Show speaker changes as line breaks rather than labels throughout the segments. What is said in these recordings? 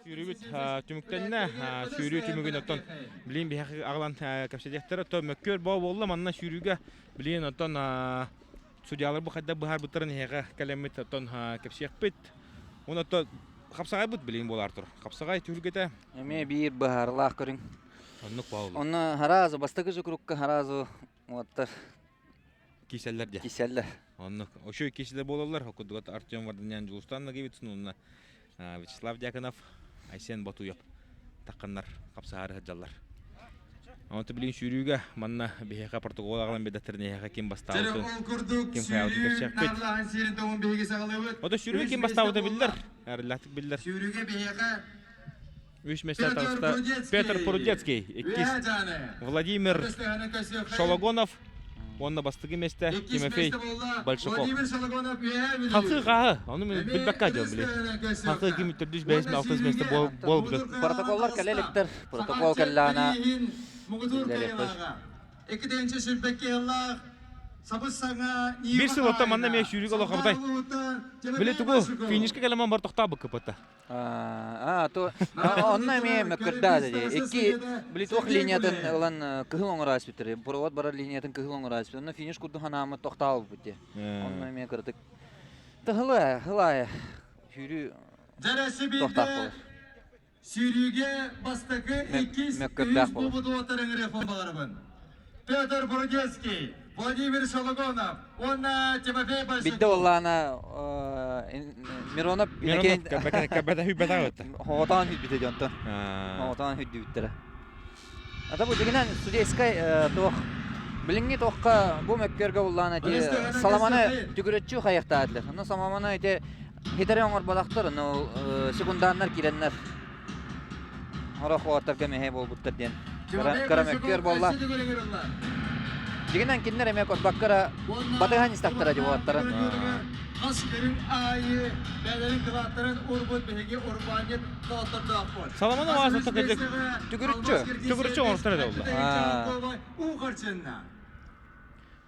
Сүүрүүбүт түмүктэннэ. Сүүрүү түмүгүн оттон билигин биһиэхэ аҕалан кэпсэтиэхтэрэ. Оттон мөккүөр боо буолла манна сүүрүүгэ билигин оттон судьялар бу хайдах быһаарбыттарын эһиэхэ кэлэммит оттон кэпсиэхпит. Уонна оттон хапсаҕайбыт билигин буолаар тур. Хапсаҕай түһүлгэтэ.
Эмиэ биир быһаарылаах көрүҥ.
Оннук буолла.
Онно харазу бастакы жукрукка харазу уоттар
Киселлер дии.
Киселлер.
Оннук. Ошо киселер буолаллар. Окудугат Артем Варданян Дьулустан Нагивицын уонна Вячеслав Дьяконов, Айсен Ботуев тахханнар хапсаһаары сылдьаллар. Онто билигин сүүрүүгэ манна биһиэхэ протокол аҕалан биэрдэхтэринэ эһиэхэ ким бастаабытын, ким хайаабытын кэпсиэхпит. Ото сүүрүүгэ ким бастаабыта биллэр, эрэллээхтик биллэр.
Сүүрүүгэ биһиэхэ
Үс миэстэ таҕыста Петр Прудецкий, иккис Владимир Шологонов уонна бастакы миэстэ Тимофей Большаков. Халқы хааһы, ону мен билбэккэ дьон били. Халқы ким төрдүс, бэһис, алтыс миэстэ буолбут.
Протоколлар кэлэ иликтэр. Протокол кэллэҕинэ биллэриэхпит.
Икки сүүрбэкки сыллаах сабыс-саҥа
Биир сыл оттон манна эмиэ сүүрүүгэ олохобутай. Били тугу финишка кэлэмэн бар тохтообуккыппыта.
Аа, то онно эмиэ мөккөрдөөх дии. Икки били туох линиятын ылан кыһыл оҥоро ааспыттар. Провод барар линиятын кыһыл оҥоро ааспыт. Онно финиш курдук ханааммыт тохтообуппут дии. Онно эмиэ кыратык тыһылы хылай сүүрүү тохтоох буолар.
Сүүрүүгэ бастакы иккис
Мөккөрдөөх
үһүс
буолар.
буолбут уолаттар ыҥырыахпын баҕарабын. Петр Брудецкий, Владимир Шологонов уонна Тимофей
Бидде
Большаков.
буоллаана Миронов
Миронов кэбэтэ хүбэтэ өттө.
Хоҕотоон хүлбүтэ дьонтон. Хоҕотоон хүлдүбүттэрэ. Ата бу дьигинэн судейскай туох билиҥҥи туохха бу мөккүөргэ буллаана ити саламаны түгүрөччү хайахтаатылар. Онно саламаны ити хитэри оҥорботохтор, но секунданнар киирэннэр Орох уолаттарга мэһэй буолбуттар диэн кыра мөккүөр буолла. Дьигинэн кинилэр эмиэ көрбөккө батыһан истэхтэрэ дии уолаттарын.
Хас көрүҥ аайы бэйэлэрин кылааттарын урбут биһиги урбаанньыт доҕоттордоохпут.
Соломон Васов кырдьык
Түгүрүччү.
Түгүрүччү оҥорсор этэ буолла.
Уу харчынна.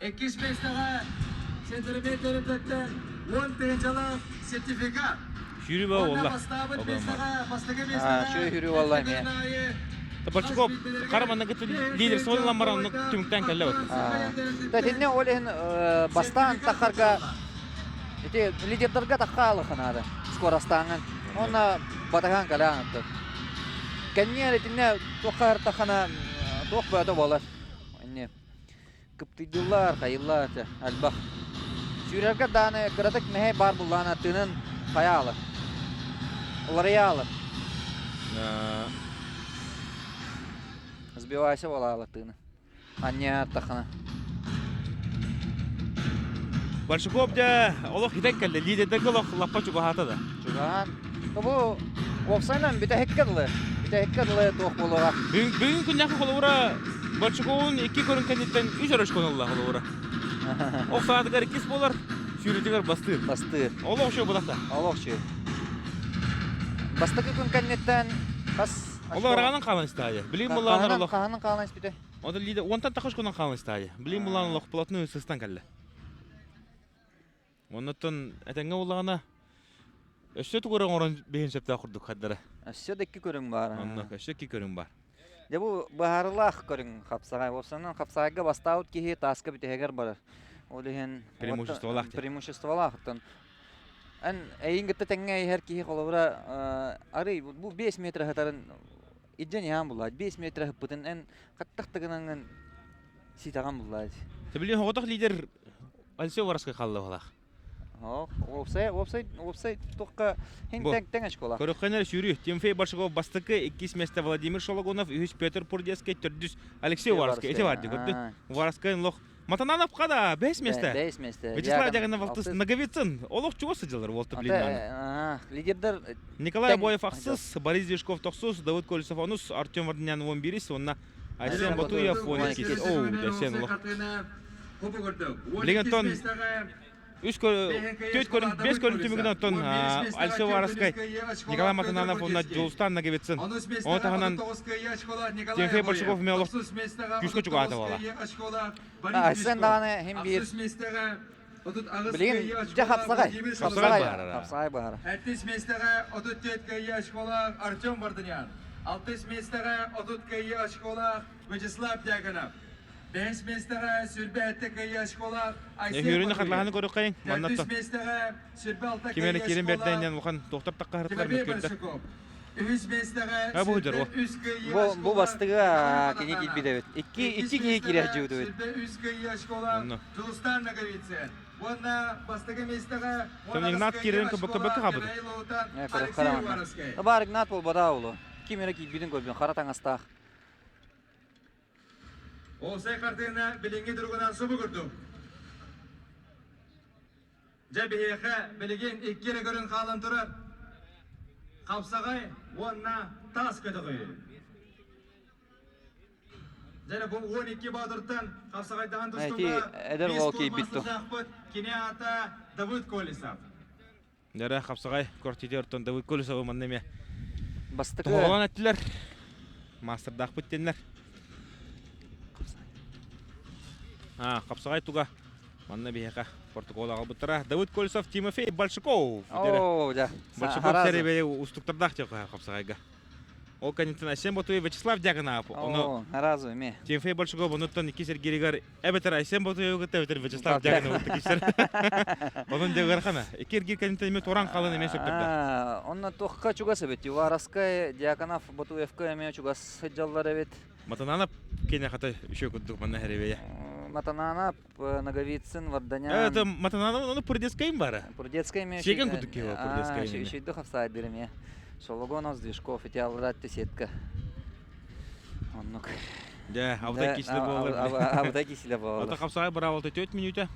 Иккис миэстэҕэ сентиментэр тэрилтэттэн 10 тыһыынчалаах сертификат.
Сүүрүү баа
Уонна
буолла.
бастаабыт
Обамар.
миэстэҕэ, бастакы
Аа,
миэстэҕэ
сүүрүү буолла эмиэ.
Табарчуков хара манныгы лидер суолунан баран оннук түмүктээн кэллэ вот.
Та итиннэ ол иһин бастаан тахарга ити лидердарга таххаалыха наада скоростааҥын уонна батаһаан кэлээн оттон. Кэнниэр итиннэ туохха таххана туох бөтө буолар. Инне Кыптыйдыллар, хайыллар этэ, элбэх. Сүүрэргэ дааны кыратык мэһэй баар буллаана тыынын хайаалы. Уларыйаалы. Сбивайся буолаалы тыыны. Анньа тахана.
Большаков дьэ олох хитэн кэллэ. Лидердэргэ олох лаппа чугаһаата да.
Чугаһаан. Бу уопсайынан бүтэһиккэ дылы. Бүтэһиккэ дылы туох буолуоҕа.
Бүгүн күннээхи холобура Большаковун икки көрүҥ кэнниттэн үс өрөшкөн ылла холобура. Ох саатыгар иккис буолар, сүүрүүтүгэр бастыыр.
Бастыыр.
Олох үчүгэй буолахта.
Олох үчүгэй. Бастакы күн кэнниттэн хас
Олох ыраҕанан хаалан истаайа. Билигин буллаанар олох.
Хаһанан хаалан испитэ.
Онтон лида уонтан тахыш кунан хаалан истаайа. Билигин буллаан олох плотную сыстан кэллэ. Оннуттан этэҥҥэ буоллаҕына өссө тугу эрэ оҥорон биһин сөптөөх курдук хардара.
Өссө да икки көрүҥ баар.
Оннук өссө икки көрүҥ баар.
Дьэ бу быһаарылаах көрүҥ хапсаҕай. Уопсанан хапсаҕайга бастаабыт киһи тааска бүтэһигэр барар. Ол иһин
преимуществолаах.
Преимуществолаах. Оттон эн эйин кытта тэҥҥэ иһэр киһи холобура арый бу 5 метр ыһытарын илдьэн иһэн буллаат 5 метр ыһыппытын эн хаттах да гынаҥҥын ситэҕин буллаат.
Билигин соҕотох лидер Алексей Воровской хаалла баҕалаах.
Уопсай, уопсай, уопсай туохха хин тэҥ тэҥ очколаах.
Көрөххөнөр сүүрүү. Тимофей Большаков бастакы, иккис миэстэ Владимир Шологонов, үһүс Петр Пурдецкий, төрдүс Алексей Уваровский. Эти бар көрдүн. Уваровский лох Матананов қада бэс месте.
Бэс месте.
Вячеслав Дягинов алтыс Наговицын. Олох чугас сылдьалар уолта блин.
Лидердер
Николай Обоев ахсыс, Борис Движков тохсус, Давыд Колесов онус, Артем Варданян он бирис, онна Айсен Батуев 12. Оу, Айсен олох. Билигин оттон үс төрт көрүн, бес көрүн түмүгүнэн оттон Алексей Уваровскай, Николай Матананов уонна Дьулустан Наговицын. Ону таһынан Тимофей Большаков эмиэ олох күүскэ чугаһаата буола.
Айсен даҕаны хим биир. Билигин дьэ хапсаҕай.
Хапсаҕай баһара.
Хапсаҕай баһара.
Сэттис миэстэҕэ 34 кыайыы очколаах Артем Варданян. Алтыс миэстэҕэ 30 кыайыы очколаах Вячеслав Дьяконов. Бэһис миэстэҕэ 27 кыайыы очколаах Айсен
Үһүөрүнү
Батуев.
хатылаһаны көрүөххэйиҥ.
Төрдүс
Маннаттан.
миэстэҕэ 26
Ким эрэ
кыайыы
киирэн
очколаах
бэрдэйинэн улахан туохтар таххаһыртылар
Тимофей
мөккүөрдэр.
Большаков. Үһүс миэстэҕэ
А бу дьоруо.
23 кыайыы
Бу бу
очколаах
бастыга
Николай
кини
Матананов.
киирбит эбит. Икки
Иккис
икки киһи
миэстэҕэ
киирэр дьиэбит.
23 кыайыы очколаах
Онно.
Дьулустаан Ноговицын. Уонна бастакы миэстэҕэ
Там
18
Игнат
кыайыы
киирэн кыбыкка
очколаах
хабыт.
Кэбээйи Лоутан
Э,
Алексей
хара манна.
Уваровскай.
Бар Игнат буолбатаа улу. Ким эрэ киирбитин көрбүн хара таҥастаах.
Уопсай хартыына билиҥҥи туругунан субу курдук. Дьэ биһиэхэ билигин икки эрэ көрүҥ хаалан турар. Хапсаҕай уонна таас көтөҕүү. Дьэ бу 12 боотуртан хапсаҕайдаһан
Эти
тустууга
эдэр
биэс
уол
тур
киирбит ту.
маастардаахпыт. Кини аата Давыд Колесов.
Дьэрэ хапсаҕай квартираттан Давыд Колесовы манна эмиэ
Бастакы
тоһоҕолоон эттилэр. Маастардаахпыт диэннэр. А, хапсаҕай туга манна биһиэхэ протокол аҕалбыттара. Давыд Колесов, Тимофей Большаков.
Оо, дьэ.
Большаков сэрибэйи устуктардаах диэхэ хапсаҕайга. Ол кэнниттэн Айсен Ботуев Вячеслав Дьяконов. Ону
Наразу эмиэ.
Тимофей Большаков онуттан икки сэргииригэр эбэтэр Айсен Ботуевы кытта эбэтэр Вячеслав Дьяконовы кытта киирсэр. Онон дьэ ыарахана. Икки эргиир кэнниттэн эмиэ туран халын эмиэ сөптөрдө.
Онно туохха чугас эбит? Уваровскай, Дьяконов, Ботуевка эмиэ чугас сылдьаллар эбит.
Матананов кене хата үчүгэй курдук манна хэрибэйэ.
Матананов, Ноговицын, Варданян.
Это Матананов, ону Пурдецкайым бара.
Пурдецкай эмиэ.
Сиэген курдук киһи Пурдецкай.
Үчүйдүк хапсаайдыр эмиэ. Шологонов, Сдвижков, ити алларатты сетка. Оннук.
Дьэ, абытай кисилэ буолар.
Абытай кисилэ буолар.
Ото хапсаҕай быраабылта 4 мүнүүтэ.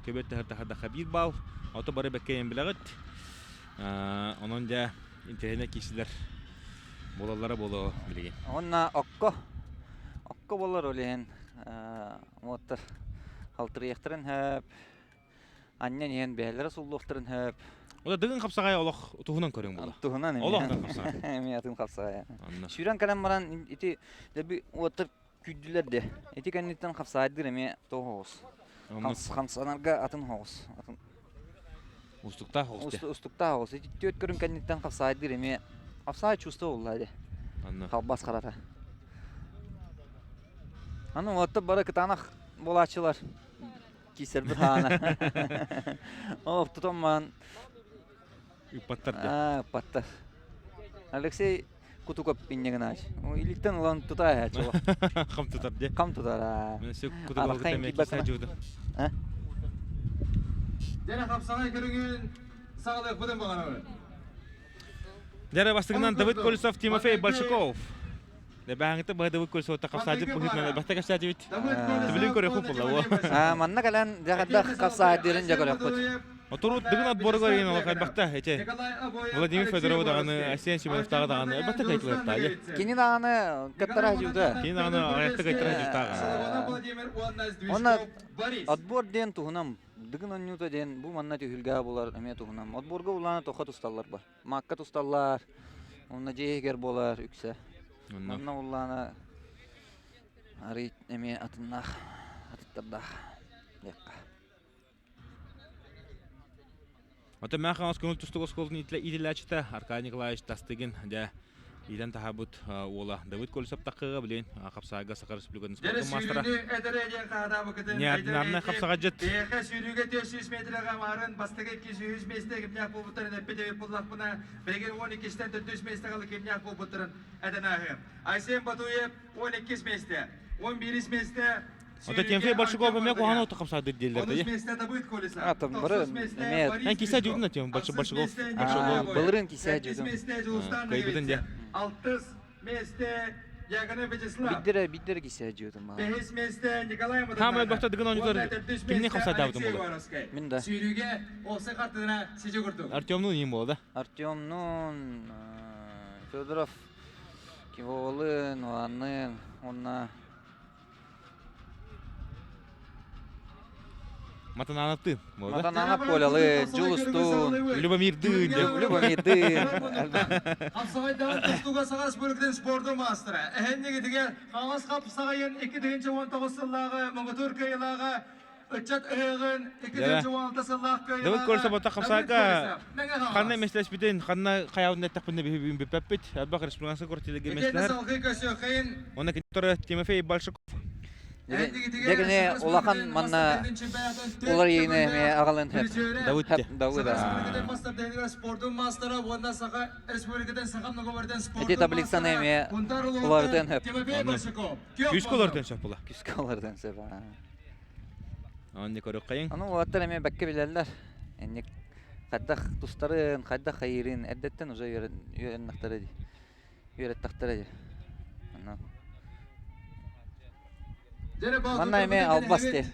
Көбөт таһыр биир балл. Ото бары бэккэйэн билэҕит. Онон дьэ, интэриэһинэй киирсилэр буолаллара буолуо билигин.
Онна окко. Окко болар ол иһин уоттар халтырыйахтарын хөп, анньан иһэн бэйэлэрэ суллуохтарын хөп.
Ода дыгын хапсаҕай олох туһунан көрүҥ була.
Туһунан эмиэ.
Олох атын хапсаҕай.
Эмиэ атын хапсаҕай. Сүүрэн кэлэн баран ити дэби уоттар күүрдүлэр де. Ити кэнниттэн хапсаайдыр эмиэ тоҕус. Хамсанарга атын хоҕус. Атын
Устуктаах оҕус.
Устуктаах оҕус. Ити түөрт көрүҥ кэнниттэн хапсаайдыр эмиэ хапсаай чувство булла де. Халбас харата. Аны уоттар бары кытаанах буолааччылар. Киисэрбит хаана. Ол тутан маан
Ыппаттар дии.
Аа, ыппаттар. Алексей Кутуков инньэ гынаачы. Илиттэн ылан тутаа чуо.
Хам тутар дии.
Хам тутар аа.
Мен сөк Кутуковы кытта эмиэ киирсэ дьууда.
Дьэрэ хапсаҕай көрүҥүн саҕалыахпытын баҕарабын.
Дьэрэ бастыгынан Давид Колесов, Тимофей Большаков. Дэбээҥҥитэ быһа Давид Колесов хапсаадьыт быһыытынан бастакы хапсаадьыбыт. Түбүлүн көрүөхпүт буолла.
Аа, манна кэлэн дьаҕардах хапсаадьырын дьэ көрүөхпүт.
Оторут дыгын отборга деген олох элбэхтэ эче. Владимир Федоров даҕаны, Асен Семеновтааҕы даҕаны элбэхтэ кайтылыахтаайы.
Кини даҕаны кыттара дьууда.
Кини даҕаны аҕыйахта кайтара дьуутааҕа.
Онна отбор диэн туһунан Дыгын оонньуута диэн бу манна түһүлгэ булар эмиэ туһунан. Отборга улаана тохо тусталлар ба. Маакка тусталлар, онно дьиэ иһигэр буолар үксэ. Онно улаана арый эмиэ атыннаах, атыттардаах диэххэ.
Оттон Мэҥэ Хаҥалас көҥүл тустуук оскуолатын иитиллээччитэ Аркадий Николаевич Тастыгин дьэ иитэн таһаабыт уола Давыд Колесов таххыга билин хапсаайга Саха Республикатын
Дьэ
спордун маастара
сүүрүүнү этэрэ диэн хаһаатаабыкытын
неординарнай хапсаҕайдьыт
Биһиэхэ сүүрүүгэ 400 метрэҕэ маарын бастакы 200 миэстэ кимнээх буолбуттарын эппит эбит буоллахпына, билигин 12-тэн 400 миэстэҕэ кимнээх буолбуттарын этэн ааһыам. Айсен Батуев 12 миэстэ, 11 миэстэ
Ото Тимофей Большаков эмиэ куһаҕан оту хапсаадыр дииллэр
Онус миэстэ Давыд Колесов.
А, там бары эмиэ
Эн кисе дьудун Тим Большаков.
Большаков. Былырын кисе дьудун.
Кыйбытын дьэ.
Алтыс миэстэ Ягана Вячеслав.
Биддere биддere кисе дьудун маа.
Бэһис миэстэ Николай
Хаамай бахта дыгын оонньуулар кимни хапсадаабытын буолар.
Мин да.
Сүүрүүгэ олса хартына сижи курдук.
Артемнуун иин буола да.
Артемнуун Федоров Киволын, Уланнын, уонна
Матанаанаттыын буолла.
Матанаанап Колялы, Дьулустуун,
Любомирдыын.
Любомирдыын.
Хапсаҕайдаан тустууга Саха Республикатын спордун маастара. Эһэннигитигэр Хаҥалас хапсаҕайын 2019 сыллааҕы муҥутуур кыайыылааҕа Ыччат ыһыаҕын 2016 сыллаах
Давыд
кыайыылааҕа
Колесов ботта
Давыд
хамсаага
Колесов, Мэҥэ
ханна
Хаҥалас.
меслэспитин, ханна хайаабын эттэхпинэ биһи бүгүн бүппэппит. Элбэх республиканскай квартирга
Итиэннэ
меслэһэр.
салгыы көрсүөххэйин
Онно киниттэр Тимофей Большаков
Дьэ кини улахан манна уларыйыыны эмиэ аҕалан сөп.
Давыд
Сөп Давыд
Саха Республикатын мастер спордун маастара уонна Саха Республикатын Саха многоборден
Ити
спордун
таблицаны
маастара
эмиэ
Кунтар
уларытыан
улуутун
сөп.
Тимофей Большаков.
Күүскэ олортон сөп була.
Күүскэ уларытыан сөп.
Онно көрүөххэйиҥ.
Аны уолаттар эмиэ бэккэ билэллэр. Инник хайдах тустарын, хайдах хайыырын эрдэттэн уже үөрэннэхтэрэ дии. Үөрэттэхтэрэ дии. Онно. Манна эмиэ албас дии.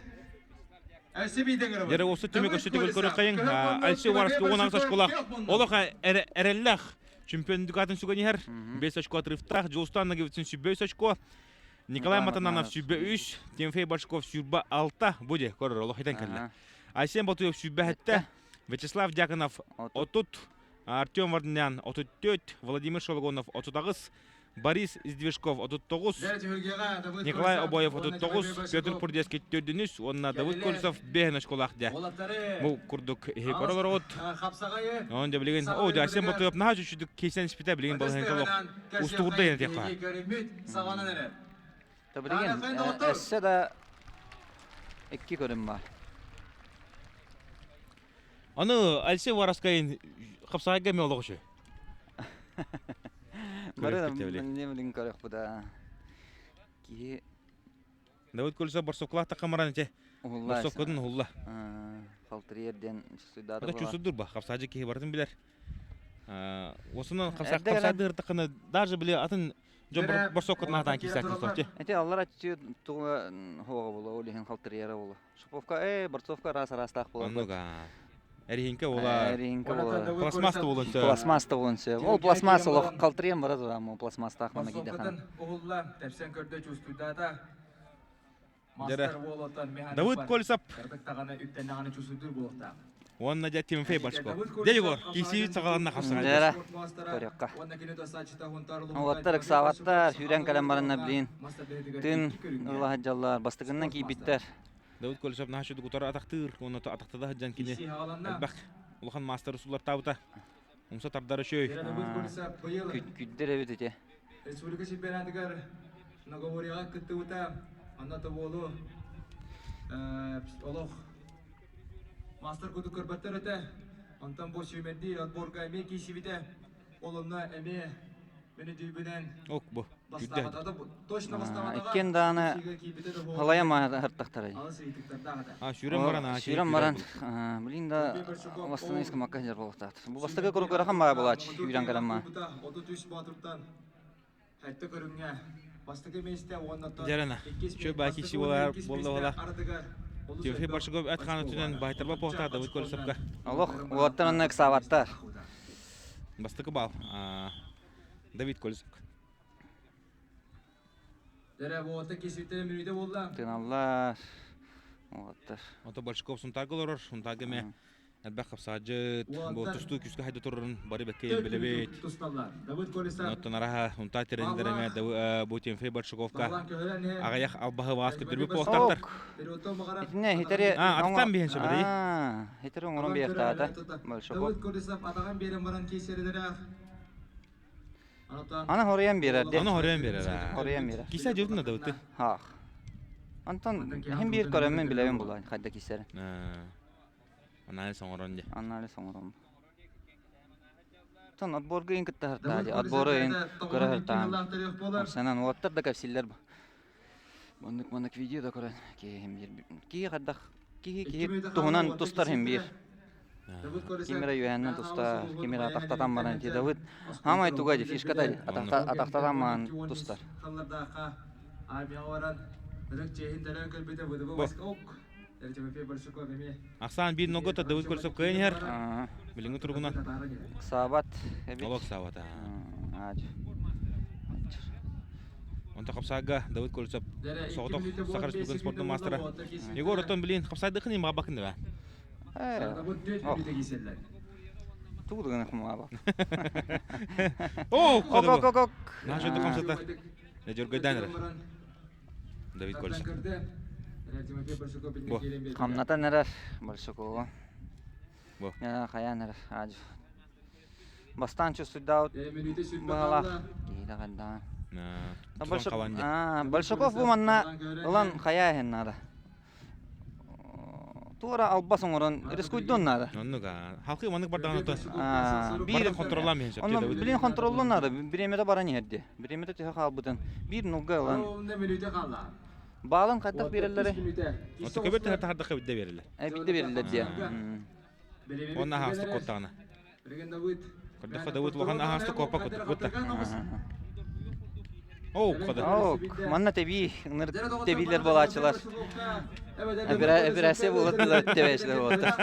Дьэрэ осы түмүк өссө түмүк көрүөххэйиҥ. Алексей Уваровский 16 очколаах. Олох эрэллээх чемпион дукатын сүгэн иһэр. 5 очко отрывтаах. Дьулустан Нагивицын 105 очко. Николай Матананов 103, Тимофей Башков 106, бу де көрөр олох итен кэллэ. Айсен Батуев 107, Вячеслав Дьяконов 30, Артем Варданян 34, Владимир Шологонов 38, Борис Издвижков 39, Николай Обоев 39, Петр Пурдецкий төрдүнүс уонна Давыд Колесов 5 очколаах дьэ. Бу курдук иһи көрөлөр Он дьэ билигин о дьэ Айсен Батуев наһаа үчүгдүк кейсен испитэ билигин балаһыҥка олох устугурда диэн
Саҕанан эрэр.
Билигин өссө да икки көрүм бар.
Аны Алексей Вараскайын хапсаайга эме олох үчү.
Бары билин көрөх да. Киһи
Давыд Колесов борсоклаах тахамаран ите. Борсоккотун уһулла.
Халтырыйар диэн чувствуйдаата
була. Чувствуйдур ба. Хапсаажы киһи барытын билэр. Осунан хапсаадыртахына даже били атын дьон борсоккотун аатаан киирсээккин сорти.
Эти аллар аччы туга хоға була, ол иһин халтырыйара була. Шуповка, борцовка раз араастаах буолар.
Оннуга. Эриһинке була.
Эриһинке була.
Пластмасс болон сөп.
Пластмасс болон сөп. Ол пластмасс олох халтырыйан бара турам, ол пластмасстаах мана кийдэхана.
Уһулла, тэпсэн көрдө чувствуйдаата.
Дьэрэ. Давыд Колесов. Уонна дьэ Тимофей Башко. Дьэ Егор, киисиибит саҕаланна хапсаҕай.
Дьэрэ. Көрүөххэ. Уолаттар ыксаабаттар, сүүрэн кэлэн баранна блин. Тын ыла сылдьаллар, бастакыннан киирбиттэр.
Давыд Колесов наһаа үчүгэй утары атахтыыр, уонна атахтада сылдьан кини элбэх улахан маастар усуллартаабыта. Умса тардара үчүгэй.
Күддэр эбит ити.
Республика чемпионатыгар Многоборьеҕа кыттыбыта, онно тобуолу олох мастер курдук көрбөттөр этэ. Онтон бу сүүмэрдиир отборга эмиэ киирсибитэ. Ол онно эмиэ мин өйдүүбүнэн
Ок бу.
бастаабата. Точно бастаабатаҕа.
Иккиэн даҕаны халайан аһартахтарай.
А, сүүрэн баран, а,
Сүүрэн баран, блин да, бастан макка сылдьар буолуохтаах. Бу бастакы куруук ыарахан баҕа буолааччы, сүүрэн кэлэн ма.
33 боотуртан Хэтте көрүҥҥэ бастакы миэстэ уонна
Дьэрэнэ, чө баки сиболар буолла Тимофей Большаков эт хаан өттүнэн баайтарба пуохтаа Давыд Колесовка.
Олох уоттан онно ыксаабаттар.
Бастакы бал Давид Колесов.
Дэрэ буолта киситтен мүнүүтэ буолла.
Тыналлар. Уоттар.
Ото Большаков Сунтаарга олорор. Сунтаарга эмэ Элбэх хапсаадьыт, бу тустуу күүскэ хайда турарын бары бэккэ билэбит. Оттон араха унтаа тренердэрэ эмэ бу Тимофей Большаковка аҕыйах албаһы баас көрдөрбүт буолуохтаахтар.
Итиннэ хитери
А, атытан биһэн сөбөдэй.
Хитери оҥорон биэхтаата Большаков. Аны хоруйан биэрэр дии.
Аны хоруйан биэрэр.
Хоруйан биэрэр.
Кисе дьылтын да быты.
Хаах. Антон иһин биир көрөммүн билэбин булан хайда кисэрин.
Анализ оҥорон дии.
Анализ оҥорон. Тон отборга иин кытта сыртаа дии. Отбору иин көрө сыртаан. Санан уоттар да кэпсииллэр. Маннык маннык видео да көрөн киһи биир киһи хайдах киһи киһи туһунан тустар иһин биир. Ким эрэ үөһэннэн тустар, ким эрэ атахтатан баран дии Давыд хаамай туга дии фишката дии атахтатан баран тустар.
Ахсаан биир ногото Давыд Колесов кыайан иһэр. Билиҥҥи туругунан.
Ыксаабат эбит.
Олох ыксаабат. Онто хапсаага Давыд Колесов соҕотох Саха Республикатын спордун маастара. Егор оттон билин хапсаайдыкын им бабакын да
Тугу гына хумаба.
О,
Ок ок ок ок.
Наша хамсата. Дьөргөйдөөн эрэр. Давид Колесов. Бу.
Хамнатан эрэр Большакову.
Бу.
Хайаан эрэр. Аадьы. Бастаан чувствуйдаабыт быһалаах. Киһитэ хайдаҕа. Большаков бу манна ылан хайаа иһин наада. Туора албас оҥорон рискуйдуон наада.
Оннук аа. Халкы маннык бардаҕына то
биир
контроллаан иһин сөп.
Онно билин контроллуон наада. Бириэмэтэ баран иһэрди. Бириэмэтэ төһө хаалбытын биир нулга ылан. Баалын хайдах биэрэллэрий?
Оттон көбөр төһө таһардахха бидде биэрэллэр.
Бидде биэрэллэр диэ.
Уонна аһаҕастык куоттаҕына. Көрдөххө Давыд улахан аһаҕастык куоппа курдук бытта. Оу, хода.
Оок, манна тэбии, ыныр тэбиилэр буолааччылар. Операция буолаттылар тэбээчилэр буолаттар.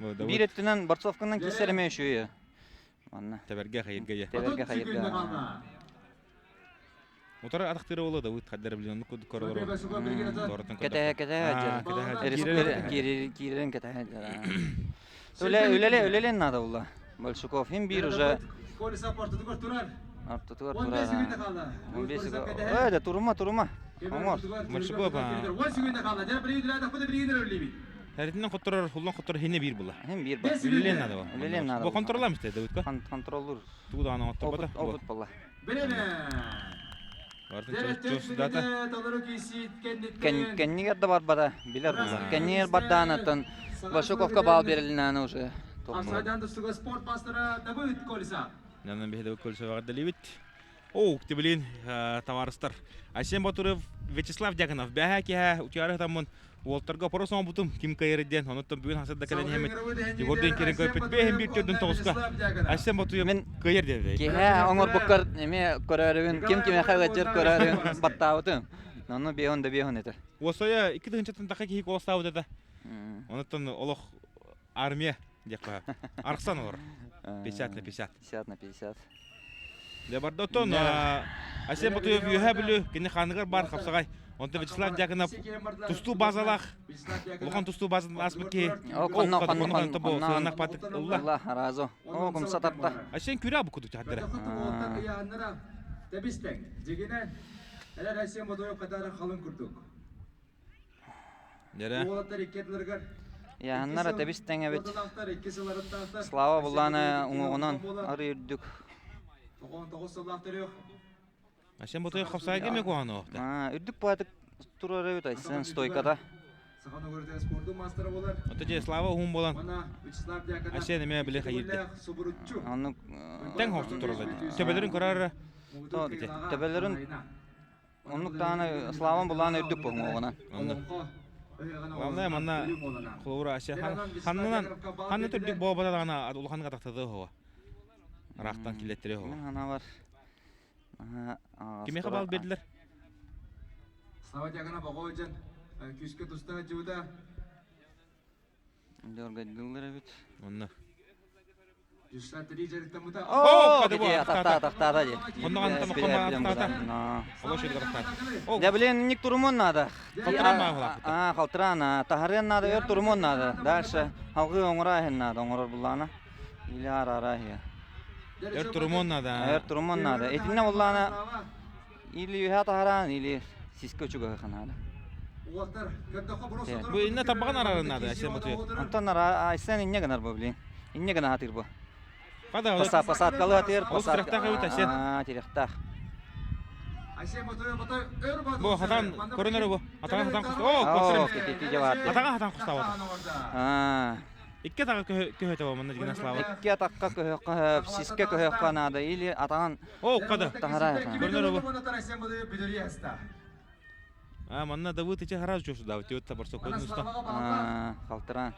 Биир өттүнэн борцовканан киирсэр эмиэ үчүгэй. Манна.
Тэбэргэ хайырга я.
Тэбэргэ хайырга.
Утары атахтыыра буолуо Давыд хаддара билин оннук курдук көрө олорор.
Кэтэһэ кэтэһэ дьэ. Киирэрин кэтэһэ дьэ. Үлэ үлэле үлэлен надо булла. Большаков им биир уже Ортотугар турар. 15 Э, да турума турума. Оҥор.
Большаков Эритинен хотторор, хуллан хотторор хине биир була.
Хин биир бар.
Үлэлен надо бу.
Үлэлен надо.
Бу контроллам исте Давыдка.
Контроллур.
Тугу даҕаны оҥотторбото.
Опыт була.
Бартын чуос дата.
Кэннигэр да барбата, билэр була. Кэннигэр бардаанаттан Вашуковка баал берилинээнэ уже.
Спорт мастера Давыд Колеса.
Нанан биһи Давыд Колесоваҕа дэлибит. Оу, тибилин товарыстар. Айсен Батуров, Вячеслав Дьяконов бэһэ киһэ утуйары хатаммын уолтарга опора соҥбутум ким кыайар диэн онуттан бүгүн хасыр да кэлэн иһэммит Егордын кирин көрпүт бэһин биир төрдүн тоҕуска Айсен Батуев
Мин
кыайар диэбит.
Киһэ оҥорбуккар эмиэ көрөөрүбүн ким кимиэхэ ыалдьар көрөөрүбүн баттаабытым. Онно биэһон да биэһон этэ.
Уосайа икки тыһыынчаттан таха киһи куоластаабыт этэ. Онуттан олох армия диэххэ. Архсан олор. 50 на 50.
50 на 50.
Дьэ барда оттон Айсен Ботуев Үөһээ Бүлүү кини хааныгар баар хапсаҕай. Онтон Вячеслав Дьяконов тустуу базалаах улахан тустуу базатын ааспыт киһи.
О, конно конно
конно бу сыанах патык ылла.
Ылла, разу. О, кумса тарта.
Айсен күрэ бу кудук чахдара.
Тэбистең. Дьигинэ, элэр Айсен Ботуев катары халын курдук.
Дьэрэ.
Уолаттар икки ардыларыгар
Яһаннара тэбис тэҥ эбит. Слава буллааны уҥуоҕунан арый үрдүк.
Айсен Ботуев хапсаайга эмиэ куһаҕан оһохто.
Үрдүк баатык турар эбит Айсен стойкада.
Ото дьэ Слава уһун буолан Айсен эмиэ били хайырды.
Оннук
Тэҥ хоостук тураллар. Төбөлөрүн көрөр.
Төбөлөрүн Оннук даҕаны Славан булаан үрдүк буолуоҕунан.
Онно. Главное манна холобура Ася ханнынан ханна түрдүк буолбата даҕаны улаханнык атахтатыа оһоҕо. Ыраахтан киллэттэриэ оһоҕо.
Мин санаабар
Кимиэхэ баал биэрдилэр?
Слава Дьяконов оҕо күүскэ туста дьыбыта.
Дьоргайдыллар эбит.
Онно.
Оо, атахтаата, атахтаата дии.
Онно
Дьэ, блин, инник турумуон наада.
Халтыраан баа
Аа, халтыраан, таһарыан наада, өр турумуон наада. Дальше алгыы оҥоро иһин наада, оҥорор буллаана. Или ара-ара иһиэ.
Өр турумуон наада.
Өр турумуон наада. Итиннэ буллаана или үһэ таһараан, или сиска үчүгэй наада.
Бу инне табаҕын арарын наада Айсен Ботуев.
Онтон Айсен инне гынар бу блин. Инне гына атыр бу.
Хада
Посадкалы атыр,
Ол тирехтаах эбит Айсен.
Аа, тирехтаах.
Бу хатан көрөнөр бу. Атаҕын хатан куста. Оо,
Оо, кити жабаат.
Атаҕын хатан кустаабат.
Аа.
Икки атаҕа көһөтө бу манна дигина Слава.
Икки атахха көһөххө, сиске көһөххө наада или атаҕын
Оо, када.
Таһара.
Көрөнөр бу. А, манна Давыд ичи хараз чосу да, тиотта барса койдун
Аа, халтыраан.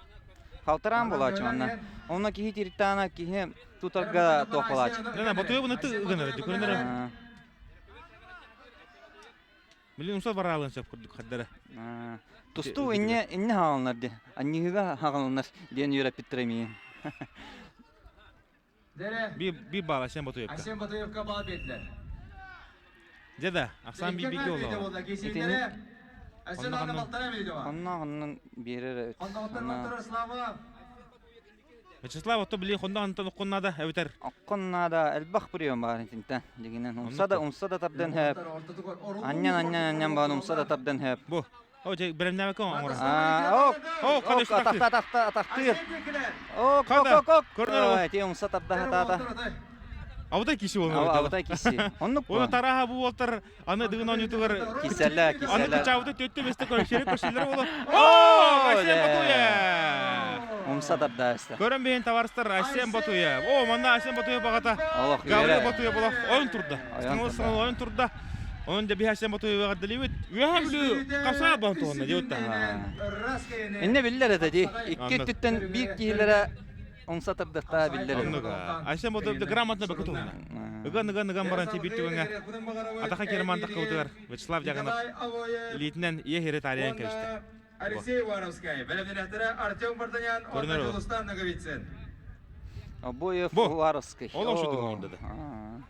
Халтыраан булаачы манна. Онно киһи тириттаана киһи тутарга туох булаачы.
На, Ботуевны ты ыгынар, көрөнөр. Билин умса бараалын сөп курдук хаддара.
Тустуу инне инне хаалынар ди. Анньыыга хаалынар диэн үөрэппиттэр эмиин.
Би би баал Асен Ботуевка.
Асен Ботуевка баал биэрдилэр.
Дьэ да, ахсаан би бики олоҕо.
Асен аны балтара
Онно оннун биэрэр эбит.
Вячеслав ото били хонно антон оккуннада эбитер.
Оккуннада элбэх прием баар итинтэн. Дигинен умса да умса да тардан хөп. Аннан аннан аннан баан умса да тардан хөп.
Бу. О, же беремнәбе кон оңора.
А, ок.
О, кадыш
атахта атахта атахтыр. Ок, ок, ок, ок.
Көрнөр.
Те умса тарда хатата.
Абытай киши болмады.
Абытай киши. Оннук.
Оны тараха бу болтар аны дыгын онютугар.
Киселле, киселле.
Аны кычабыты төттө бесте көршери көршелер болу. О, Асем Батуя!
Умса тарда эсте.
Көрөн бейін товарыстар Асем Батуя. О, манна Асем Батуя бағата. Гаврил Батуя болақ ойын турда. Сыңыл ойын турда. Onun da bir Асем Батуя бағадылыбыт. Үөһэ бүлүү қапсаа бан туһунна диэбит
Инне биллер это ди. Икки өттүттэн биир киһилэрэ умса тардахтаа биллер.
Оннук. Айсен Ботуев грамотно бөкү туһунна. Ыган ыган ыган баран тибит түгэҥэ Атаха Керман таххыбытыгар Вячеслав Дьяконов илиитинэн ийэ хири таарыйан кэбистэ.
Алексей Ивановскай, бэлэмнэнэхтэрэ Артем Вартанян уонна Дьулустан Ноговицын.
Обоев Уваровский.
Ол ошудун оҥордо да.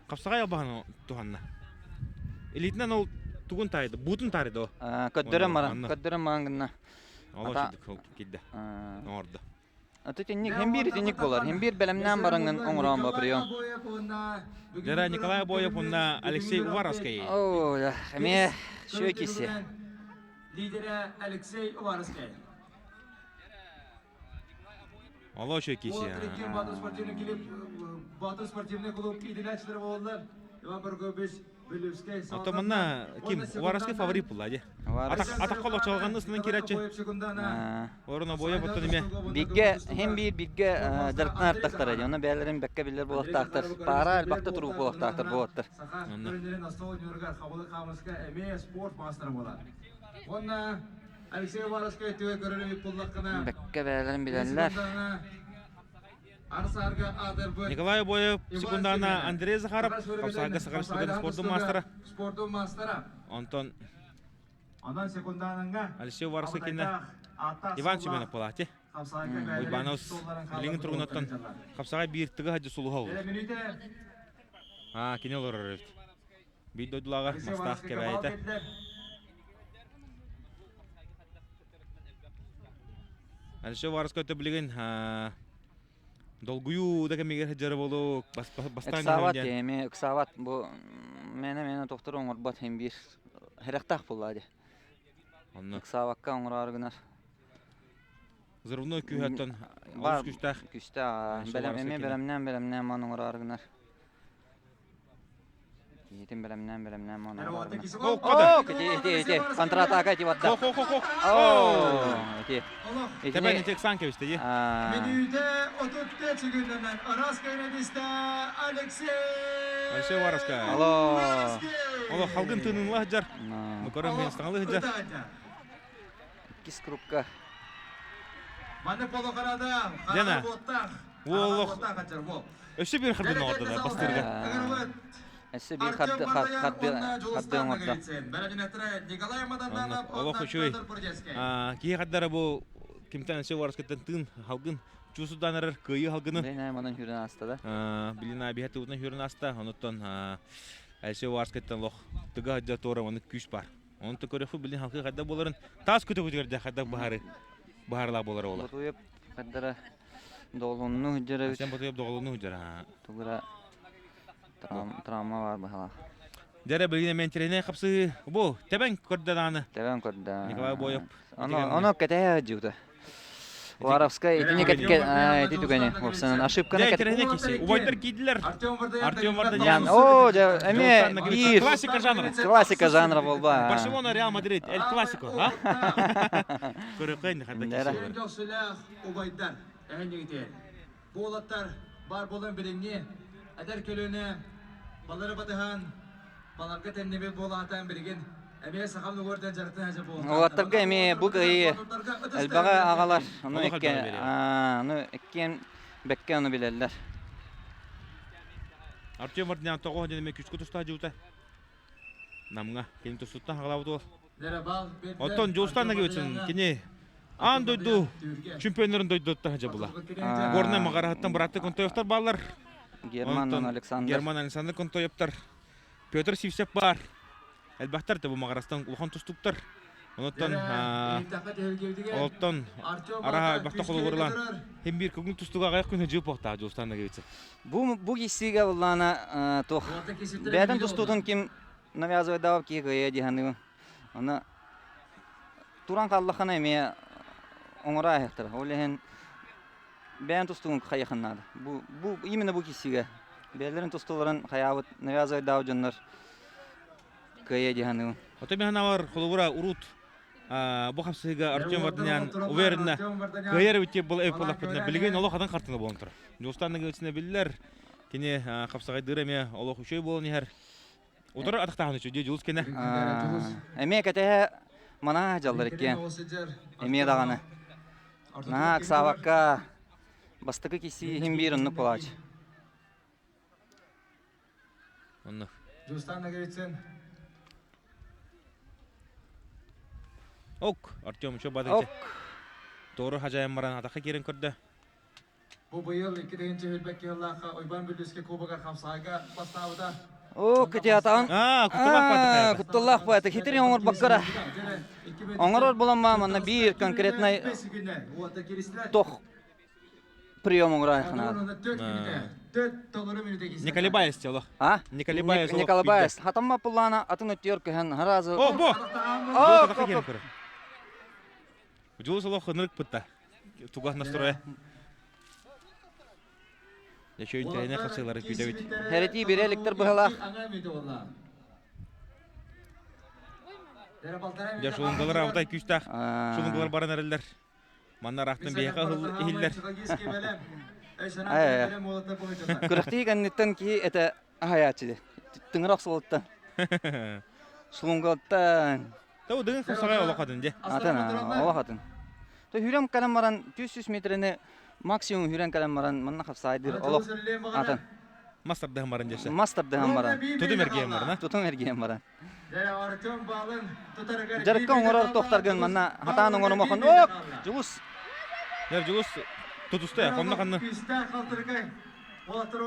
Хапсаҕай албаһын туһанна. Илиитинэн ол тугун таайды, буутун таарыйды о.
Көрдөрөн баран, көрдөрөн баран гынна.
Ол ошудук киирдэ. Оҥордо.
Аты итинник хем биир итинник буолар. Хем биир бэлэмнээн бараҥҥын оҥороон ба прием.
Дера Николай Обоев уонна Алексей Уваровский.
Оо, эмиэ сүө киси.
Лидерэ Алексей Уваровский.
Олоо үчүгэй киси.
Батыр спортивный клуб Батыр спортивный клуб иитиллээччилэрэ буоллар. Иван Прокопьевич
Оттон манна ким Уваровский фаворит буолла дии. Атахха олохчалҕанны ысынан киирээччи. Орун обоев оттон эмиэ.
Бииргэ хем биир бииргэ дьарыктанар артахтара дии. Онно бэйэлэрин бэккэ биллэр буолуохтаахтар. Паара элбэхтэ туруу буолуохтаахтар буолаттар.
Саха көрүнэрин остуол ньууругар хабылык хаамыска эмиэ спорт маастара буолар. Уонна Алексей Уваровскай түгэ көрөр эбит буоллаххына
Бэккэ бэйэлэрин билэллэр.
Николай Обоев секундана Андрей Захаров, Хапсаҕайга Саха Республикатын спордун маастара.
Спордун маастара.
Онтон
Онон секундананга
Алексей Уваровский кинэ Иван Семенов буолаати. Уйбанов билиҥин туругунаттан хапсаҕай биир тыга хадьы сулуһа олор. Аа, кини олорор эбит. Биир дойдулааҕа Мастаах Кэбээйитэ. Алексей Уваровскай билигин долгуйуу да кэмигэр сылдьара буолуо бастаан
Ыксаабат эмиэ ыксаабат бу мээнэ мээнэ тохтор оҥорбот иһин биир сэрэхтээх буоллаа дии.
Онно
Ыксаабакка оҥороору гынар.
Взрывной күүһэттэн олус күүстээх.
Күүстээх бэлэм эмиэ бэлэмнээн бэлэмнээн маан оҥороору гынар. Киһитин бэлэмнээн бэлэмнээн
О,
ити ити ити контратака ити барда.
Хо хо хо.
О, ити.
Тэбэн ити ыксаан кэбистэ дии.
Мүнүүтэ 35 секундынан Араас кэнэдистэ Алексей
Алексей Уваровскай.
Алло.
Оло халгын тыынынла сылдьар. Көрөн мен саҥалы сылдьар.
Иккис крупка.
Маны полохарада
Дена.
Буоттах.
Уолох. Өссө биир хардыны оҥордулар бастыырга.
Өссө биир харды харды харды оҥордо.
Олох үчүгэй. Киһи хардара бу кимтэн өссө Уваровскайтан тыын халгын чуусудаан эрэр кыайыы халгынын.
Билин манан хүрэн ааста да.
Билин биһэ тыбытынан хүрэн ааста. Онуттан Алексей Уваровскайтан лох тыга сылдьар туора оны күүс бар. Онтон көрөхпүт билин халкы хайдах буоларын таас көтөбүтүгэр дэ хайдах баһары баһарылаах буолара буолар.
Ботуйап хайдара доҕолонну сылдьар эбит.
Сен Ботуйап доҕолонну сылдьар.
Тугура травма бар баһалаах.
Дьэрэ билигин эмэн тирэнэ хапсыы бу тэбэн көрдө даҕаны.
Тэбэн көрдө.
Николай Боев.
Оно оно кэтэһэ сылдьыбыта. Уваровскай итини кэтке ити түгэни уопсанан ошибканы
Дьэ тирэнэ киси. Убайдар киирдилэр. Артем Варданян.
О, дьэ эмиэ биир
Классика жанра.
Классика жанра буолба.
Барселона, Реал Мадрид, Эль Классико, а? Көрөкөйн ханна киси.
Дохсулах убайдар эһэннигите. Буолаттар бар болан билиҥҥи эдэр көлүөнэ балары батыһан баларга тэннибит буолаатаан билигин эмиэ сахам нугуордан дьарыктан сылдьар буолуохтаахтар.
Уолаттарга эмиэ бу кыайыы элбэҕи аҕалар. Ону икки ону иккиэн бэккэ ону билэллэр.
Артем Вардинян тоҕо диэн эмиэ күчкэ тустаах дьылта. Намҥа кини тустуттан хаҕалаабыт уол. Оттон Дьулустан Нагивицын кини аан дойду чемпионнарын дойдуттан дьабыла. Горнай Маҕараһыттан бырааттыы Контоевтар бааллар.
Герман Александр.
Герман Александр Контоевтар. Петр Сивцев баар. Элбэхтэр да бу Маҕарастан улахан тустуктар. Онуттан олоттон араха бахта холобурлан хем бир көҥүл тустууга аҕыйах күн сылдьыы буохтаах Дьулустан Ноговицын.
Бу бу киссигэ буллаана туох бэйэтин тустуутун ким навязывайдаабап киһи кыайыа дии саныыбын. Аны туран хааллаххына эмиэ оҥоро ааһыахтара. Ол иһин бэйэн тустуугун хайыахын наада. Бу, бу именно бу киссигэ бэйэлэрин тустууларын хайаабыт навязывайдаабыт дьоннор кыайыа дии саныыбын.
Ото мен санаабар холобура урут бу хапсыһыыга Артем Варданян уверенно кыайар эбит диэн буоллахпытына билигин олох атын хартыына буолан турар. Дьулустан Ноговицына биллэр, кини хапсаҕайдыыра эмиэ олох үчүгэй буолан иһэр. Утары атахтааһын үчүгэй Дьулус кэнэ.
Эмиэ кэтэһэ манаа дьаллар иккиэн. Эмиэ даҕаны. Наһаа ыксаабакка бастакы киси иһин биир оннук буолааччы.
Онно.
Дьулустан Ноговицын.
Ок, Артем еще бадыча. Тору хажайын баран атаха киирэн көрдө.
Бу быйыл 2-тыһыынча кыһыллаахха Уйбаан Бүлүүскэ кубогар хамсаайга бастаабыта.
Оо, кытиатаҕын.
Аа, кутталаах баатык.
Кутталлаах баатык. Хитри оҥорбоккора. Оҥорор буламма манна биир конкретнай тох прием оҥорайханаат.
Не колебаясь тело.
А?
Не колебаясь.
Не колебаясь. Хатамма пуллана атын өттүөр көһөн харазы.
О, бу!
О,
Дьулус олох ынырык пытта. Тугах настроя. Дьэ интэриэһинэй хапсыылары күүтэбит.
Хэрэтии бире эликтер быһалаах.
Дьэ шулунгалар абытай күүстээх. Шулунгалар баран эрэллэр. Манна ыраахтан биһиэхэ иһиллэр.
Күрэхтии кэнниттэн киһи этэ аһайааччы. Тыҥырах охсулуттан. Шулунгалаттан.
Тау дыгын хапсаҕай олох атын дьэ.
Атын, олох атын. То хүрэн кэлэн баран 400 метрини максимум хүрэн кэлэн баран манна хапсаайдыр олох атын.
Мас тардыһан баран дьэсэ.
Мас тардыһан баран.
Тутум эргийэн баран, а?
Тутум эргийэн баран. Дьарыкка оҥорор тохтаргын манна хатаан оҥорумахан. Ок! Дьулус!
Дьэр Дьулус тутуста, хонно ханна.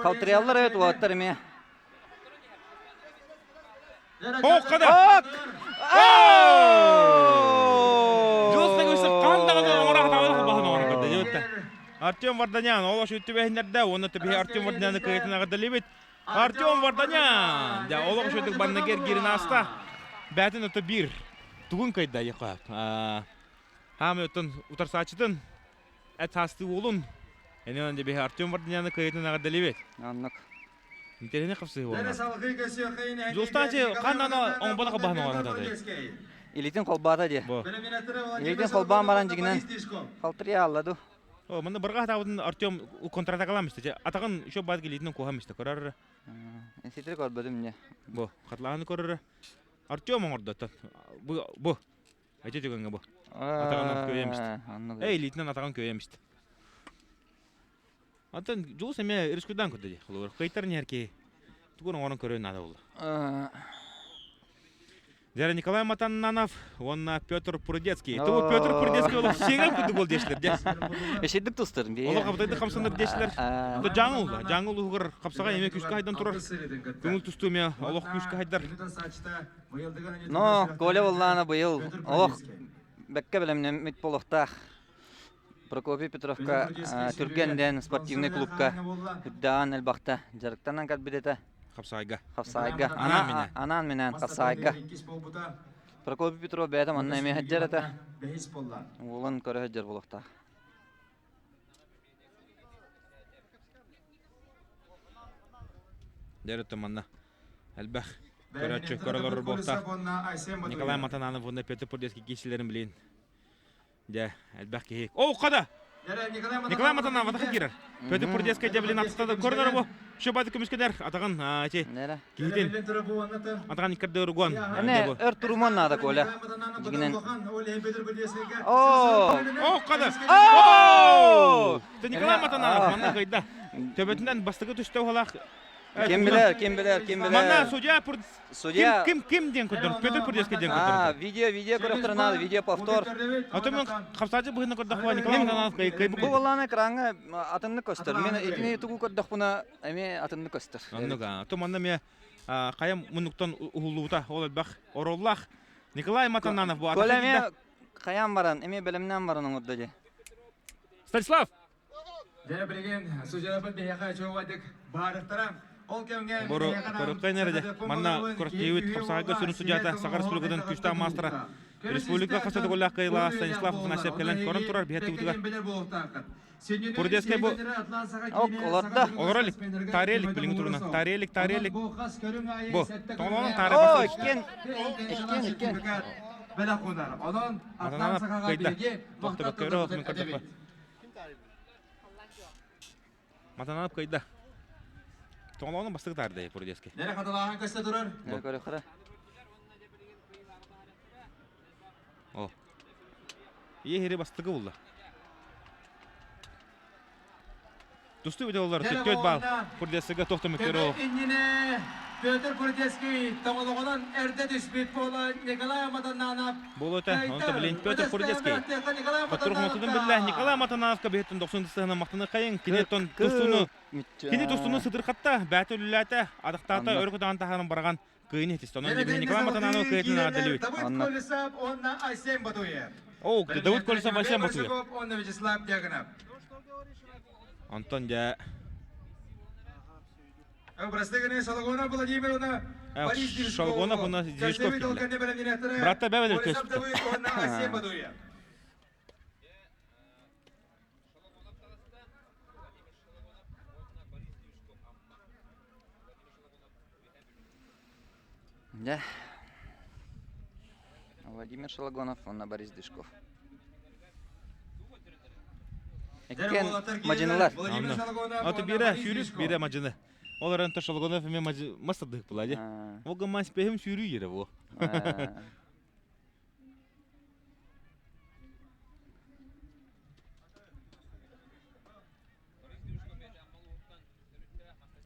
Халтырыяллар эбит уолаттар эмиэ.
Хооккада! Дьулус Ноговицын хаһан даҕаны оҥоро хатаабатах баһын оҥорон көрдө дьэ Артем Варданян ол үтүбэһиннэрдэ уонна төбүһэ Артем Варданяны кыайтын аҕырдалибит. Артем Варданян! Дьэ олох үчүгдүк банныгы эргиирин ааста. Бээтин ото биир тугун кыайда яха. Хаамы оттон утарсааччытын эт хаасты уолун Энен дебиһэ Артем Варданяны кыайтын аҕырдалибит.
Аннык.
Интэриэһинэй хапсыһыы буолла. Дьулустаачы ханна оҥботох баһын оҥорон
Илитин холбаата дии. Илитин холбаан баран дьигинэн халтырыйа алла ду.
О, манна барга хатаабытын Артем контратакаламыста. Атаҕын еще баат илиитинэн куоһамыста көрөр.
Ситири көрбөтүм не.
Бу, хатлааны көрөр. Артем оҥордо. Бу, бу. Эти түгэҥҥэ бу. Атаҕынан көйөмүст. Эй, илиитинэн атаҕын көйөмүст. Антон Дьулус эмиэ рискуйдаан көрдө дии. Холобур, кыайтар иһэр киһи тугун оҥорон көрүөн наада буолла. Дьэ, Николай Матаннанов уонна Петр Прудецкий. Тубу Петр Прудецкий олох сиэгэн курдук буол диэчилэр дьэ.
Эшидик тустар.
Олох абытайдык хамсанар диэчилэр. Дьаҥыл, Дьаҥыл уһугар хапсаҕай эмиэ күүскэ хайдан турар. Көҥүл тустуу эмиэ олох күүскэ хайдар.
Но Коля буоллаана быйыл олох бэккэ бэлэмнэммит буолуохтаах. Прокопий Петровка Түргэн диэн спортивнай клубка үрдээн элбэхтэ дьарыктанан кэлбит этэ.
Хапсаайга.
Хапсаайга.
Анаан-минээн.
Анаан-минээн хапсаайга. Прокопий Петров бэйэтэ манна эмиэ сылдьар этэ. Уолун көрө сылдьар буолуохтаах.
Дьэ, манна элбэх көрөөччү көрө олорор буолуохтаах. Николай Матананов уонна Петр Прудецкий киирсиилэрин билин Дьэ, элбэх киһи. О, хада! Николай Матанов атаха киирэр. Петр Прудецкай дьэ билин атыстады. Көрдөр бу. Шөбаты көмүскэнэр атаҕын ати киһитин атаҕын иккэрдэ уругуон.
Эне өр туруман наада Коля. Дьигинен. О!
О, хада! О! Николай Матанов манна кыйда. Төбөтүнэн бастакы түстэ уһалаах
Ким билэр, ким билэр, ким билэр.
Манна судья
Судья
Ким ким диэн көрдөр? Петр Прудецкий диэн
А,
көрдөр.
видео, видео көрөхтөрө надо, видео повтор.
А то мен хапсаачы быһыны көрдөхпүнэ Николай Матанов кый кый
Бу баллааны экраҥҥа атыннык көстөр. Мен итини тугу көрдөхпүнэ эмиэ атыннык көстөр.
Оннук а. То манна ме хайа муннуктан уһуллубута ол элбэх ороллаах. Николай Матананов бу
Коля эмиэ хайаан баран, эмиэ бэлэмнээн баран оҥордо дии.
Станислав!
Дьэ билигин судьяларбыт биһиэхэ чуолайдык баарыктара. Ол кэмҥэ
Бору көрөккө нэрде. Манна Куртиевит хапсаҕайга сүрүн судьята Саха Республикатын күүстээх маастара Республика хас төгүллээх кыайыылаах Станислав Афанасьев кэлэн көрөн турар биһиэт тыбытыгар. Курдескай бу
Ок, олордо.
Олоро илик. Таарыйа илик билиҥҥи туругунан. Таарыйа илик, таарыйа илик. Бу, тоҥолоҕунан таары
Оо,
бастыыр.
иккиэн, иккиэн, иккиэн.
Матананов кыайда. Туох да бөккөрө, мин көрдөхпө. Матананов кыайда. Тоҥолоҕунан бастакы таардайы Курдескай.
Нэрэ хатылааһын көстө турар.
Нэрэ көрөхөрө.
О. Ийэ бастакы булла. Тустуу видеолар 4 балл. Курдесыга тохтомүктөрө.
иннинэ Петр Курдецкий тоҥолоҕунан эрдэ түспүт буола Николай Матананов.
Буолуота, онто билин Петр Курдецкий. Хотурук мотутун биллэ Николай Матанановка биһиттэн 90 сыһына мактаны хайын кини тон тустууну кини тустууну сытырхатта, бээтэ үллээтэ, адахтаата өрө көтөҕөн таһааран бараган кыайын итистэ. Онон Николай Матананов кыайтын аадалыбыт.
Давыд Колесов уонна Айсен Батуев.
О, Давыд Колесов, Айсен Батуев.
Уонна Вячеслав Дьяконов.
Онтон дьэ
Простыганы Шологонов Владимировна Борис Движков.
Шологонов уонна Движков кэллэ. Братта бэбэлэр
Колесов Давыд уонна Айсен Батуев.
Да. Владимир Шологонов уонна Борис Дышков. Иккиэн мадьынылар.
Аты биэрэ сүүрүс, биэрэ мадьыны. Ол эрэн Шологонов эмиэ мас тардыһык була дии. Ол гымман спехим сүүрүү ере бу.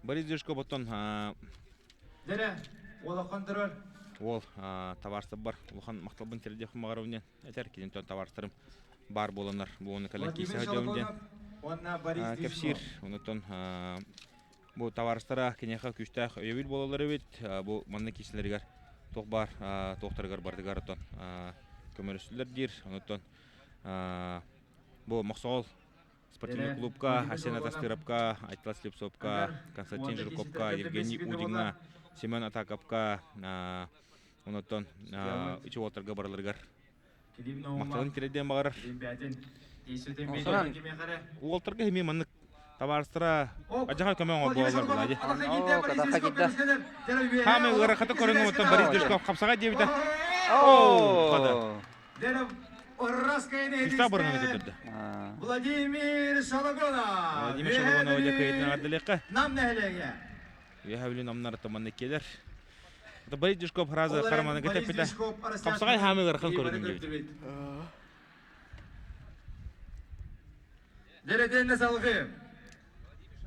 Борис Дюшко оттон
Дэрэ, улахан турар.
Уол табаарыстар улахан махталбын тиэрдиэхпин баҕарабын диэн этэр. Кининтэн табаарыстарым баар буоланнар буолуну кэлэн киирсэ сылдьабын диэн кэпсиир. Онтон бу табаарыстара киниэхэ күүстээх өйөбүл буолаллар эбит. Бу манна киирсэлэригэр туох баар туохтарыгар барытыгар оттон көмөлөстүлэр диир. Онтон бу Мохсоҕол Спортивный клубка Асен Атастыровка, Айтал Слепцовка, Константин Жирковка, Евгений Удиҥҥа, Семен Атаковка, онтон ичи уолтарга барыларыгар махталын тириэрдиэн баҕарар. Уолтарга эмиэ маннык табаарыстара адьаха көмө оҥор буолаллар буолаа дии. Хаамай ыарахата көрүҥ оттон Борис Дежков хапсаҕай диэбитэ. Оо, хада. Күүстээх бырыһыны көрдөрдө.
Владимир Шологонов.
Владимир Шологонов дьэ кыайытын аҕардылыахха.
Нам нэһилиэгэ.
Үөһэ Бүлүү намнар манна келер. Борис Дюшков фраза карманы кэтэппитэ. Хапсаҕай хаамыы ыарахан көрүҥ диэбит.
Дэрэтиэннэ салгыы.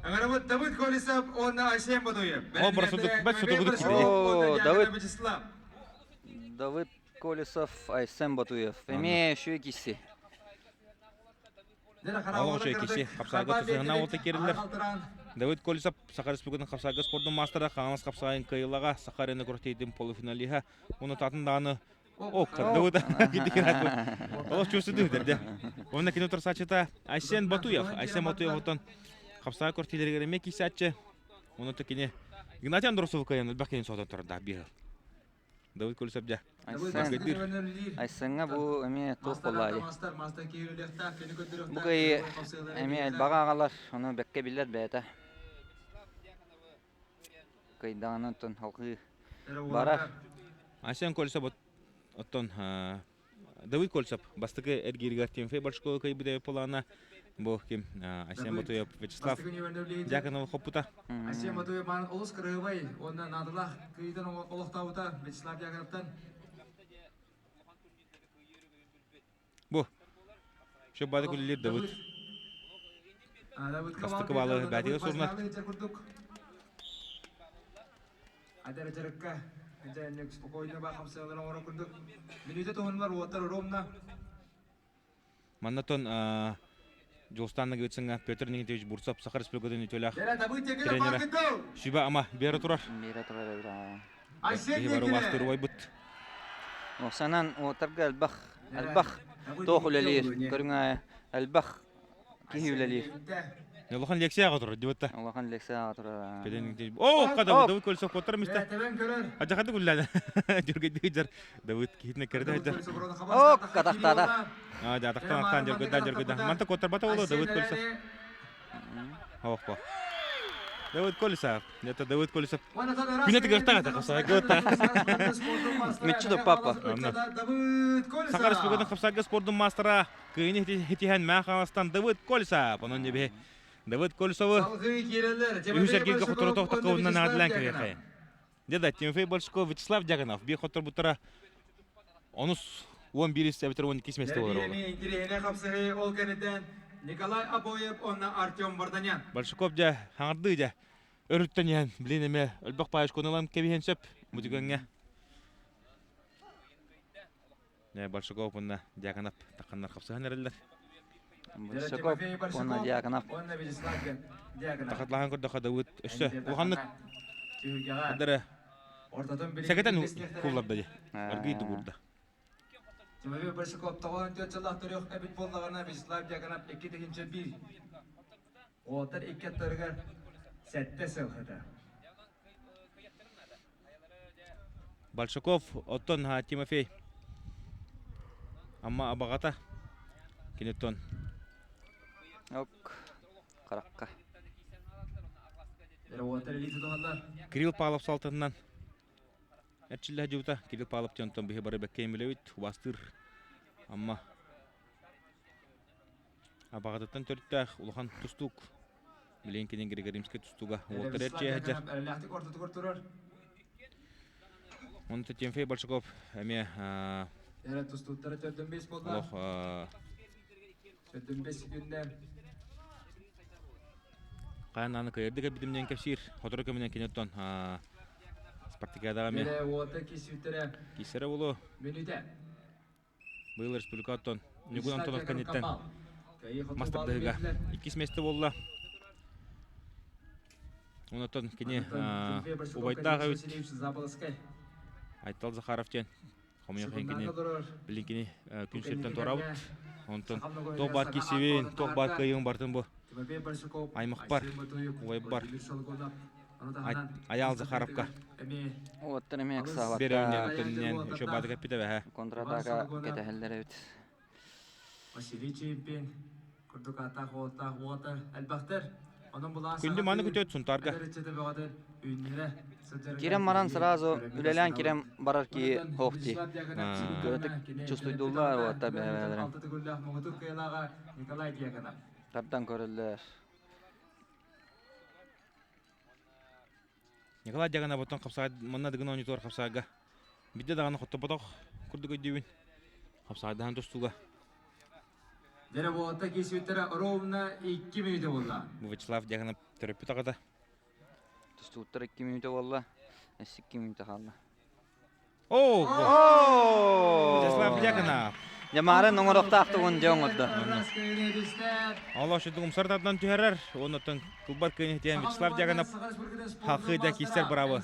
Ыҥырабыт Давыд Колесов уонна Айсен Бодуев.
О, барсудук, бэт судугудук киирди.
О, Давыд. Давыд Колесов, Айсен Батуев. Эмиэ үчүгэй киси.
Олох үчүгэй киси. Хапсаага тусуһана уолта киирдилэр. Давид Колесов Саха Республикатын хапсаага спордун маастара, Хаҥалас хапсаайын кыайыылаҕа, Саха арена күрэхтэһиитин полуфиналиһа уонна таатын даҕаны О, Давыд Олох чувствует дэ. Онно кини утарсааччыта Айсен Батуев. Айсен Батуев оттон хапсаага күрэхтэһиилэригэр эмиэ киисээччи. Онно кини Игнатий Андросов кыайан элбэх киһини соһутан турардаах биир. Давыд Колесов дьэ.
Айсеҥҥа бу эмиэ туох буоллаайы? Бу кыайыы эмиэ элбэҕи аҕалар, ону бэккэ билэр бэйэтэ. Кыайдаҕына оттон салҕыы барар.
Айсен Колесов оттон Давыд Кольцов бастакы эргииригэр Тимофей Большкову кыайбыта полана бу ким Айсен Ботуев Вячеслав Дьяконов хоппута.
Айсен Ботуев маан олус кырыыбай уонна наадалаах кыйыытын олохтообута Вячеслав Дьяконовтан.
Бу Шөббады күллир Давыд. Бастакы баалы бәтиге сурунар.
Адара дьарыкка дьэ спокойно ба хамсыаларын оҥорор курдук мүнүүтэ туһуннулар уоттар ровно
Маннатон Дьулустан Ноговицыҥҥа Петр Никитич Бурцев Саха Республикатын үтүөлээх тренера сүбэ-ама биэрэ турар.
Биэрэ турар эбит.
Биһи бары убаастыыр убайбыт.
Санан уотарга элбэх элбэх туох үлэлиир көрүҥэ элбэх киһи үлэлиир.
Улахан лекция аҕа турар дибатта.
Улахан лекция аҕа турар.
О, када Давыд көлсө коттар миста. Ажахады гуллада. Жүргөйдү жар Давыд кихитне керде жар.
О, катахтада.
А, да, тахтан ахтан жүргөйдө жүргөйдө. Манта коттар бата боло Давыд көлсө. Ховпо. Давыд Колесов. Это Давыд Колесов. Күнэ тыгыртаҕа тахса гыта.
Миччи да папа.
Саха Республикатын хапсарга спордун маастара кыайыны хитиһэн Мэҥэ Хаҥаластан Давыд Колесов. Онон дебе Давыд Колесовы үһүс эргииргэ хоторотох такыбынан наадылаан кэриэхэ. Деда Тимофей Большаков, Вячеслав Дьяконов биир хотторбуттара онус 11 эбэтэр 12 месте болар оҕолор.
Интириэһинэй хапсыһыы ол кэнниттэн Николай Обоев уонна Артем Варданян.
Большаков дьэ хаҥардыы дьэ өрүттэн иһэн блин эмэ өлбөх паечканы ылан кэбиһэн сөп бу түгэҥҥэ. Большаков уонна Дьяконов тахханнар хапсыһан эрэллэр.
Большаков уонна Дьяконов.
Уонна Вячеслав Дьяконов.
Тахатлаһан көрдөххө Давыд өссө улаханнык Дары Сэгэтэн кулларда дии. Аргый дугурда.
Тимофей Большаков тоҕоон төрт сыллаах төрүөх эбит буоллаҕына Вячеслав Дьяконов икки тыһыынча биир. Уолаттар икки аттарыгар сэттэ сыл этэ.
Большаков оттон Тимофей Амма абаҕата киниттон
Ок харакка.
Кирилл Павлов салтынынан эрчиллэ дьыбыта Кирилл Павлов тиэнтон биһи бары бэккэ билэбит убастыыр Амма абаҕатыттан төрүттээх улахан тустуук билигин кини Григоримскай тустууга уолтар эрчийэ сылдьар.
Эрэлээхтик ортотугар турар.
Онто Тимофей Большаков эмиэ
Эрэ тустууттара төрдөн бес буолла.
Олох
Төрдөн бес күннэ.
Хаан аны кыайырдык эбитим диэн кэпсиир. Сотору кэминэн кини оттон спартакиадаҕа эмиэ
Эрэ уота кисүүттэрэ
киирсэрэ буолуо.
мүнүүтэ.
Быйыл республика оттон Ньургун Антонов кэнниттэн мас тардыһыыга иккис миэстэ буолла. Онтон кини убайдаах эбит Айтал Захаров диэн хомойуох иһин кини билин кини күн сириттэн туораабыт. Онтон туох баар киирсибин, туох баар кыайыым бартын бу аймахпар, убайбар Айаал Захаровка
Уоттан эмиэ ыксаабатта.
Беревнен еще баадык эппитэ бэһэ.
Контратака кэтэһэллэр эбит.
Василий Чемпин курдук ааттаах уолаттаах уота элбэхтэр. Онон булаан
Күндү маны күтөт Сунтаарга.
Кирем маран сразу үлэлээн кирем барар ки хоохти. Көрөтүк чувствуйдуллар уотта бэйэлэрин.
Николай Дьяконов.
Тардан көрөллөр.
Николай Дьяконов оттон хапсаҕай манна дыгын оонньуутугар хапсаҕайга биирдэ даҕаны хотторботох курдук өйдүүбүн. Хапсаҕайдаһан тустууга.
Дьэ буолта киирсибиттэрэ ровно 2 мүнүүтэ буолла.
Бу Вячеслав Дьяконов төрөппүт аҕата.
Тустууттар 2 мүнүүтэ буолла. Өссө 2 мүнүүтэ хаалла.
Оо! Вячеслав Дьяконов.
Дьамаарын оҥоруохтаахтыгын дьэ оҥордо.
Олох шүдүк умсар тардан түһэрэр. Оннуттан кылбар кыайын хитиэн Вячеслав Дьяконов халхыы да киирсэр быраабы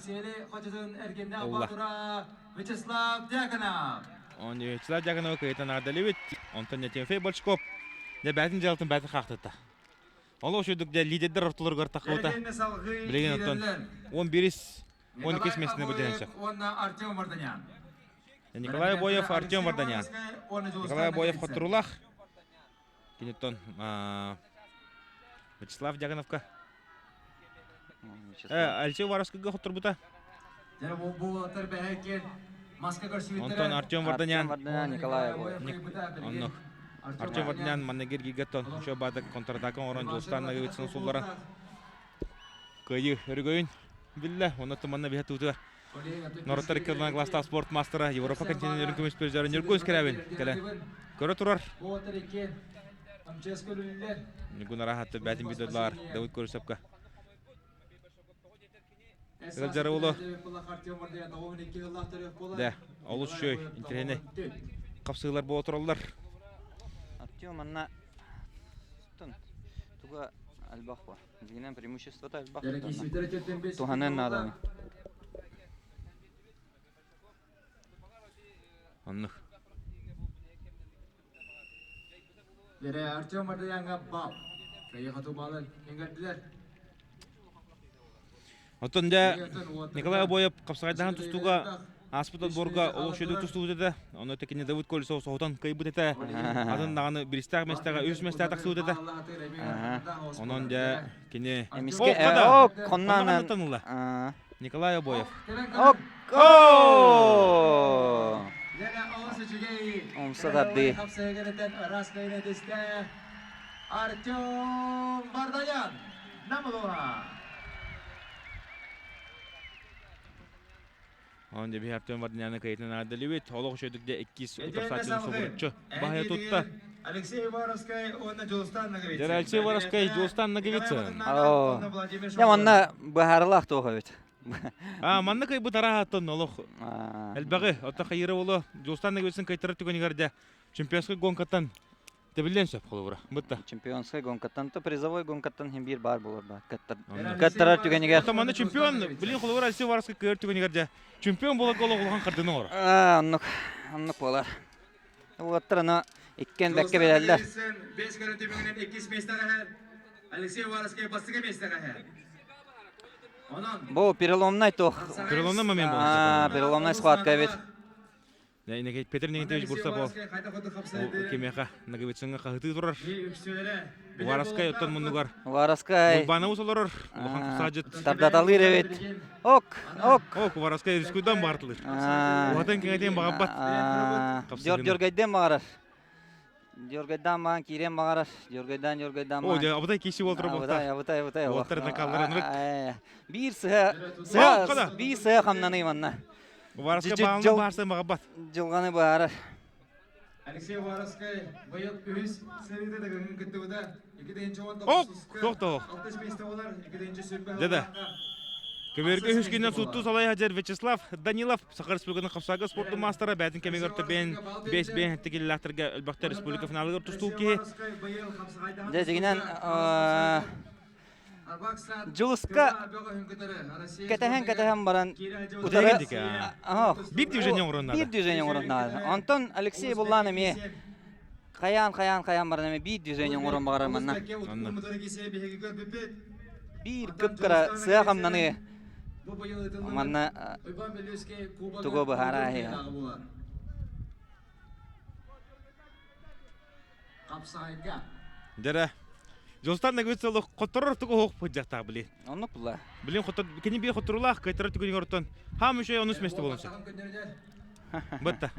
ылла.
Вячеслав Дьяконов.
Он Вячеслав Дьяконова кыайтан ардалыбыт. Онтон Тимофей Большков дьэ бээтин дьалатын бээтин хаахтытта. Олох шүдүк дьэ лидердер ортолоругар тахыбыта. Билигин оттон 11 12 месяны бу сөп.
Уонна Артем Варданян.
Николай Боев, Артем Варданян. Николай Боев хотторуулаах. Киниттон Вячеслав Дьяконовка. Алексей Уваровскайга хотторбута. Онтон Артем Варданян.
Николай Боев.
Онно Артем Варданян манна киргигеттон еще баадак контратака оҥорон Дьулустаан Ноговицын сулларан Кыайыы өрөгөйүн биллэ. Онно манна биһэ туутугар норуоттар икки ардынан класстаах спорт маастара Европа континентерин көмүс призера Ньургун Скрябин кэлэн көрө турар. Ньургун араһатты бээтин видеолар Давыд Көрүсөпкө. Ыалдьары улу. Да, олус үчүгэй, интэриэһинэй хапсыылар буола тураллар.
Артем манна туга элбэх бу. Дьиҥинэн преимуществота элбэх. Туһаныан нааданы.
Оннук.
Дere Артем Мардаяҥҥа бал. Кыайы-хотуу балын иҥэрдилэр.
Оттон дьэ Николай Обоев хапсаҕайдаһан тустууга ааспыт отборга олох үчүгэйдик тустубут этэ. Онно кини Давыд Колесов соһутан кыайбыт этэ. Атын даҕаны биристээх миэстэҕэ үс миэстэҕэ тахсыбыт этэ. Онон дьэ кини
Эмискэ о
хоннаан ылла. Николай Обоев.
Ок! Умса тардыы.
Артем Вардаян Намылуха.
Онон дьэ биһи Артем Варданяны кыайтын аадалыбыт. Олох үчүгэйдик дьэ иккис утарсааччыны субуруччу баһыйа тутта.
Алексей Уваровскай уонна Дьулустан Ноговицын.
Дьэ Алексей Уваровскай, Дьулустан Ноговицын.
Дьэ манна быһаарылаах туох эбит.
А, манна кыайбыт араһаттан олох элбэҕи. Оттон хайыра боло Дьулустан Ноговицын кыайтарар түгэнигэр дьэ чемпионскай гонкаттан Тэбиллиэн сөп холобура. Бытта.
Чемпионскай гонкаттан то призовой гонкаттан хин биир баар буолар ба. Кыттарар түгэнигэр.
Оттон манна чемпион, билин холобура Алексей Уваровскай кыайар түгэнигэр дьэ чемпион буоларга олох улахан хардыны оҥорор.
Аа, оннук. Оннук буолар. Уолаттар аны иккиэн бэккэ билэллэр.
Бэс көрөн түмүгүнэн иккис миэстэҕэ Алексей Уваровскай бастакы миэстэҕэ
Бу переломнай туох.
Переломный момент буолар.
Переломный схватка эбит.
Петр Никитич Бурсапов кимиэхэ Ноговицыҥҥа хаһытыы турар. Уваровскай оттон муннугар
Уваровскай
Уйбаанабыс олорор. Улахан купсаадьыт.
Тардаталыыр эбит. Ок, ок.
Ок, Уваровскай рискуйдан баартылыр. Уһатын кэҥэтиэн баҕарбат.
Дьоргайдыан баҕарар. Дьоргайдаан маан киириэн баҕарар. Дьоргайдаан, дьоргайдаан
О, дьэ, абытай киси уолтара буолта.
Абытай, абытай,
Уолтар накаллар ынырык.
Биир сыһа, сыһа, биир сыһа хамнаныы манна.
Уваровскай баалны баарсан баҕарбат.
Дьылҕаны баарар.
Алексей Уваровскай быйыл үһүс сырыыта дагыҥын кыттыбыта.
Ок, туох да ох. Дьэ Көбүөргэ үһүс күнүнэн суттуу салайа сылдьар Вячеслав Данилов Саха Республикатын хапсаага спордун маастара бэйэтин кэмигэр төбөйөн бэс бэйэн тикиллээхтэргэ элбэхтэ республика финалыгар тустуу киһи.
Дьэ, дьигинэн Дьулуска кэтэһэн-кэтэһэн баран утары
биир движение оҥорон
биир движение оҥорон наада. Онтон Алексей Буллан эмиэ хайаан хайаан хайаан баран эмиэ биир движение оҥорон баҕарар манна. Биир кып-кыра сыа хамнаныы манна тугу быһаараа
Дьэрэ. Дьулустан Нагвиц олох хотторор тугу оһох быдьахтаах били.
Оннук була.
Билин хотор кини бии хотторулаах кыайтарар түгэнигэр оттон хаам үчүгэй онус месте буолан сөп. Бытта.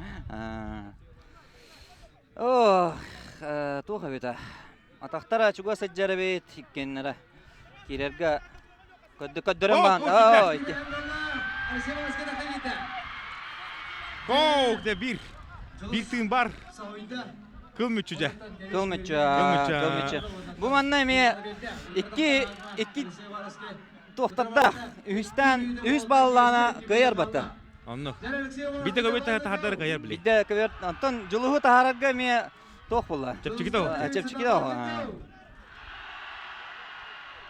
Ох, туох эбитэ. Атахтара чугас сылдьар эбит иккиэннэрэ. Киирэргэ көрдөрөн баан. Оо, ити.
Гоу, де бир. Бир тыын бар. Кыл мүччү дьэ.
Кыл мүччү, кыл мүччү. Бу манна эмиэ икки икки туохтардаах үһүстэн үһүс баллаана кыайар бата.
Онно. Биирдэ көбүт таһаардар кыайар били.
Биирдэ көбүт онтон дьулуһу таһаарарга эмиэ туох буолла?
Чэпчэки да
Чэпчэки да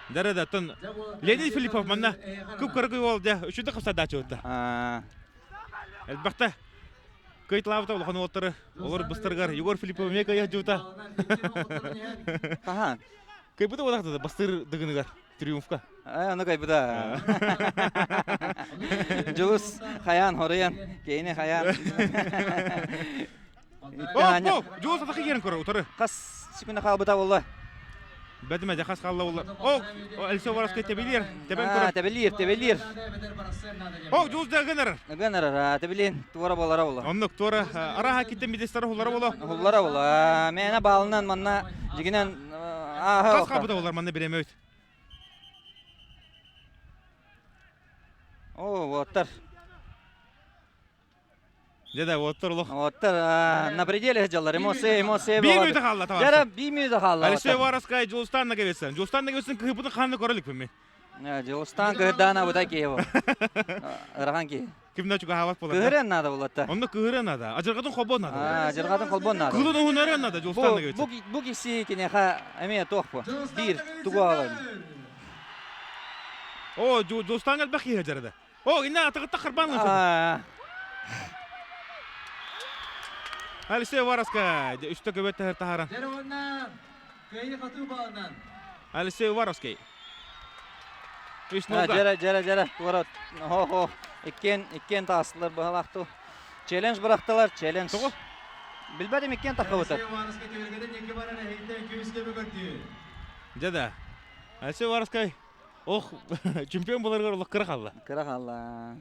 Дара да тон Леонид Филиппов манна кып-кыракый уол дьэ үчүгэй хапсардааччы отта. Элбэхтэ кыйтылаабыта улахан уолтары олор быстарыгар Егор Филиппов эмиэ кыайа дьуута.
Хаһан?
Кыйбыта буолахта бастыр дыгыныгар триумфка.
Ону кыйбыта. Дьулус хайаан хоруйан, кейини хайаан.
О, Дьулус атахы киирэн көрөр, утары.
Хас секунда хаалбыта буолла?
Бэдимэ, хас хаалла буолла. О, Алексей Воровской тебелиир, тебен көрөр.
Тебелиир, тебелиир.
О, Дьулус да гынарар.
Гынарар, тебелин, туора болара буолла.
Оннук, туора, араха киттен бидестара хуллара буолла.
Хуллара буолла. Мээнэ баалынан манна дьигинэн
Хас хаалбыта болар манна биремөйт.
О, уоттар.
Дьэ да, уоттар олох.
Уоттар на пределе сылдьаллар. Эмоция, эмоция.
Биир мүнүүтэ хаалла
табаарыстар. Дьэ, биир мүнүүтэ хаалла.
Алексей Уваровскай, Дьулустан Ноговицын. Дьулустан Ноговицын кыһыппытын ханна көрө иликпин мин.
Дьулустан кыһырдаана быта киһи бу. Ырахан киһи.
Ким да чугаһаабат буолар.
Кыһырыан наада булатта.
Онно кыһырыан наада. Адьырҕатын холбоон наада.
Адьырҕатын холбоон наада.
Кылын уһунарыан наада Дьулустан Ноговицын.
Бу киси киниэхэ эмиэ туох бу? Биир тугу аҕалар.
О, Дьулустан элбэх киһи дьарыда. О, инна атаҕытта харбаан ылсыбыт. Алексей Уваровскай үстэ көбөт таһаран. Алексей Уваровский. Үс нолга.
Дьэрэ, дьэрэ, дьэрэ. Туора. Хо-хо. Иккиэн, иккиэн таастылар быһалаахту. Челлендж бырахтылар, челлендж.
Тоҕо?
Билбэтим иккиэн таххыбытар.
Дьэ да. Алексей Уваровскай ох чемпион боларыгар олох кыра хаалла.
Кыра хаалла.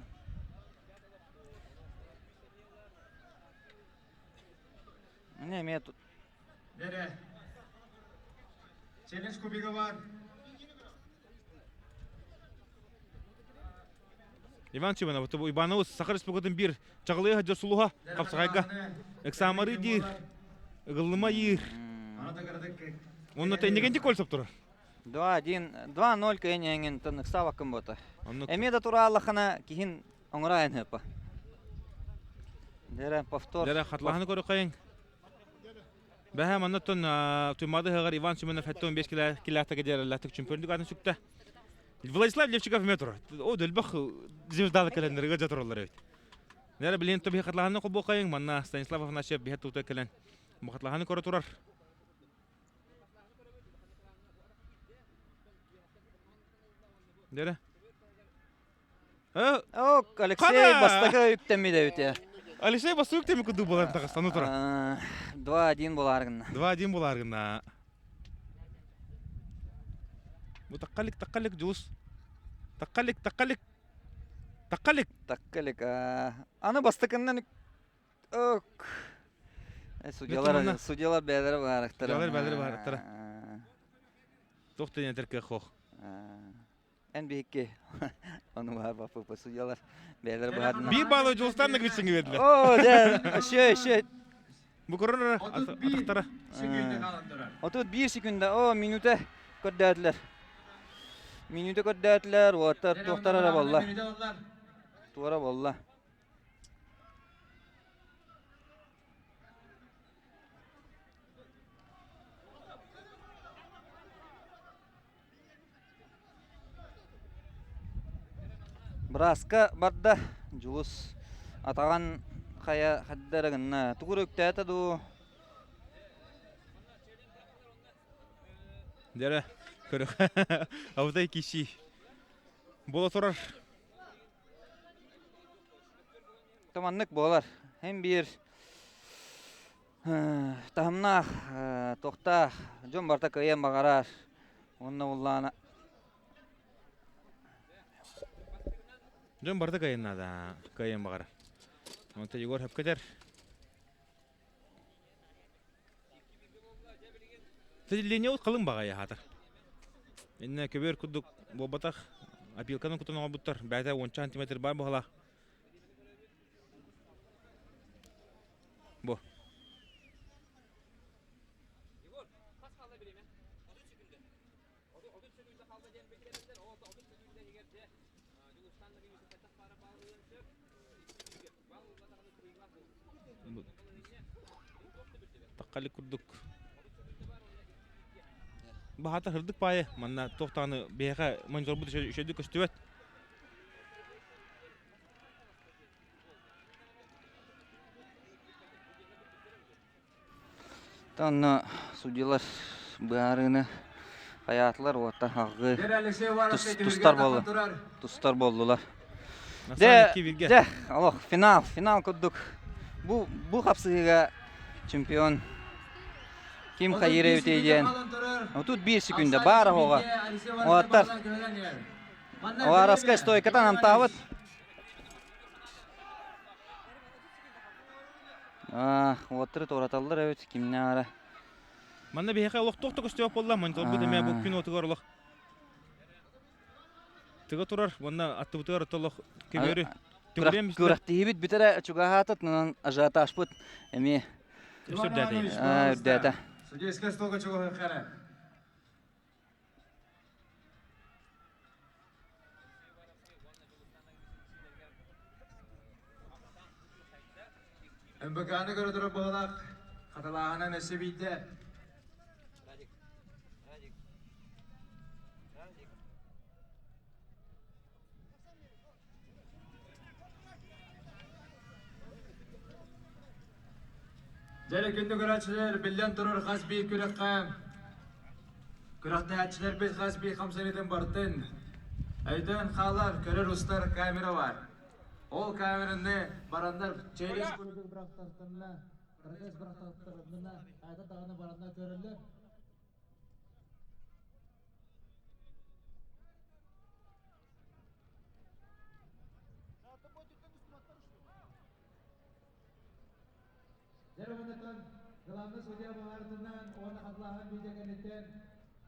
Не, эмиэ тут.
Челлендж кубига бар.
Иван Чебанов, Иванову Саха Республикатын биир чаҕылыйа сылдьар сулуһа хапсаҕайга ыксаамары диир, ыгыллыма иир. Онно тэннигэнти кольсоп турар.
2-1, 2-0 кыайан тон ыксаабаккын бота. Эмиэ да турааллахына киһин оҥорайын хыпа. Дэрэ повтор.
Дэрэ хатлаһаны көрөккайын. Бэһэ маннаттан Туймаады ыһыаҕар Иван Семенов 75 килээхтэ кэдиэрэллээхтик чемпиондук аатын сүктэ. Владислав Левчиков эмиэ турар. О, дэлбэх звездалы кэлэннэр ыга тураллар эбит. Нэрэ билин то биһи хатлаһаны холбуохайын манна Станислав Афанасьев биһи тута кэлэн бу хатлаһаны көрө турар. Дэрэ.
Ок, Алексей бастакы үктэммит эбит.
Алексей бастакы үктэммит курдук буолан таҕыстану турар.
2-1 буолааргынна.
2-1 буолааргынна. Бу таккалик, таккалик, Дьулус. Таккалик, таккалик. Таккалик.
Таккалик. Аны бастакыннан ок. Судьялар, судьялар бэйэлэрэ баарахтара.
Судьялар бэйэлэрэ баарахтара. Туох да этэр кыах суох.
Эн биһикки ону баар баппыппа судьялар бэйэлэрэ быһаарына.
Биир баалы Дьулустан да күтсүҥ бердилэр.
Оо, дьэ, өссө, өссө.
Бу көрөр атахтара.
31 секунда, оо, минута көрдөөтүлэр. Минута көрдөөтүлэр, уоттар туохтар эрэ буолла. Туора буолла. Бырааска барда Дьулус атаҕын хайа хайда эрэ гынна тугу эрэ үктээтэ дуу
Дьэрэ көрөх абытай киши буола турар.
Маннык буолар. Һин биир таһымнаах, туохтаах дьон барыта кыайыан баҕарар. Уонна буллаана
Дьон барыта кыайан наада, кыайыан баҕарар. Онто Егор хөпкөтөр. Линия халыҥ баҕайы аһаатар. Иннэ көбүөр курдук буолбатах опилканы кутан оҥорбуттар. Бэйэтэ уонча сантиметр баар быһалаах. Бу. Таххали курдук баһата сырдык паайы манна туох даҕаны биһиэхэ мониторбут үчүгэйдик көстүбэт.
Онно судьялар быһаарыыны хайаатылар уоттан салгыы тустар буолла тустар буоллулар. Дьэ, дьэ, олох финал, финал курдук. Бу бу хапсыһыыга чемпион ким хайыыр эбитий диэн. Тут биир секунда баар оһоҕо. Уолаттар Уваровскай стойкатан амтаабыт. Уоттары туораталлар эбит, кимнээх эрэ.
Манна биһиэхэ олохтоох да көстүбэт буолла, мониторбут эмиэ бу күн уотугар олох тыга турар, уонна аттыбытыгар олох көбүөрү төгүрүөн бистэ.
Күрэхтэһиибит бүтэрэ чугаһаатыт, онон ажиотажпыт эмиэ
үрдээтэ.
Үрдээтэ.
Судейская столга чугаһыахха МБК-ны көрө турар быһылаах хатылааһынан өссө биирдэ Дьэ, күндү көрөөччүлэр, биллэн турар хас биир күрэххэ күрэхтэһээччилэрбит хас биир хамсаныытын барытын өйдөөн хаалар, көрөр устар камера бар. Ол камераны бараннар через курдук бырахтартарына, протез бырахтартарына, хайда даҕаны бараннар көрөллөр. Дьэ, главный судья быһаарытынан уонна хатылааһын видео кэнниттэн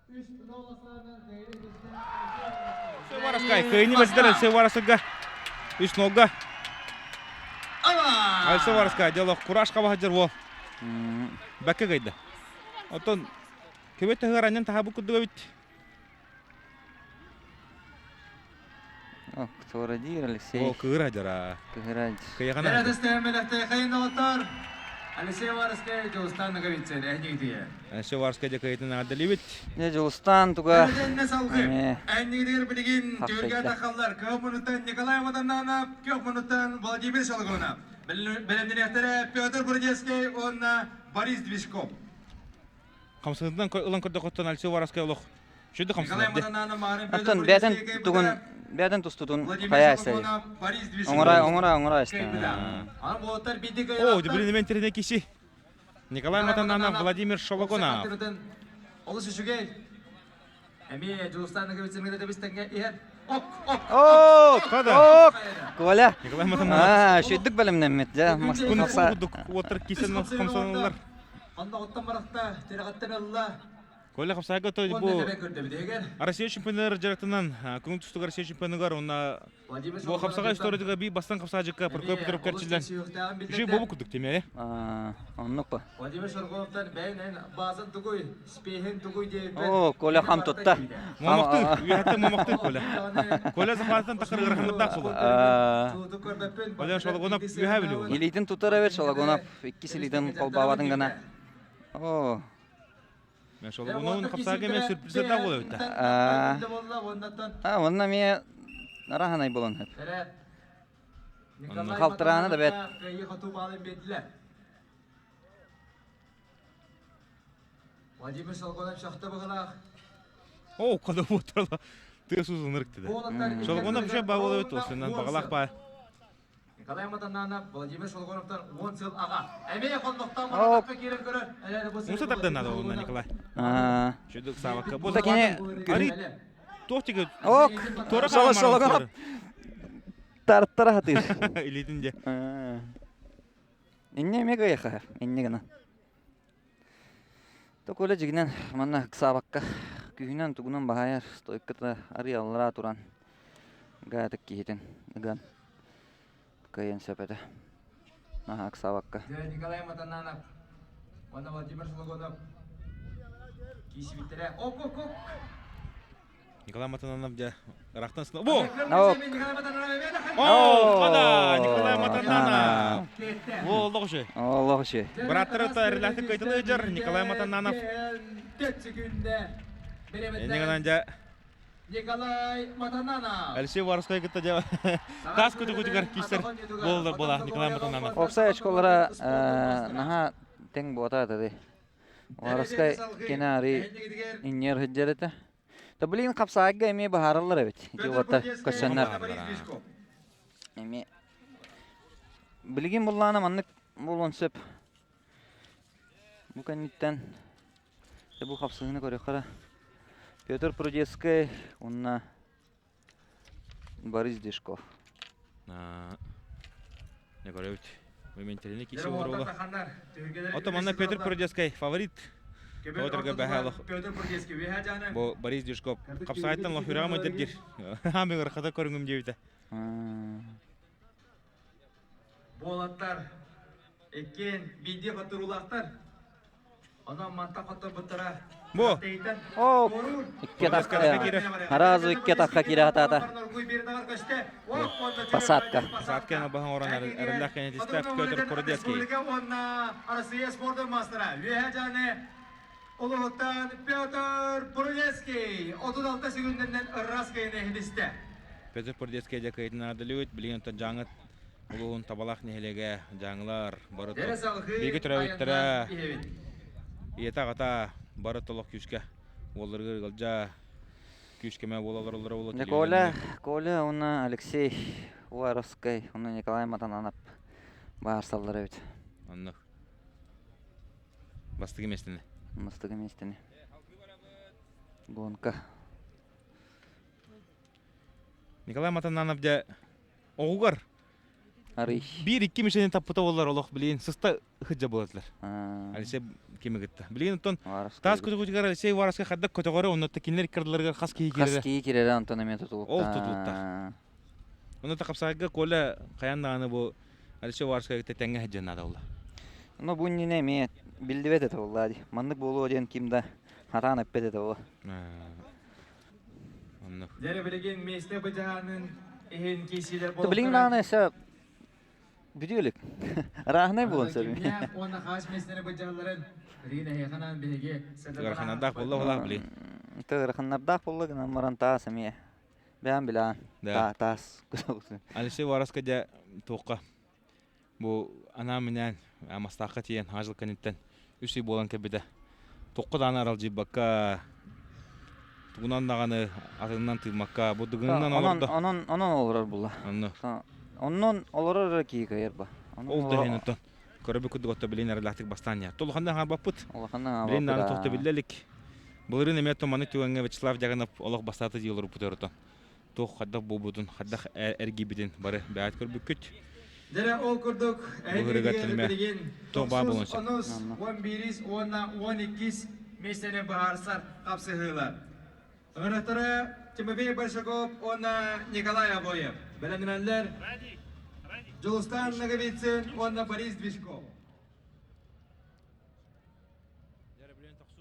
3-0 ахсаанынан кыайыы
Вараскай, кыайыны бэсидер Алексей Варасыга 3-0-га. Алексей Вараскай, дело кураж хабаһадьыр уол. Бэкке кыйды. Оттон көбөт таһыгар анньан таһабы курдук эбит.
О, кто диир Алексей?
О, кыыра дьара.
Кыыра.
Кыйаҕана.
Алексей Варскай, Дьулустан Ноговицын, эһнигитие.
Алексей Варскай дьэ кыйытын аадалибит.
Не Дьулустан туга.
Салгы. Эннигитигэр билигин түөргэ тахаллар. Көх мунуттан Николай Матананов, көх мунуттан Владимир Шалгунов. Бэлэмнэниэхтэрэ Петр Бродецкий уонна Борис Движков.
Хамсанытынан ылан көрдөхөттөн Алексей Вараскай олох Шүдү хамсанар.
Оттон бээтин тугун бээтин тустутун хайа истэй. Оҥора оҥора оҥора истэй.
О, блин, мен теріне киши. Николай Матананов, Владимир Шологонов.
Олус үчүгэй. Эми Дьулустан Ноговицыны тэбистэнгэ иһэр. Ок, ок,
ок,
Када.
Ок. Коля.
Николай Матананов.
Аа, шүйдүк бэлэмнэммит. Дьэ,
Күн курдук уоттар кисен хамсаналар.
Онно оттон барахта, тирэҕиттэн ылла.
Коля Хапсаайга то бу Россия чемпионатыгар дьарыктанан, күн тустук Россия чемпионатыгар уонна бу хапсаҕай историятыгар би бастан хапсаажыкка Прокопий Петров кэрчиллэн үчүгэй буолбут курдук тимэ.
Оннук па.
Владимир Шаргуновтан бэйэн баазан тугуй, спеһин тугуй диэбиппин.
О, Коля хам тутта.
Момохтур, үйэттэн момохтур Коля. Коля захватынан тахыр ыараханырдаах сула. Коля Шологонов үһэ билиу.
Илиитин тутар эбит Шологонов, иккис илиитин холбаабатын гына. О,
Шологоновун хапсаага эмэ сюрприза буола эбит.
А, онно эмиэ араһанай буолан сөп. Халтыраана да бэт.
Владимир Шолгонов шахта быһылаах.
О, кода буотала. Тыа сузунырык деди. Шолгонов уже баа эбит осынан багалах ба.
Николай Матананов, Владимир Шолгоновтан 10 сыл аҕа. Эмиэ хоннохтон баратакка киирэн көрөр.
Муса тардан надо онна Николай. Шүдүк саабакка. Бу
кини
Ари туох тиги
Ок,
Тора
Шоло Шологонов тартара хатыр.
Илитин де.
Инне эмиэ кыайха, инне гына. Токуля дьигинэн манна ыксаабакка күүһүнэн тугунан баһайар стойката арый аллараа туран гаатык киһитин ыган кыайан сөп этэ. Наһаа ыксаабакка.
Николай Матананов уонна Владимир Шологонов киисибиттэрэ. Ок, ок, ок!
Николай Матананов дьэ ырахтан сына. Бу!
О,
О, Николай Матананов! О, олох үчүгэй.
Олох үчүгэй.
Бырааттары эрэлээхтик кыайтылыы дьар Николай Матананов. Иннигынан дьэ
Николай Матананов.
Алексей Варскай кытта дьэ таас күтү-күтүгэр киирсэр буолалар буола Николай Матананов.
Опсай очколара наһаа тэҥ буота тады. Варскай кене иннер сылдьар этэ. Да блин хапсаайга эмиэ быһаараллар эбит. Ити уоттар көссөннөр. Эмиэ билигин буллаана маннык буолуон сөп. Бу кэнниттэн бу хапсыһыыны көрүөххэ Петр Прудецкай уонна Борис Дежков.
Не көрөбүт. Моментально киси оҥоруола. Ото манна Петр Прудецкай фаворит. Тоҕоторго бэһэ Бу Борис Дежков хапсаайтан лохүрэҕэ мөдөргир. Хаамыгар хата көрүҥүм диэбитэ.
Буолаттар иккиэн биирдии хотторуулаахтар. Онон мантан хотторбуттара
Бу.
О, икки атахха Аразу икки атахха киирэ хатаата. Посадка.
Посадка на баһан орон эрэллээх кэнэтистэ Петр Курдецкий.
Россия спордун мастера. Үөһэ жаны Улуһуттан Петр Прудецкий 36 секундынан ырас кыйыны иһитистэ.
Петр Прудецкий дьэ кыйытын аадалыбыт. Билигин оттон дьаҥыт. улууһун Табалаах нэһилиэгэ Дьааҥылар бары
Дэрэ салгыы
бииргэ төрөөбүттэрэ
айаннаан иһэбит.
ийэтэ аҕата бары толох күүскэ уолларыгар ыалдьа күүскэмэ буола олороллоро буолуо
Дьэ, Коля, Коля уонна Алексей Уваровскай уонна Николай Матананов баарсаллар эбит.
Оннук. Бастакы миэстэни.
Бастакы миэстэни. Гонка.
Николай Матананов дьэ оҕугар
Арый.
Биир-икки мишени таппыта буоллар олох билигин сыста хыдьа буолатылар. Алексей кими кытта. Билигин оттон таас көтөҕүтүгэр Алексей Уваровскай хардак көтөҕөрө онно кинилэр иккардыларыгар хас киһи киирэрэ.
Хас киһи киирэрэ онтон эмиэ тутулуктаах.
Ол тутулуктаах. Онно хапсаайга Коля хайаан даҕаны бу Алексей Уваровскай кытта тэҥҥэ сылдьан наада буолла.
Ну бу иннинэ эмиэ биллибэт этэ буолла дии. Маннык буолуо диэн ким да хатаан эппэт этэ буолла.
Оннук.
Дьэ билигин миэстэ быдьаанын иһин киисиилэр
Билигин даҕаны өссө бүтүө илик. Ырааһынай буолуон сөп.
Уонна хаас миэстэни быдьаалларын билигин эһиэхэнэн биһиги
Ыараханнардаах буолла буолаах билигин.
Ыараханнардаах буолла гынан баран таас эмиэ. Бэйэм билэҕин. Таас.
Алексей Вараска дьэ туохха бу анаан-минээн Мастаахха тиийэн хаажыл кэнниттэн үс ый буолан кэлбитэ. Туохха даҕаны аралдьыйбакка, тугунан даҕаны атынынан тыыммакка, бу дыгынынан олордо.
Онон онон олорор буолла.
Онно.
Оннон олорор эрэ киһи кыайар ба.
Ол да иһин оттон көрөбүт курдук отто билин эрэлээхтик бастаан иһэр. Улаханна хаалбаппыт.
Улаханна
Билин даҕаны тохто биллэ илик. Былырыын эмиэ оттон маннык түгэҥҥэ Вячеслав Дьаганов олох бастаата дии олорбут өртөн. туох хайдах буолбутун, хайдах эргийбитин бары бэйэт көрбүккүт.
Дьэ ол курдук
Быһырыгар тилимэ туох баар буолуон сөп.
Онус, 11 уонна 12 миэстэни быһаарсар хапсыһыылар. Ыҥырыктара Тимофей Большаков уонна Николай Обоев. Бэлэмнэнэллэр Дьулустан Ноговицын уонна Борис Движков.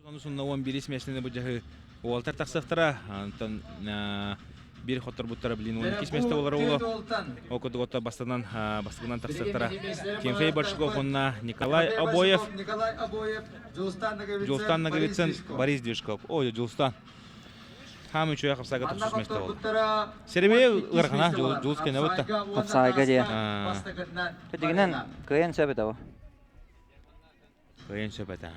Онусунна 11 миэстэни бу дьаһы уолтар тахсыахтара. Онтон биир хотторбуттара блин 12 миэстэ буолар уолу. Ол курдук отто бастанан бастакынан тахсыахтара. Тимофей Большаков уонна Николай Обоев.
Николай Обоев,
Дьулустан Ноговицын, Борис Движков. Ой, Дьулустан. Хаам үчүгэй хапсаага тохсус миэстэ буолла. Серебе ыарахана Дьулус кэнэ бутта.
Хапсаайга дии. Дигинен кыайан сөп этэ бу.
Кыайан сөп этэ.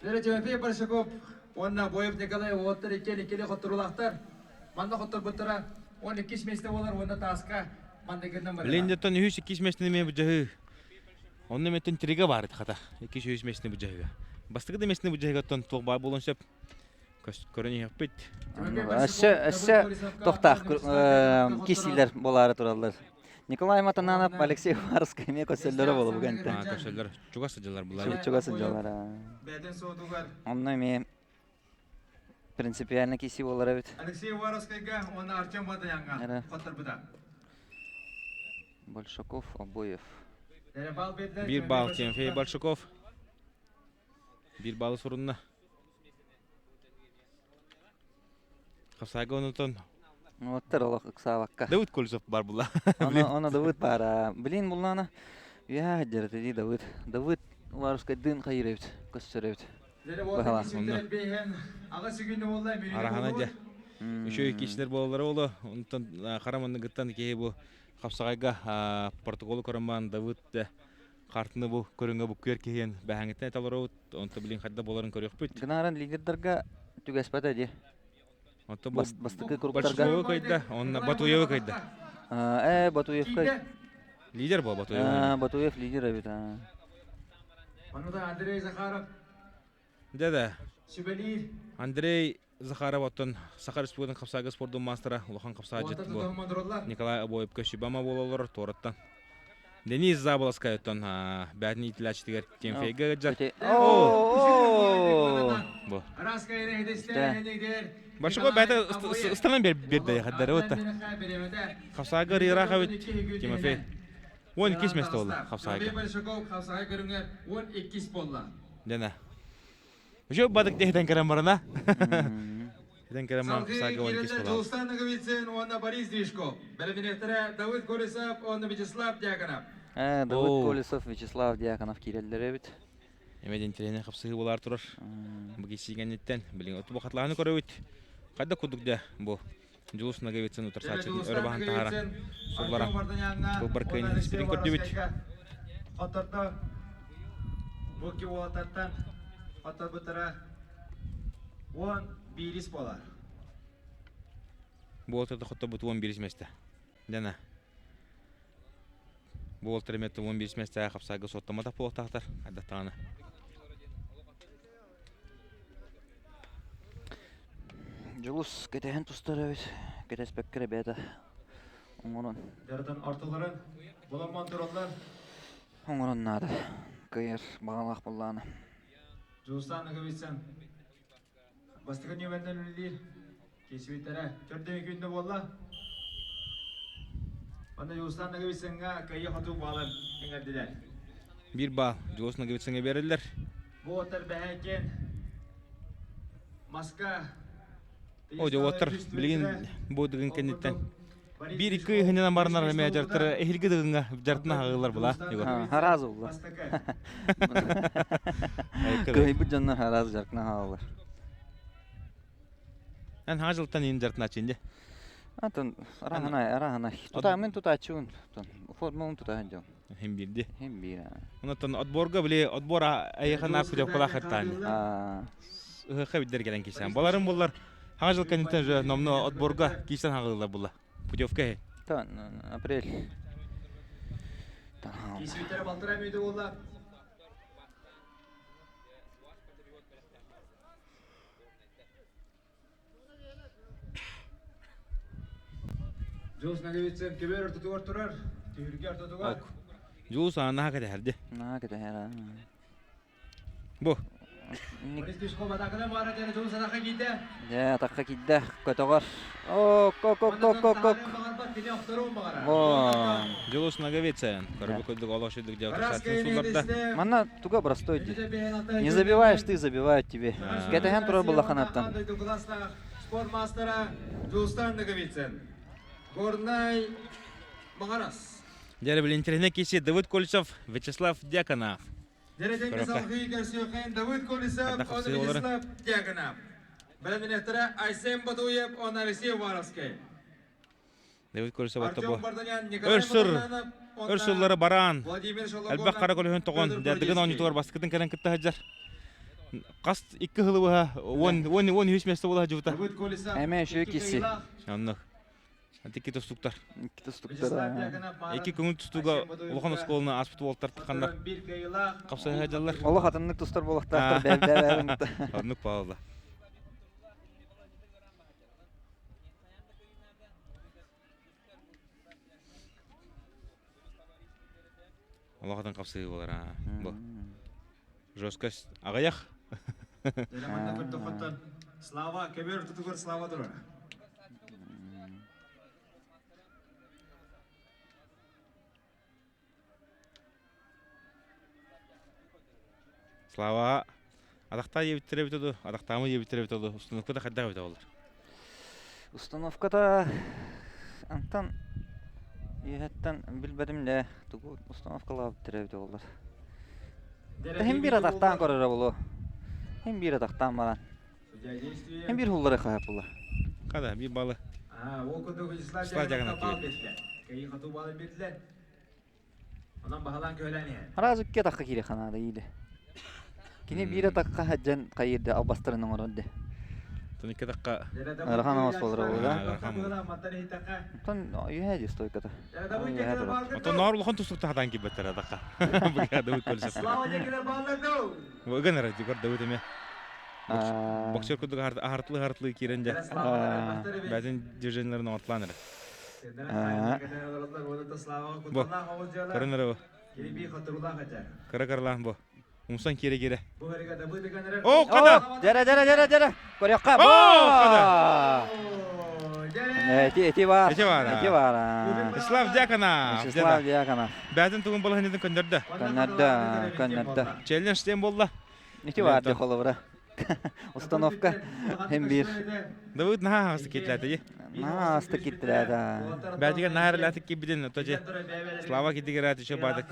Дьэ, Тимофей Большаков уонна Боев Николай уолаттар иккиэн иккили хотторуулаахтар. Манна хотторбуттара 12 миэстэ буолар уонна тааска манныгынан барыта.
Линдеттон үһүс иккис миэстэни эмиэ быдьаһыы. Онно эмиттэн тиригэ баар хата. Иккис үһүс миэстэни быдьаһыга. Бастакы да миэстэни быдьаһыгаттан туох баар буолуон сөп. Көрөн иһэхпит.
Өссө өссө тохтаах кисилер болаары тураллар. Николай Матананов, Алексей Уваровскай эмиэ көсөллөрө болу бүгэнтэ.
Көсөллөр. Чугас сылдьаллар булар.
Чугас сылдьаллар. Онно эмиэ принципиально киси болар эбит.
Алексей Уваровскайга уонна Артем Вадаянга хотторбута.
Большаков, Обоев.
Биир балл Тимофей Большаков. Биир баллы сурунна. Хапсаайга онутон
Оттор олох ыксаабакка.
Давыд Кольцов бар була.
Оны Давыд баара. Блин, буллаана. Үһэ дьэрэтэ Давыд. Давыд Уваровскайдыын хайыр эбит, көстөр эбит. Баһала.
Арахана дьэ. Үчүгэй киһилэр буолаллара буолуо. Онтон хара манныгыттан киһи бу хапсаҕайга протоколу көрөн баран Давыд хартыны бу көрүҥҥэ буккуйар киһиэн бэһэҥиттэн этэ олоробут. Онто билин хайда буоларын көрүөхпүт.
Гынааран лидердарга түгэспэтэ дии.
Онто бу
Бастакы кругтарга.
Большевы кыйда, онно Батуевы кыйда.
Батуевка.
Лидер был Батуев.
Батуев лидер эбит.
Онно Андрей Захаров.
Да-да. Андрей Захаров оттон Саха Республикатын хапсаага спордун маастара улахан хапсаажыт бу Николай Обоевка сүбама буолалар туораттан. Денис Заболоскай оттон бээтин иитилээччитигэр Тимофейга ыдьар. Бу. Большаков бэйэтэ ыстанан биэрдэ хаддары отта. Хапсаага ырыыраах эбит Тимофей. 12 место болла хапсаага.
Большаков хапсаага көрүҥэр 12 болла.
Дена. Уже бадык дехтен керен барана. Хитен керен баран хапсаага 12 болла.
Дьулустан Ноговицын уонна Борис Движков. Бэлэмнэхтэрэ Давыд Колесов уонна Вячеслав Дьяконов.
Давыд Колесов, Вячеслав Дьяконов киирэллэр эбит.
Эмэ интэриэһинэй хапсыһыы буолаар турар. Бу киирсиигэнниттэн билигин оту бахатлааны көрөбүт. Хайда курдук дьэ бу Дьулус Ноговицын утарсааччытын өрө баһан таһааран сулларан кылбар кыайын испитин көрдүбүт.
Хоттордо бу уолаттартан хотторбуттара 11 буолар.
Бу уолаттарда хотторбут 11 месте. Дана. Бу уолаттар эмиэ 11 месте хапсаайга суоттамматах буолуохтаахтар. Айдаттаҕына.
Дьулус кэтэһэн тустар эбит. Кэтэспэккэ эрэ бэйэтэ оҥорон.
Дьарытан ортолорун боломмон тураллар.
Оҥорон наада. Кыайар баҕалаах буоллаҕына.
Дьулустан Ноговицын бастакы нүөмэринэн үлэлиир. Киирсибиттэрэ төрдүөн күндэ буолла. Онно Дьулустан Ноговицыҥҥа кыайыы-хотуу буолан иҥэрдилэр.
Биир баал Дьулус Ноговицыҥҥа биэрэллэр.
Бу уоттар бэһээкин маска
О, дьэ уоттар билигин бу дыгын кэнниттэн биир икки ыһынынан баранар эмэ дьарыктара эһилги дыгыҥҥа дьарытына хаҕыллар була Егор.
Хараас улла. Кыһыйбыт дьоннор хараас дьарыкна хаалалар.
Эн хаҥа жылтан иин дьарытынааччын дьэ.
Атын араһанай араһанай. Тута мин тутааччыбын. Формулун тутаһан дьон.
Хим биирди.
Хим биир.
Онтон отборга били отбор айыха наар путевкалаах хаттаан. Ыһыахха биддер кэлэн киирсэн. Баларым буллар хаҥа жыл кэнниттэн уже номно отборга киирсэн хаҕыллар булла. Путевка иһин.
Тон апрель.
Киирсибиттэрэ балтараа мүнүүтэ буолла. Дьулус Ноговицын көбүөр ортотугар турар, түһүлгэ ортотугар.
Дьулус наһаа кэтэһэрди.
Наһаа кэтэһэр.
Бу.
Борис Пешков атакадан баара диэн Дьулус атака киирдэ.
Дьэ, атакка киирдэ. Көтөҕөр. О, кок кок кок кок кок. О.
Дьулус Ноговицын. Көрбүт курдук олох шүдүк дьэ сулларда.
Манна туга простой ди. Не забиваешь ты, забивают тебе. Кэтэһэн турар буллаханаттан.
Спорт мастера Дьулустан Ноговицын. Горнай Маҕарас.
Дьэ, билинтерине киси Давыд Кольцов, Вячеслав Дьяконов.
Дэрэтэнгэ салгыы көрсүөххэ Давыд Колесов, он Вячеслав Дьяконов. Бэлэмнэхтэрэ Айсен Батуев, он Алексей Уваровский.
Давид Колесов тобо. Өр сыр, өр сыллары бараан, элбэх хара көлөһүн тоҕон, дэрдигин оонньуутугар баскытын кэлэн кытта сылдьар. Хас икки сылы быһа 10 13 место буола сылдьыбыта.
Эмэ үчүгэй киси.
Оннук. Икки тустуктар.
Икки тустуктар.
Икки көҥүл тустууга улахан оскуоланы ааспыт уолаттар тахханнар хапсаһа сылдьаллар.
Олох атыннык тустар буолуохтаахтар бэйбэбэбин.
Оннук паалла. Олох атын хапсыһыы буолар аа. Бу. Жесткость аҕыйах.
Манна көрдөххөттөн Слава көбүөр ортотугар Слава турар.
Слава атахтаа диэбиттэрэ эбитэ дуу, атахтаама диэбиттэрэ эбитэ дуу, установката хайдах эбитэ буоллар?
Установката антан үөһэттэн билбэтим да тугу установкалаабыттара эбитэ буоллар. Иһин биир атахтаан көрөрө буолуо. Иһин биир атахтаан баран. Иһин биир хуллары хаһап була.
Хада, биир балы.
Ол курдук Вячеслав
Вячеслав
Дьяконов
Дьяконов
баал биэрдилэр. Кэйии хоту баалы биэрдилэр. Онон баһылаан көһөлөөн иһэр.
Араас икки атахха киириэххэ наада иилэ. Кини биир атахха сылдьан хайыырда албастарын оҥорор дэ.
Тон икки атахха
Ыарахан оҥос буолар ол да. Онтон үөһээ дии стойката. Үөһээ турар.
Оттон ноор улахан тустукта хатаан киирбэттэр атахха. Быгадыбыт көлсөп.
Слава дьэкилэр бааллар дуу.
Ыган эрэ дьигор Давыд эмиэ. Боксер курдук аһартылыы-аһартылыы киирэн дьэ. Бэйэтин движениеларын оҥортулаан эрэ. Бу, көрөн эрэ бу. Кыра кыралаан бу. Умсан киирэ-киирэ. О, хада!
Дьэрэ, дьэрэ, дьэрэ, дьэрэ! Көрүөххэ!
О, хада!
Эти, эти бар.
Эти бар.
Эти бар.
Вячеслав Дьяконов.
Вячеслав Дьяконов.
Бэйэтин тугун балаһынньытын көннөрдө.
Көннөрдө, көннөрдө.
Челлендж диэн буолла.
Ити бар дии холобура. Ыксаабакка установка һин биир.
Давыд наһаа аҕыс китлээтэ
Наһаа аста китлээтэ.
Бээтигэр наһаа эрэлээхтик киирбитин, ото же Слава китигэрээт еще баадык.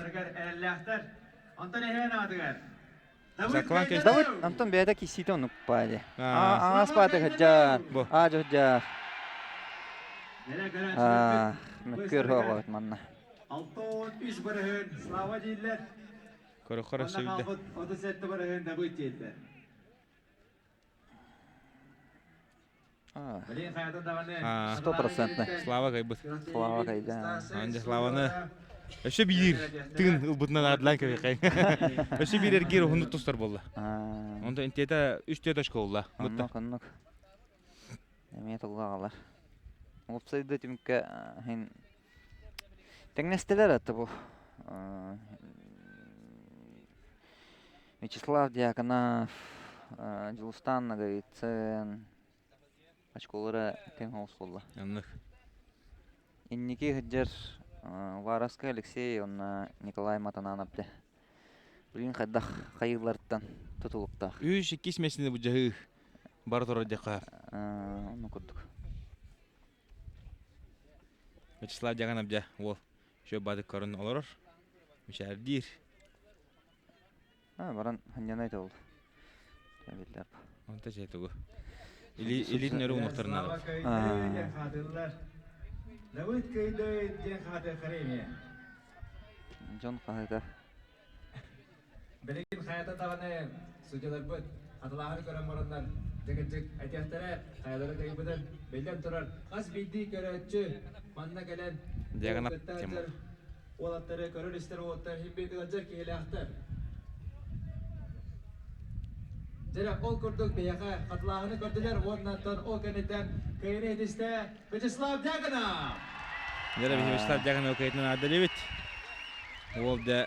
Онтон эһээн аатыгар.
Давыд Антон бэйэтэ киссиитэ оннук паали. Аас пааты хадьаар. Аа дьоһдьаар. Мөккүөр хоҕоот манна.
63 барыһын Слава дииллэр.
Көрөххөр өссө билдэ.
37 барыһын Давыд дииллэр.
Стопроцентный.
Слава кайбыт.
Слава кайда.
Анде Славаны өссө биир тыын ылбытынан адлан кэбихэйин. Өссө биир эргиир уһуннук тустар буолла. Онто интиэтэ үс түө точка буолла.
Оннук, оннук. Эмиэ туллаҕалар. Уопсайда түмүккэ хин тэҥнэстилэр аты бу. Вячеслав Дьяконов, Дьулустаан Ноговицын очколара тэҥ оҕус буолла.
Оннук.
Инники сылдьар Уваровскай Алексей уонна Николай Матананов дьэ. Билигин хайдах хайыыларыттан тутулуктаах.
Үс иккис миэстэни былдьаһыы бара турар диэххэ.
Оннук курдук.
Вячеслав Дьяконов дьэ уол еще бадык көрөн олорор. Мичээрдиир.
Баран ханньанай ол. Биллэр.
Онто чэ тугу. Или илиитин өрө уҥуохтарына.
Давыд Кыйды диэн хааты харемия.
Дьон хаһыта.
Билигин хайата даҕаны судьяларбыт хатылааһын көрөн бараннар дьэкэчик этиэхтэрэ хайалары кыйбытын биллэн турар хас биирдии көрөөччү манна кэлэн
Диагонап
уолаттары көрөр-истэр уолаттар иһин биир ыалдьар киһилээхтэр. Дьэ ол курдук биһиэхэ хатылааһыны көрдүлэр уонна оттон ол кэнниттэн кыайыыны иһитистэ Вячеслав Дьяконов!
Дьэ Вячеслав Дьяконов кыайытынан аадалыбыт. Уол дьэ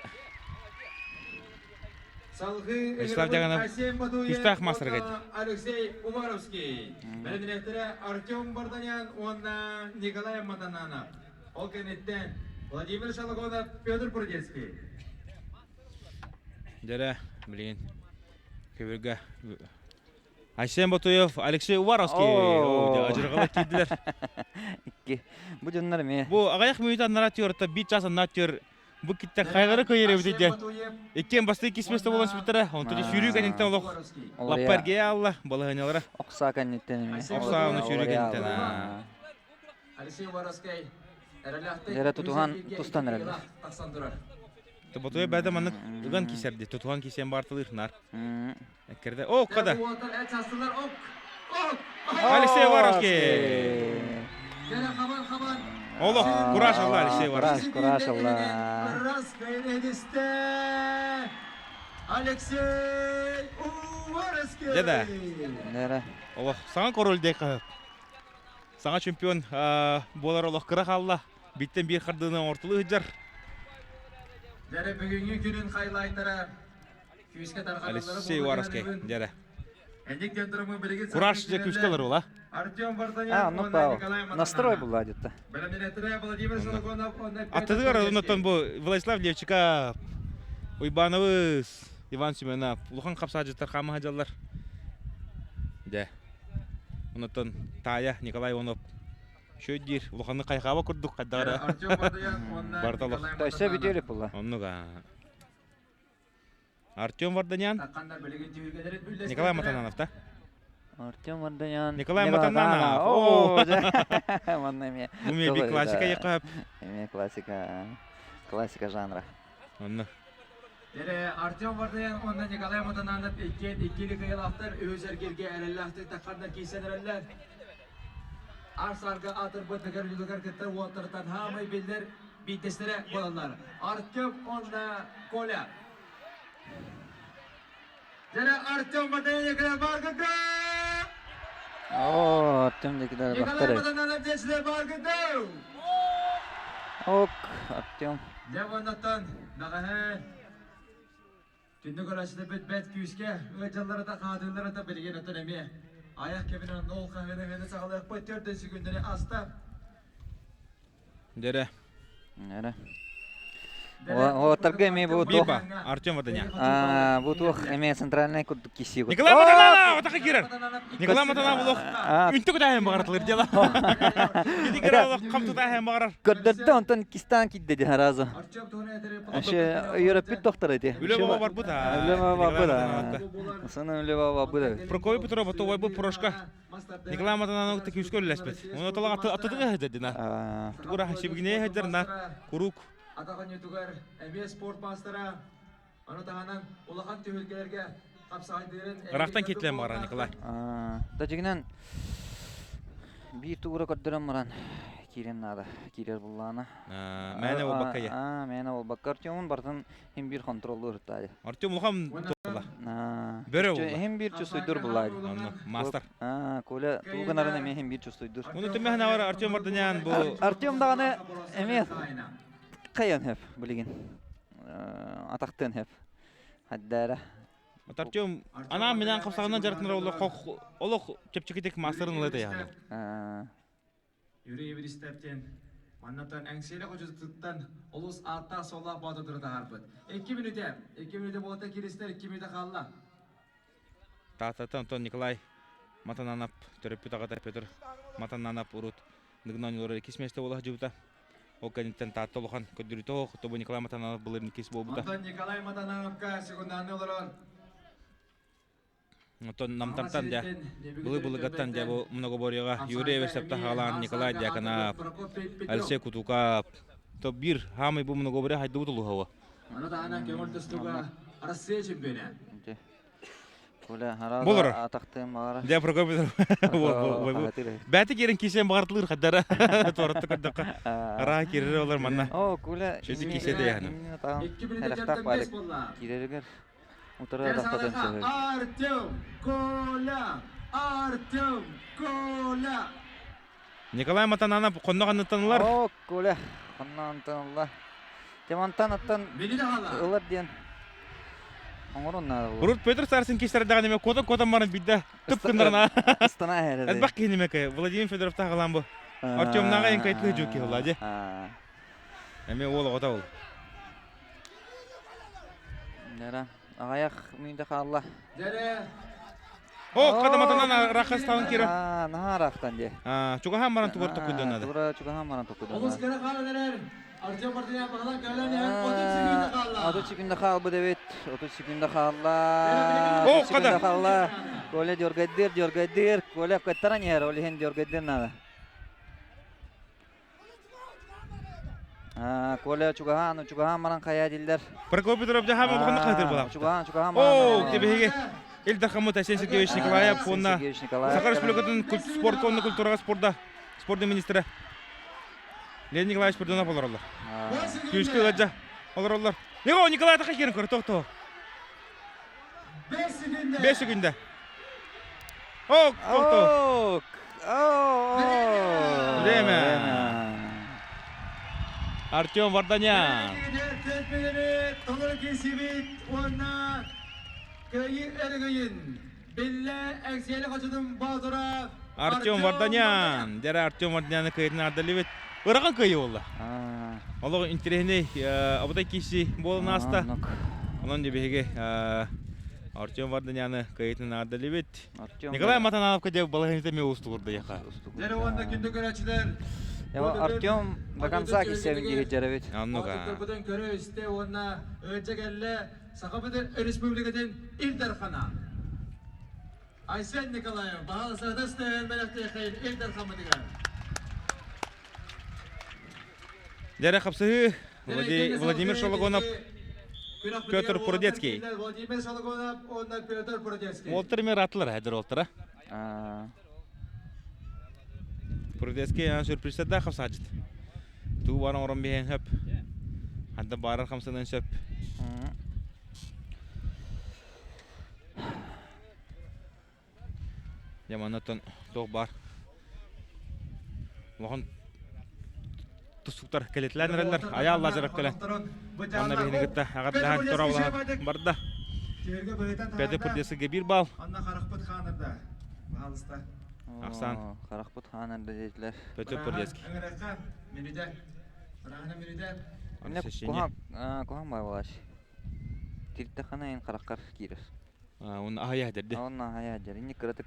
Салгыы
Вячеслав Дьяконов күүстээх маастарга этэ.
Алексей Уваровский, бэлэмнээхтэрэ Артем Барданян уонна Николай Матананов. Ол кэнниттэн Владимир Шалагонов, Петр Прудецкий.
Дьэрэ, билигин көбүргэ Айсен Ботуев, Алексей Уваровский ажырҕала киирдилэр.
Икки. Бу дьоннор эмиэ.
Бу аҕыйах мүнүүтэ аннараа түөртэ, биир час аннаа түөр бу киттэ хайлары көйөр эбит диэн. Иккиэн бастакы иккис миэстэ буолан сүпүттэрэ. Онтон сүүрүү кэнниттэн олох лаппа эргийэ аалла балаһыанньалара.
Охсаа кэнниттэн эмиэ.
Охсаа оны сүүрүү кэнниттэн.
Алексей Уваровский эрэлээхтик
Эрэ тутуһан тустан эрэллэр.
тахсан турар.
Ботуя бэдэ маннык ыган кисэрди, тутуһан кисиэн баартылыыр нар. Эккерде. О, када. Алексей Уваровский. Олох, кураж алла Алексей Уваровский.
Кураж, кураж алла.
Алексей Уваровский.
Дьэ да.
Нера.
Олох, саҥа король дей кыһып. Саҥа чемпион буолар олох кыра хаалла. Биттэн биир хардыыны оҥортулуу сылдьар.
Дьэрэ бүгүҥҥү күнүн хайлайтара күүскэ тарҕаталлара
Алексей Уваровский дьэрэ.
Эник диэн билигин
Кураж дьэ күүскэ ылар ула.
Артем
А,
Вартанян
ну
уонна
пау.
Николай
Настрой
Матананов.
была где-то.
Бэлэмнэнэтэрэ Владимир Солоконов уонна Петр
Аттыгар оннуттан бу Владислав Левчика, Уйбановыс, Иван Семенов улахан хапсаажыттар хаама сылдьаллар. Дьэ. Онтон таайа Николай Иванов үчүгэй диир, улаханнык хайҕааба курдук хайдах эрэ
Артем Варданян уонна
барыта олох.
Николай
Өссө
Матананов.
бүтүөлүк буолла.
Оннук аа. Артем Варданян,
Тахханнар билигин түһүлгэлэрин үллэстэллэрэ.
Николай Матананов да?
Артем Варданян,
Николай Матананов. О,
Манна эмиэ.
Бу эмиэ бик классика якап.
Эмиэ классика. Классика жанра.
Онно.
Дere Артем Варданян уонна Николай Матананов иккиэн иккили кыйылаахтар үһүс эргиргэ эрэллээхтик тахханнар киирсэн эрэллэр. Ар-сарга аатырбыт нагар кыттар уолаттартан хаамай биллэр биирдэстэрэ буолаллар. Артем уонна Коля. Дere Артем Варданян Николай Баргыда!
О, Артем Николай
Николай
бахтары.
Матананов десилер Баргыда!
Ок, Артем.
Дьэ уоннаттан бэҕэһээ түннүк өрөөччүтэ бэт күүскэ ыалдьалларыта хаатыылларыта билигин оттон эмиэ айах кэбинэн ол хаһыыны ыһыыны саҕалыахпыт төрдүн сүгүннэри аста.
Дэрэ.
Дэрэ. Оттарга эми бу туох
Биба, Артем Ваданя.
А, бу туох эми центральный курдук киси.
Николай Матанана, отака кирер. Николай Матанана булох. Үнтү кутаһын багартылыр дела. Кити кира олох кам тутаһын багарар.
Көрдөрдө онтон кистан кидде ди харазы. Аше үйрөппүт доктор эти.
Үлэ баба барбыт а.
Үлэ баба барбыт а. Сана үлэ баба барбыт.
Прокопий Петров ото вайбы прошка. Николай Матанана күскө үллэспит. Оны талага атыдыга хеддина. Тугура хашибигне хеддерна курук.
Атах оонньуутугар эмиэ спорт маастара, ону таһынан улахан түһүлгэлэргэ хапсаҕайдыырын
Ырахтан китлен бара Николай.
Тажигинен биир тугура көрдөрөн баран киирэн наада киирэр буллаана.
Мээнэ буолбакка я.
Аа, мээнэ буолбакка Артемун бартын хим биир контроллуур таadi.
Артем улахан тула. Бөрө буолла.
Хим биир чувствуйдур буллаadi.
Онно мастер.
Аа, Коля тугунарын эмиэ хим биир чувствуйдур.
Уну түмэһин авар Артем Варданян бу
Артем даҕаны эмиэ хайан хөп билигин. Атахтын хөп. Хаддара.
Артем анаан минаан хапсаҕынан дьарыктанар олох олох чэпчэкитик маастарын ылыта яһана.
Юрий Юристептен маннатан эҥсиэлэ хочотуттан олус ааттаах суоллаах боотурдары таһаарбыт. 2 мүнүүтэ, 2 мүнүүтэ буолта киристэр 2 мүнүүтэ хаалла.
Таататтан Антон Николай Матананап төрөппүт аҕата Петр Матананап урут Ныгынан олорор иккис миэстэ буола сылдьыбыта. Ол кэнниттэн Таатта улахан көрдөрүүтэ суох, тобу Николай Матананов былырыын иккис буолбута.
Онтон Николай Матанановка секундааны олорор.
Оттон Намтантан дьэ былы-былыгаттан дьэ бу многоборьеҕа Юрий Эверсептах аҕалаан Николай Дьяконов, Алексей Кутуков то биир хаамай бу многоборье хайдыбыт улуһа
Аны таһынан көҥүл тустууга Россия чемпиона.
Коля,
Болор.
атахтыым баҕара.
Дьэ, Прокопий Бэти киирэн киисен баҕартылыыр хаддара туоратты көрдөххө. Араа киирэр олор манна.
О, Коля,
Чөтү киисэ дэйэһэнэ.
Харахтаах баалык киирэригэр утары атахтатын сөһөр.
Артем Коля! Артем Коля!
Николай Матананов хонно ханныттанылар.
О, Коля, хонно антанылла. Темантан аттан ылар диэн оҥорон наада
Урут Петр Сарсин кистэрдэҕин эме куотан-куотан баран бидде тып кыннарына.
Ыстана эһэрэ.
Элбэх киһини мекэ Владимир Федоров таһалаан бу. Артемнааҕа эн кайтылы жуки хула же. Эме уол оҕото ол.
Нера аҕайах мүнде хаалла.
Дьэрэ
О, кадаматанан рахастан кира.
Аа, наһаа ыраахтан дии.
Чугаһаан баран тугар токуйдан
Тура чугаһаан баран токуйдан.
Олус кэрэ хаалан эрэр. Артем Мартынян баһылан кэлэн иһэн 30 секунда хаалла.
30 секунда хаалбыт эбит. 30 секунда хаалла.
О,
30 секунда
када.
хаалла. Коля дергайдыр, дергайдыр. Коля кыттаран иһэр, ол иһин дергайдыр надо. Коля чугаһаан, чугаһаан баран хайа диллер.
Прокопий Петров жаһаан улаханнык хаһытыр буолаахтар.
Чугаһаан, чугаһаан
О, кебеһиге Ил Дархаммыт Айсен Сергеевич Николаев уонна Саха Республикатын спортка уонна культураҕа спорда спордун министрэ Леонид Николаевич Пердунов олороллор. Күүскэ ыладьа олороллор. Него Николай таха киирэн көр, тохто. 5 секунда. О, тохто. Время. Артем Варданян.
Толору киирсибит уонна кыайыы өрөгөйүн биллэ Эҥсиэли хочотун боотура
Артем Варданян. Дьэрэ Артем Варданяны кыайытын ардалибит. Ырахан кыайыы буолла. Олох интэриэһинэй абытай киирсии буолан ааста. Онон дьэ биһиги Артем Варданяны кыайытын ардалибит. Николай Матанановка дьэ балаһыанньата эмиэ уустугурда яха.
Дьэрэ уонна күндү көрөөччүлэр
Артем до конца киссэбин диэки дьэрэбит.
Оннук.
Бүтүн көрө-истэ уонна ыалдьа кэллэ Сахабыт Республикатын Ил Дархана Айсен Николаев баһаалысата стээн бэлэхтиэххин Ил Дархаммытыгар.
Дьэрэ хапсыһыы Владимир Шологонов, Петр Прудецкий.
Владимир Шологонов уонна Петр Прудецкий.
Уолтар эмиэ ырааттылар хәдер уолтара. Прудецкий сюрпризтардаах хапсаачыт. Туу баран орон биһэн хөп. Ханта баарар хамсанан сөп. Дьэ маннаттан туох баар улахан тустууктар кэлитилээн эрэллэр. Айаал Лазарев кэлэн манна биһини кытта аҕардаһан тура барда. Петр Прудецкийгэ биир балл.
Анна харахпыт хаанырда. Баһалыста.
Ахсан.
Харахпыт хаанырда диэтилэр.
Петр Прудецкий.
Ыҥырахха мүнүтэ. Ыраахына мүнүтэ.
Инне куһаҕан баай буолааччы. Тиртэххинэ эн хараххар киирэр.
Уонна аһыйа дэрди.
Онно аһыйа дьэр. Инник кыратык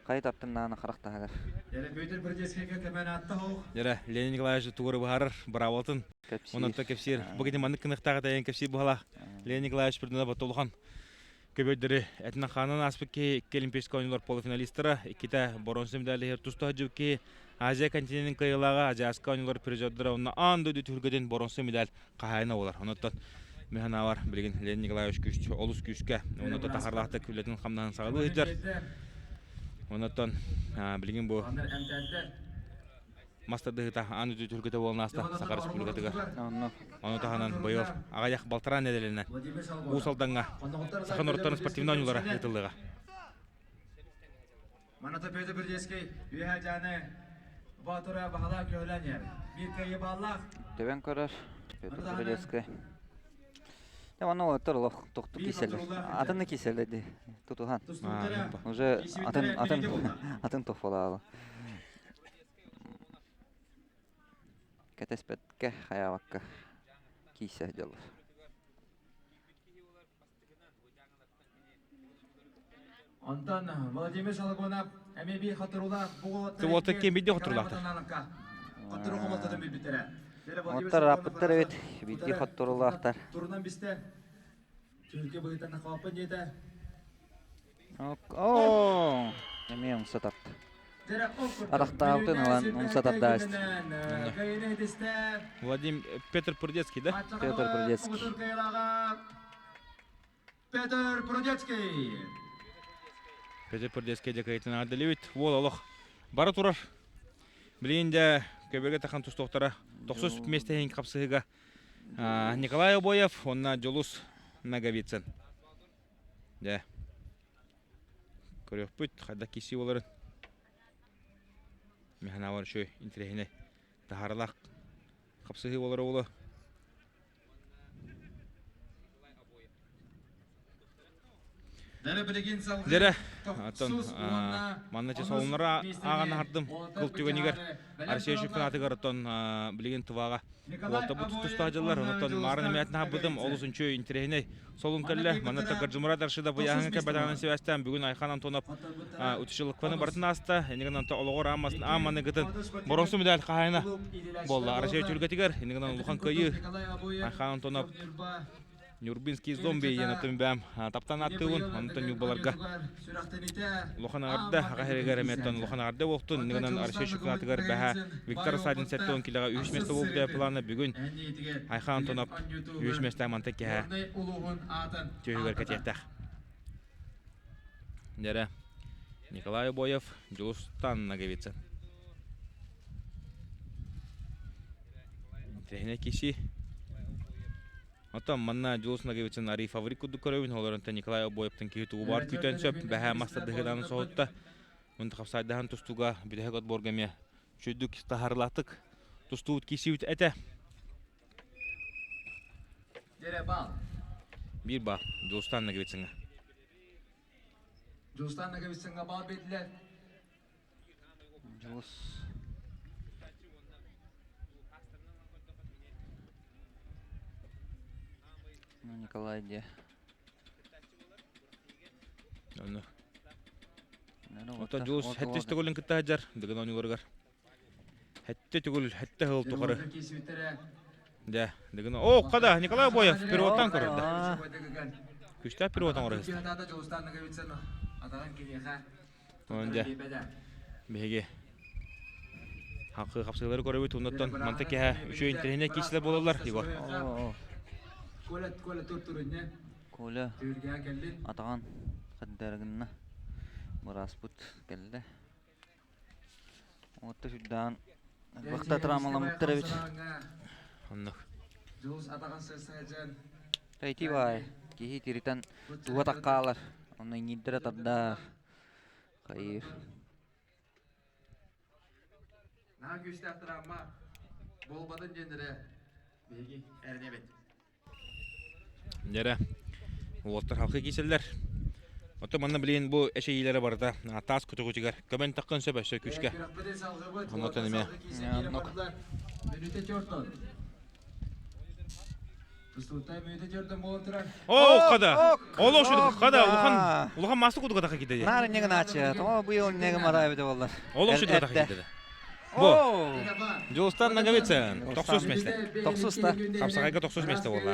хайы тартыннаана харах таһыгар.
Петр Бродецкийга көмөн атта хоох.
Дьэрэ, Леонид Николаевич тугары быһаарар быраабылатын. Онон кэпсиир. Бу кини маннык кыныхтаах этэ кэпсиир быһалаах. Леонид Николаевич Пердунов улахан көбөйдөрү этинэн хаанан ааспыт киһи икки Олимпийскай оонньуулар полуфиналистара, иккитэ боруонса медалиһэр туста сылдьыбыт киһи Азия континенын кыайыылааҕа Азиатскай оонньуулар призердара уонна аан дойду түһүлгэтин боруонса медаль хаһаайына буолар. Онуттан мин санаабар билигин Леонид Николаевич күүс, олус күүскэ уонна тахарылаахтык үлэтин хамнаһын саҕалыы сылдьар. Онуттан билигин бу мас тардыһыыта аан дойду түһүлгэтэ буолан ааста Саха Республикатыгар. Ону таһынан быйыл аҕыйах балтараа нэдиэлэнэн Уус Алдаҥҥа саха норуоттарын спортивнай оонньуулара ыытыллыаҕа.
Маната Петр Бердецкий үөһэ дьааны Боотура баһылаа көһөлөөн иһэр. Биир кыайыы бааллаах.
Төбөн көрөр Петр Бердецкий. Дьэ манна уолаттар олох тохту кииселлер. Атын да кииселлер дии тутуһан. Уже атын атын атын тофолаалы. Кэтэспэткэ хайаабакка киисэ дьоллор.
Онтон Владимир Шалагонов эмиэ биир хотуруулаах бу
Уолаттар ким биирдэ хотуруулаахтар?
Хотуру хомолтотун билбиттэрэ.
Оттор ааппыттар эбит, биирдии хотуруулаахтар.
Турунан бистэ. Түһүлгэ быһыытан хооппун диэтэ.
Оо, эмиэ умса тарта. Атахтаабытын ылан умса тардааст.
Владимир Петр Прудецкий, да?
Петр Прудецкий.
Петр Прудецкий.
Петр Прудецкий дьакыйтын аадалыбит. Уол олох бара турар. Билигин дьэ көбөргө тахан тустуохтара тохсус миэстэһин хапсыһыга Николай Обоев уонна Дьулус Ноговицын. Дьэ, көрүөхпүт хайдах киирсии буоларын. Мин санаабар үчүгэй, интэриэһинэй, таһаарылаах хапсыһыы буолара буолуо. Дьэрэ, оттон манна солуннара ааҕан аһардым кыл түгэнигэр Россия чемпионатыгар оттон билигин Тываҕа уолтабыт тустаах дьыллар онтон маарын эмээтин аһарбытым олус үчүгэй интэриэһинэй солун кэллэ манна Гаджимурад Аршида быйааһыҥҥа кэлбэтэҕинэн сибээстээн бүгүн Айхан Антонов утучулукпаны барытын ааста иннигин онто олоҕор ааммасын аамманыгытын боруонсу медаль хаһаайына буолла Россия түһүлгэтигэр иннигин улахан кыайыы Айхан Антонов Нюрбинский зомби диэн оттон бэм таптаан ааттыыбын онтон ньурбаларга улахан аҕарда аҕа иһэригэр эмиэттэн улахан аҕарда буолтун иннигинэн Россия чемпионатыгар бэһэ Виктор Садин 70 килоҕа үһүс миэстэ буолбута плана бүгүн Айхан Антонов үһүс миэстэ манта киһэ түөһүгэр кэтиэхтээх Дэрэ Николай Обоев Дьулустан Ноговицын Интэриэһинэй киси Оттон манна Дьулус Ноговицын арый фаворит курдук көрөбүн, олоронтон Николай Обоевтан киһи тугу баар күүтэн сөп, бэһээ мастардыһыылаан соһутта. Мунта хапсайдаһан тустууга бүтэһик отборга эмиэ үчүгдүк таһаарылаахтык тустуубут киирсибит этэ. Биир баал Дьулустан Ноговицыҥҥа.
Дьулустан Ноговицыҥҥа баал биэрдилэр.
Дьулус Ну, Николай где?
Ону. Ото Дьулус хэттис төгүлүн кытта сылдьар Дыгын оонньууларыгар. Хэттэ төгүл, хэттэ сыл тухары. Дьэ, Дыгын О, хада Николай Обоев переводтан көрөрдө. Күстээх перевод оҥоро Онон дьэ, биһиги хапсыы хапсыылары көрөбүт, оннуттан манта киһэ үчүгэй интэриэһинэй киирсилэр буолаллар, Егор.
Коля, Коля тур турунне.
Коля атаҕын хаддарыгынна бырааспыт кэллэ. Уотта сүрдээн элбэхтэ травмаламмыттар эбит.
Оннук.
Дьулус атаҕын сырсыһадьан.
Эти баай, киһи тиритэн туга таккаалар, онно иҥиирдэрэ тардар. Хайыр.
Наһаа күүстээх травма буолбатын диэннэрэ биһиги эрэнэбит.
Дьэрэ, уолаттар халқы кииселлэр. Оттон манна билигин бу эчэйиилэрэ барыта таас көтөҕүтүгэр көмөн таххан сөп өссө күүскэ. Оннотон эмиэ. О, хада. Олох шүдүк хада улахан улахан масты кудуга таха киде.
Наар неге начы. Тома быйыл неге мара бите боллар.
Олох шүдүк таха киде. Бу. Жолстан Наговицын. Тохсус месте.
Тохсуста.
Хапсагайга тохсус месте болла.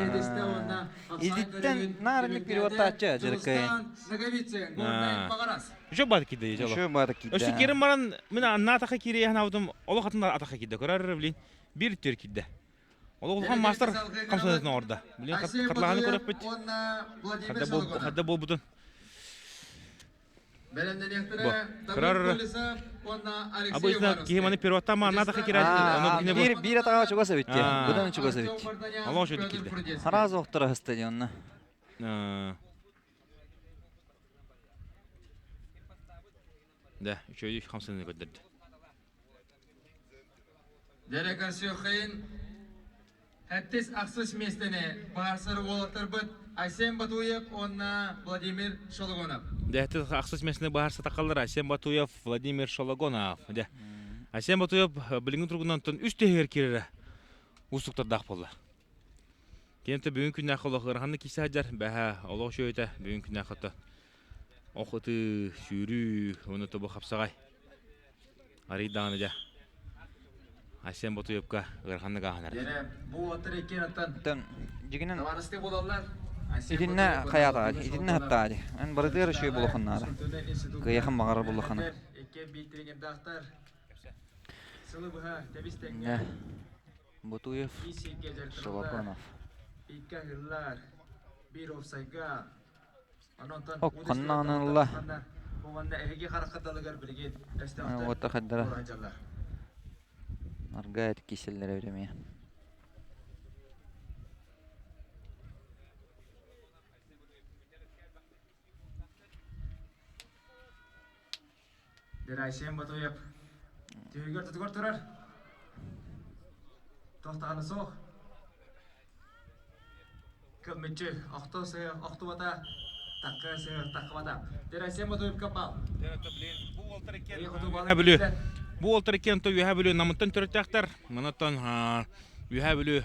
Илиттен наар переводтааччы жырыккай.
Еще бат киде жоло.
Еще бат киде.
Өсө керим баран мен анна атаха кире ханавдым. Олох атын атаха киде. Көрөр билин. Бир төр киде. Ол улахан маастар хамсанатын оҥордо. Билигин хатылаһаны көрөппүт. Хадда буолбутун. Бу. Кырар Обычно киһи маны первоттан маанна атаха кирэр. Ону
Биир биир атаҕа чугас эбит дии. Быдан чугас эбит.
Олох үчүгэй киирдэ.
Сразу охторо стадионна.
Да, үчүгэй хамсаныы көрдөрдө.
Дерек Арсюхин Хэттис ахсыс миэстэни баарсар уолаттарбыт Айсен Батуев уонна Владимир Шологонов.
Дэ, ахсыс миэстэни баарса тақаллар Айсен Батуев, Владимир Шологонов. Дэ. Айсен Батуев билиҥҥи туругунан үс тэһигэр киирэрэ уустуктардаах буолла. Киэнтэ бүгүн күннээх олох ыараханнык киирсэ сылдьар, бэһэ олох үчүгэйдэ бүгүн күннээх ото ох ытыы, сүүрүү, уонна тобу хапсаҕай. Арый даҕаны дьэ Айсен Ботуевка ыараханнык ааһан эрэр.
Дьэрэ, бу уолаттар иккиэн аттан
Дьигинэн
табаарыстыы буолаллар.
итиннэ хайаатаҕа, итиннэ хаттаҕа дии. Эн барытыгар үчүгэй буолуоххун наада. Кыайахын баҕарар буоллаххына.
Иккиэн биир тренердаахтар. Сылы быһа тэбис тэҥҥэ
Ботуев, Шолопонов.
Икки аһыыллар, биир офсайга.
Ок, ханна ылла?
Уонна эһиги харахха билигин
Уота хайдара. Арга киселлere беремия.
Дерайсен Батуев түһүгэр тутугар турар. Тохтааны суох. Кылмыччы охто сыа охтубата, такка сыа таккыбата. Дерайсен Батуев капал.
Бүлүү. Бу уолтар иккиэн то Үөһээ Бүлүү Намыттан төрүттээхтэр. Манаттан Үөһээ Бүлүү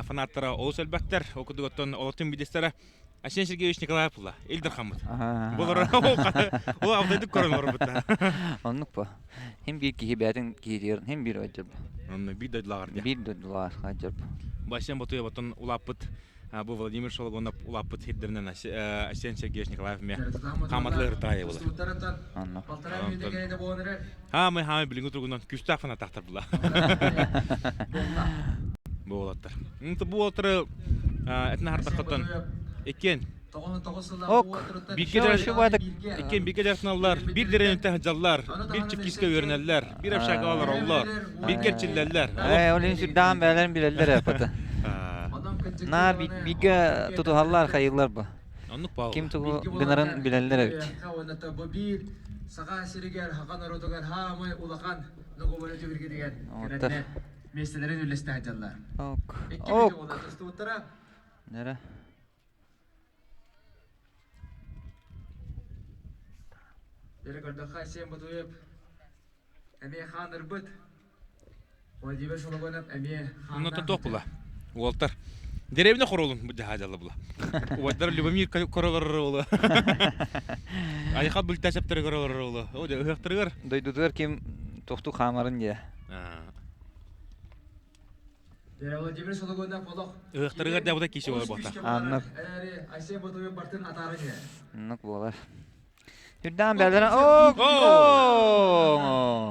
фанаттара олус элбэхтэр. Ол курдук оттон олортун бидестара Айсен Сергеевич Николаев була. Ил Дархаммыт. Булар ол абдайдык көрөн олорбута.
Оннук по. Хим биир киһи бээтин киһитигэр хим биир ойдурбу.
Онно биир дойдулааҕар дия.
Биир дойдулааҕар хаадьырб.
Бу Айсен Ботуев оттон улааппыт бу Владимир Шологонов улааппыт сирдэринэн Айсен Сергеевич Николаев эмиэ хааматылар ыртаайа буолар.
Онно.
Хаамай хаамай билиҥҥи туругунан күүстээх фанаттаахтар була. Бу уолаттар. Бу уолаттары этин аһардаххыттан иккиэн
Ок.
Бииргэ иккиэн бииргэ дьарыктаналлар, биир дэриэбинэттэн сылдьаллар, биир чипкискэ үөрэнэллэр, биир общагаҕа олороллор, бииргэ эрчиллэллэр.
Ээ, ол иһин сүрдээҕин бэйэлэрин билэллэр эппата. Наар бииргэ тутуһаллар, хайыыллар бу.
Оннук баал.
Ким тугу гынарын билэллэр эбит.
Биир саха сиригэр, хаха норуотугар хаамай улахан договора түбүргэтигэр кэлэннэр миэстэлэрин үллэстэ сылдьаллар.
Ок.
Икки
Ок.
видеода тустубуттара.
Нера.
Дere көрдөххө Айсен Ботуев эмиэ хаанырбыт. Владимир Шологонов эмиэ
Оннотон туох була? Уолтар. Деревня хоролун бу дьаһаадьалла була. Уолтар Любомир королорор уолу. Айхал бүлтәсептері королорор уолу. О, ыһыахтарыгар.
Дойдутугар ким тохту хаамарын дии.
Владимир Шологонов олох
Ыһыахтарыгар дьабыта киси болар буолта.
Аннык.
Эри Айсен Ботуев бартын атаары иһэ.
Оннук буолар. Үрдээн бэлэрэ оо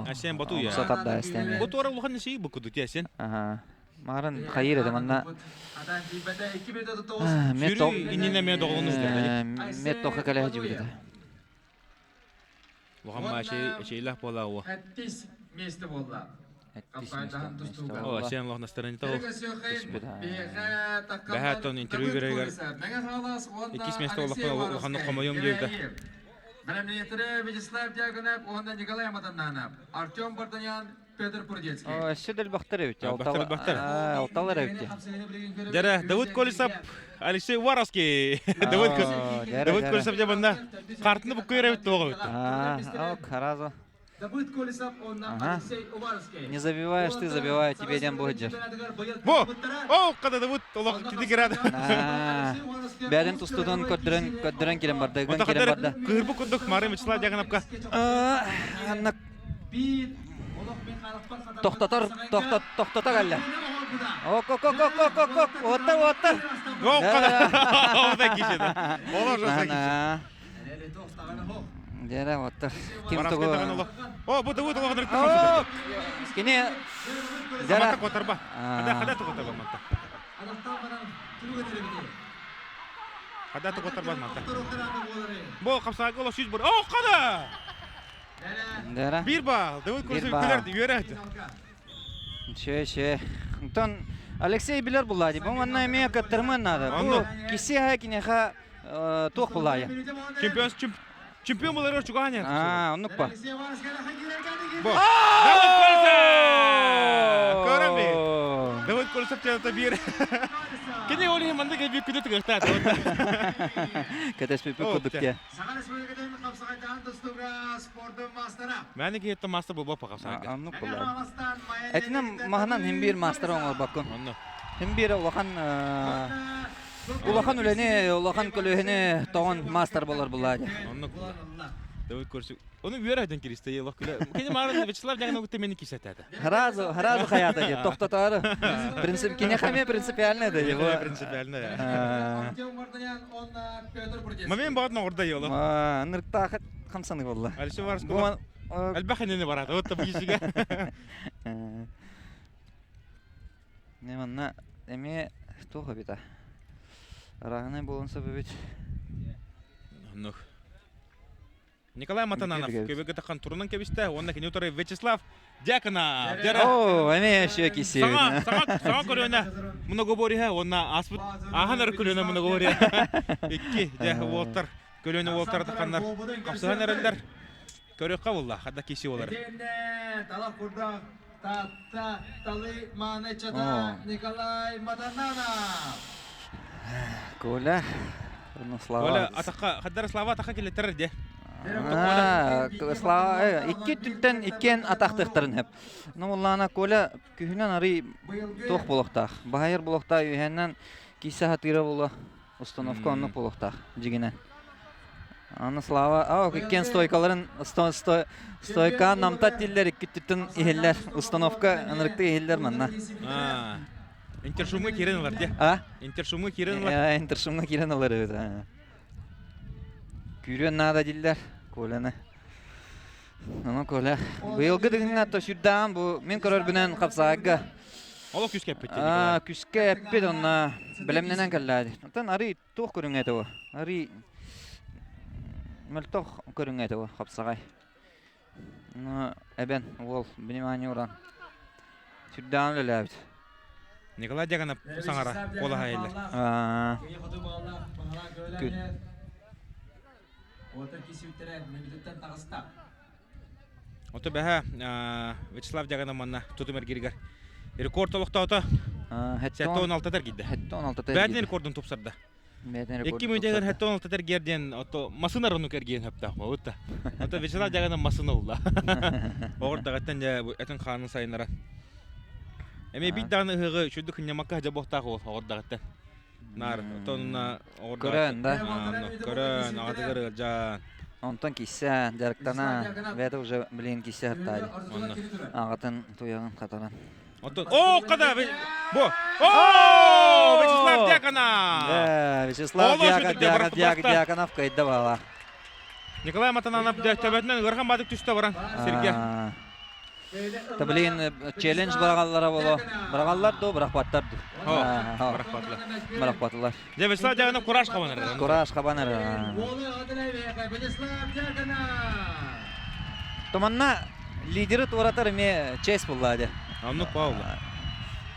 Айсен Батуя.
Сатарда эстеме.
Бу туора улахан сии бу кудут Айсен.
Аха. Марын хайыр эде манна.
Атан тиийбэтэ 2
Мет
Сүүрүү иннинэ эмиэ доҕолону истэрдэ.
Мет тоха кэлэ жибитэ.
Улахан мааши эчейлах буола уо.
Хэттис месте буолла.
О, Айсен олох настроениета ол. Бэһэттон интервью берегер. Иккис месте олохпун улаханнык хомойуом диэбитэ.
Бэлэмниэтэрэ Вячеслав Дьяконов уонна Николай Матаннанов, Артем Бартанян, Петр Прудецкий.
Өссө дэлбэхтэр эбит.
Элбэхтэр, элбэхтэр.
Алталар эбит.
Дьэрэ, Давыд Колесов, Алексей Уваровский. Давыд Давыд Колесов дьэ манна картаны буккуйар эбит туоҕа эбит.
Аа, ок, харазо.
Ага. Не забиваешь ты, забиваю тебе диэн буһуйдьар.
Бу! О, кададыбыт олох китигирад.
Бэдин тустутун көрдөрөн көрдөрөн кирен барда, ыган кирен барда.
Кыырбы курдук Мары Вячеслав Дьаганапка.
Анна тохтотор, тохтот, тохтото кэллэ. Ок, ок, ок, ок, ок, ок, ок, оттар, оттар.
Ок, ода киши. Олор жоса киши.
Дьэрэ оттор ким тугу
О, бу бу тугу
Кини
Дьэрэ котарба. Хада хада котарба манта. Хада котарба манта. Бу капсаага олох сүүс бур. О, хада!
Дьэрэ.
Бир бал. Давид Курсов күлэр үөрэ.
Шө, шө. Онтон Алексей билэр булла дии. Бу манна эмиэ кыттырман наада. Бу киси аһа киниэхэ туох буллаайа?
Чемпион чемпион булар чугаһан.
Аа, оннук ба.
Бу. Давид Колесов! Көрөмби. Давид Колесов чата бир. Кини ол иһин маннык эбии күнү тыгыахтаат.
Кэтэспиппит курдук дии.
Саха Республикатын хапсаҕайдаан тустууга спордун маастара.
Мэни киһиттэн маастар буолбаппа хапсаҕайга.
Оннук буолар. Этинэн маһынан хин биир маастар оҥорбоккун.
Онно.
Хин биир улахан улахан үлэни, улахан көлөһүнү тоҕон маастар болар булаа дии.
Оннук. Давид көрсүк. Оны үөрэ киристе елох күлэ. Кини марын Вячеслав Дягнов мени кисетеді.
Сразу, сразу хаята дии, тохтотоору. Принцип, киниэхэ принципиально да его.
Принципиально. Мамин бағытын орда ело.
Ныртаахат хамсаны болла.
Алише Варскова. Альбах инене барат. Вот там кишиге.
Не манна эме туох эбит Арааһынай буолан сөп эбит.
Ну. Николай Матананов көбөкө тахан турунан кэбистэ, уонна кини утары Вячеслав Дьяконов.
О, эме еще киси.
Саҥа, саҥа, саҥа көлүөнэ многоборье уонна аспыт ааһан эрэ көлүөнэ многоборье. Икки дьэ уолтар көлүөнэ уолтар таханнар хапсыһан эрэллэр. Көрүөххэ булла, хадда киси болар.
Талах курдах Татта Талы Маанычата Николай Матананов.
Коля, Слава.
Коля, атака, хаддар Слава атака келеттер де.
Слава, икки түттен иккен атахтыктарын хеп. Ну, уллана Коля күһүнэн ары туох болохтаах. Баһайыр болохтаах үһэннэн кисе хатыра була установка оннук болохтаах дьигинэн. Аны Слава, а иккен стойкаларын стойка намта тиллер икки түттен иһиллер. Установка ынырыкты иһиллер манна.
Интершумга кирен алар де.
А?
Интершумга кирен алар.
Интершумга кирен алар evet. Күүрүөн наада диллер Коляны. Ону Коля. Быйылгы дыгыңа төшүрдаан бу мен көрөрбүнэн хапсаагга.
Олох күскэ эппит.
Аа, күскэ эппит онна бэлэмнэнэн кэллээди. Онтон ари туох көрүҥэ этэ Ари мөлтөх көрүҥэ этэ хапсаҕай. Ну, эбен уол внимание уран. Сүрдээн үлэлээбит.
Николай Дьяконов саҥара куолаһа иһиллэр.
Аа. Күн.
Ото бэһэ Вячеслав Дьяконов манна тутум эргиригэр рекорд олохтоото. 76 тергийдэ.
76
Бээтин рекордун тупсарда. Икки мүнтэгэр 76 тергиэр диэн ото масына рону кергиэн хөптөөх буолбут. Ото Вячеслав Дьяконов масына улла. Оҕор даҕаттан дьэ этин хаанын сайыннаран. Эмиэ биир даҕаны ыһыаҕы үчүгдүк кынньамакка дьобуохтаах уол оҕор даҕаттан. Наар отонна оҕор
Көрөн да.
Көрөн аҕатыгар ыалдьаан.
Онтон киссэ дьарыктана бэйэтэ уже блин киссэ хаттаады. Аҕатын туйаҕын хатаран.
Оттон о када бу о Вячеслав Дьяконов!
Вячеслав Дьяконов кыайда бала.
Николай Матананов төбөтүнэн ыарахан баатык түстэ баран сиргэ.
Та блин челлендж быраҕаллара боло. Быраҕаллар ду, бырахпаттар ду.
Бырахпатылар.
Бырахпатылар.
Дьэ Вячеслав Дьяконов кураж хабанар.
Кураж хабанар. Туманна лидери туоратар эмиэ честь булла дии.
Оннук паулла.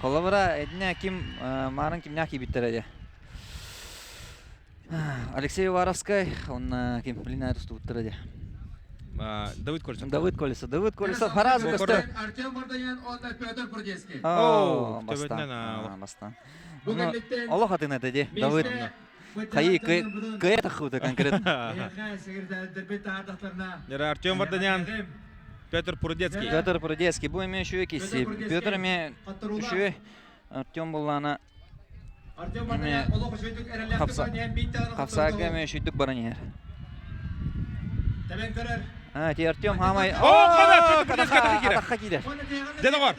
Холобура эдине ким маарын кимнээх киибиттэрэ дии. Алексей Уваровскай, он ким блин тустубуттара дии.
Давыд Колесов.
Давыд Колесов. Давыд Колесов харазы көстөр.
Артем Варданян, он Петр Прудецкий.
О, бастан. Бастан. Олох атын это ди. Давыд. Хайы кыйы тахута конкретно.
Артем Варданян. Петр Прудецкий.
Петр Прудецкий. Бу эмиэ үчүгэй киси. Петр эмиэ үчүгэй. Артем буллаана эмиэ хапсаага эмиэ үчүйдүк баран иһэр. А, ти Артем хамай.
О, хана, Петр Прудецкий
Атахха киирэр.
Дьэ доҕор.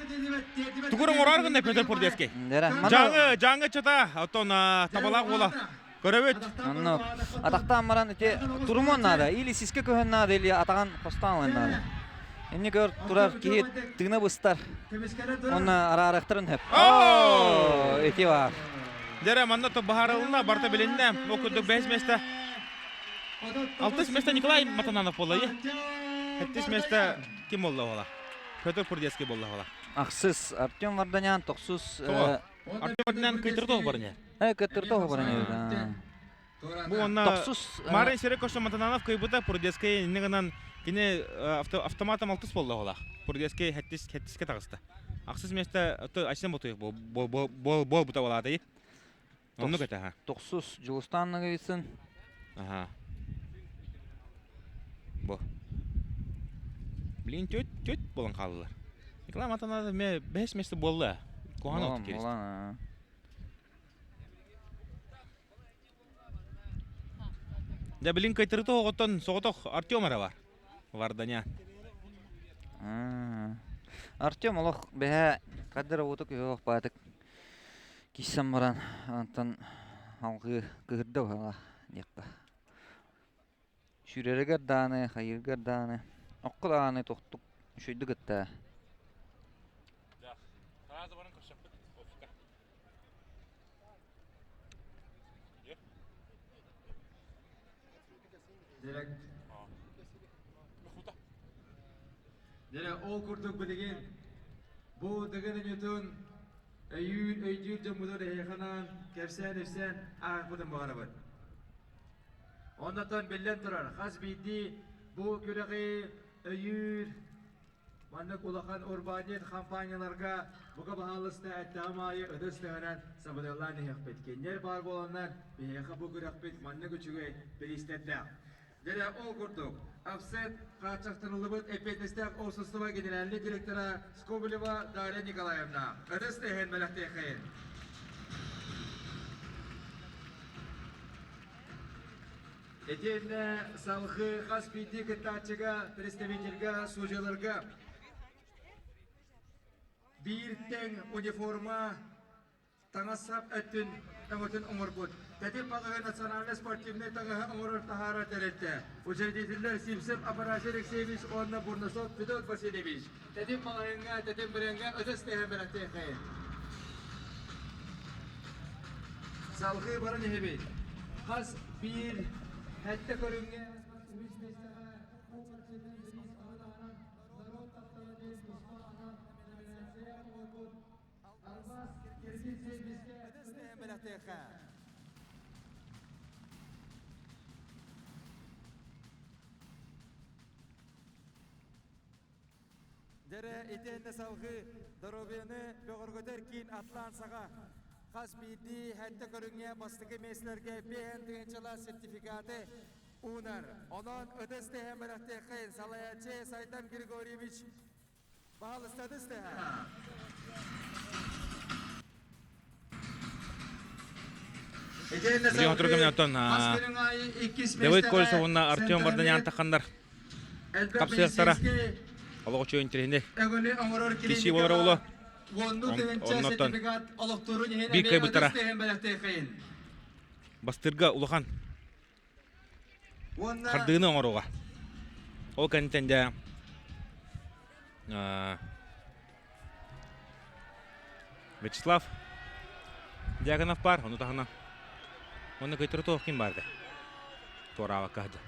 Тугур оҥорор гынна Петр Прудецкий. Жаңы, жаңы чата, оттон табалаах уола. Көрөбүт.
Онно атахтаан баран ити турумуон наада. Или сиске көһөн наада, или атаҕын хостоон ылан наада. Инни көр турар киһи тыына быстар. Онно араарыахтарын сөп. Оо, ити баар.
Дьэрэ, манна то баһаарылына барта билиннэ. Ол курдук бэһис месте. Алтыс месте Николай Матананов буолла. Хэттис месте ким буолла буола? Петр Прудецкий буолла буола.
Ахсыс Артем Варданян, тохсус
Артем Варданян кыйтырды барыня.
Кыттырды барыня.
Бу онна
Тохсус
Марын сире көрсө Матананов кыйбыта Прудецкий иннигынан кини автоматом алтыс болла буола. Прудецкий хэттис хэттиске таҕыста. Ахсыс месте Айсен Ботуев бол бол бута болаатый. Оннук этэ ха.
Тохсус Дьулустаан Ноговицын.
Аха. Бу. Блин, төт төт болан хааллылар. Николай Матананов ме бэс месте буолла. Куһаҕан
Болан,
оту кирист.
болан.
Дьэ, билин кыйтырыты оҕоттон соҕотох Артем эрэ бар. Варданя.
Артем олох бэһэ кадыр уутук үһүөх баатык киссэн баран антон алгыы кыһырда баһала диэххэ. Сүүрэригэр дааны, хайыыргар дааны, окко дааны тохтук үчүйдүк ытта.
Дьэ, ол курдук билигин бу Дыгын Ньютун өйүүр өйдүүр дьоммутун эһиэхэ кэпсээн-ипсээн ааҕыппытын баҕарабыт. Оннотон биллэн турар, хас биирдии бу күрэҕи өйүүр Маннык улахан урбаанньыт хампаанньаларга бука баһаалыста эттэҕим аайы ытыс тыаһынан сабыдыаллаан иһиэхпит. Кинилэр баар буоланнар, биһиэхэ бу күрэхпит маннык үчүгэй бириистэрдээх. Дьэ, ол курдук, АФСЭД хааччахтаныллыбыт эппиэтинэстээх уопсастыба генеральнай директора Скобелева Дарья Николаевна ытыс тыаһын бэлэхтиэххэйин. Итиэннэ салгыы хас биирдии кыттааччыга, представительга, судьяларга биир тэҥ униформа таҥас-сап өттүн өҥөтүн оҥорбут. Тэтим балыһы национальнай спортивнай таҥаһы оҥорор таһаара тэрилтэ. Учредителлэр Симсев Афанасий Алексеевич уонна Бурнашов Федот Васильевич. Тэтим маҕаһыыҥҥа, тэтим брендҥэ ытыс тэһэн бэлэхтиэххэйин. Салгыы баран иһэбит. Хас биир сэттэ көрүҥҥэ үһүс миэстэҕэ Кубок Денис Аҕатаһанан норуот таптала диэн туспа анал номинация оҥорбут Алмаз Киргиз сервискэ ытыс тэһэн бэлэхтиэххэ. Дьэрэ итиэннэ салгыы доруобуйаны бөҕөргөтөр киин Атлант саҕа хас биирдии сэттэ көрүҥҥэ бастакы миэстэлэргэ биэһэн тыһыынчалаах сертификаты уунар. Онон ытыс тэһэн бэлэхтиэххэйин салайааччы Сайдам Григорьевич баһалыста ытыс тэһэ.
Билигин отур кэмнэн Давид Колесов уонна Артем Варданян тахханнар хапсыахтара. Олох үчүгэй интэриэһинэй. Киши буолара буолуо. Оннуттан биир кыайбыттара. Бастыырга улахан хардыыны оҥоруоҕа. Ол кэнниттэн дьэ Вячеслав Дьяконов баар, ону таһынан уонна көтөрө туох ким баар да туораабакка сылдьар.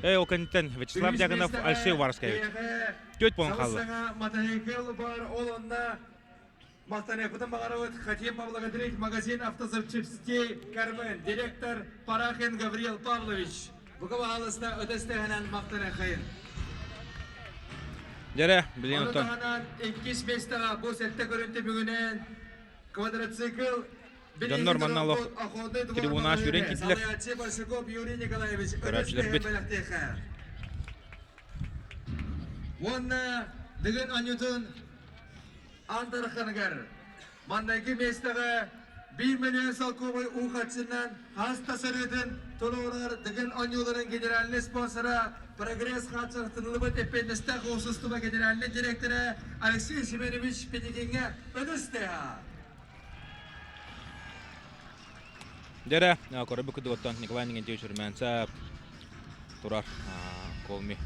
Ээ, ол кэнниттэн Вячеслав Дьяконов Алексей Уваровскай эбит. Түөрт буолан хаалла.
Махтаныахпытын баҕарабыт Хотим поблагодарить магазин автозапчастей Кармен, директор Парахин Гавриил Павлович. Бука баһаалыста ытыс тыаһынан махтаныаххайын.
Дьэрэ, билигин
Ону
оттон.
таһынан иккис миэстэҕэ бу сэттэ көрүн түмүгүнэн квадроцикл.
Дьоннор манна олох трибунаҕа сүүрэн киирдилэр. Көрөөччүлэрбит.
Уонна Дыгын Анютун Антарханыгар Маннайгы миэстэҕэ 1 миллион солкуобай уу харчынан хас да сырыытын толорор Дыгын оонньууларын генеральнай спонсора Прогресс хааччахтаныллыбыт эппиэтинэстээх уопсастыба генеральнай директора Алексей Семенович Пинигиҥҥэ ытыс тыаһа.
Дьэрэ, көрөбүт кудугуттан Николай Никитич Румянцев турар Колми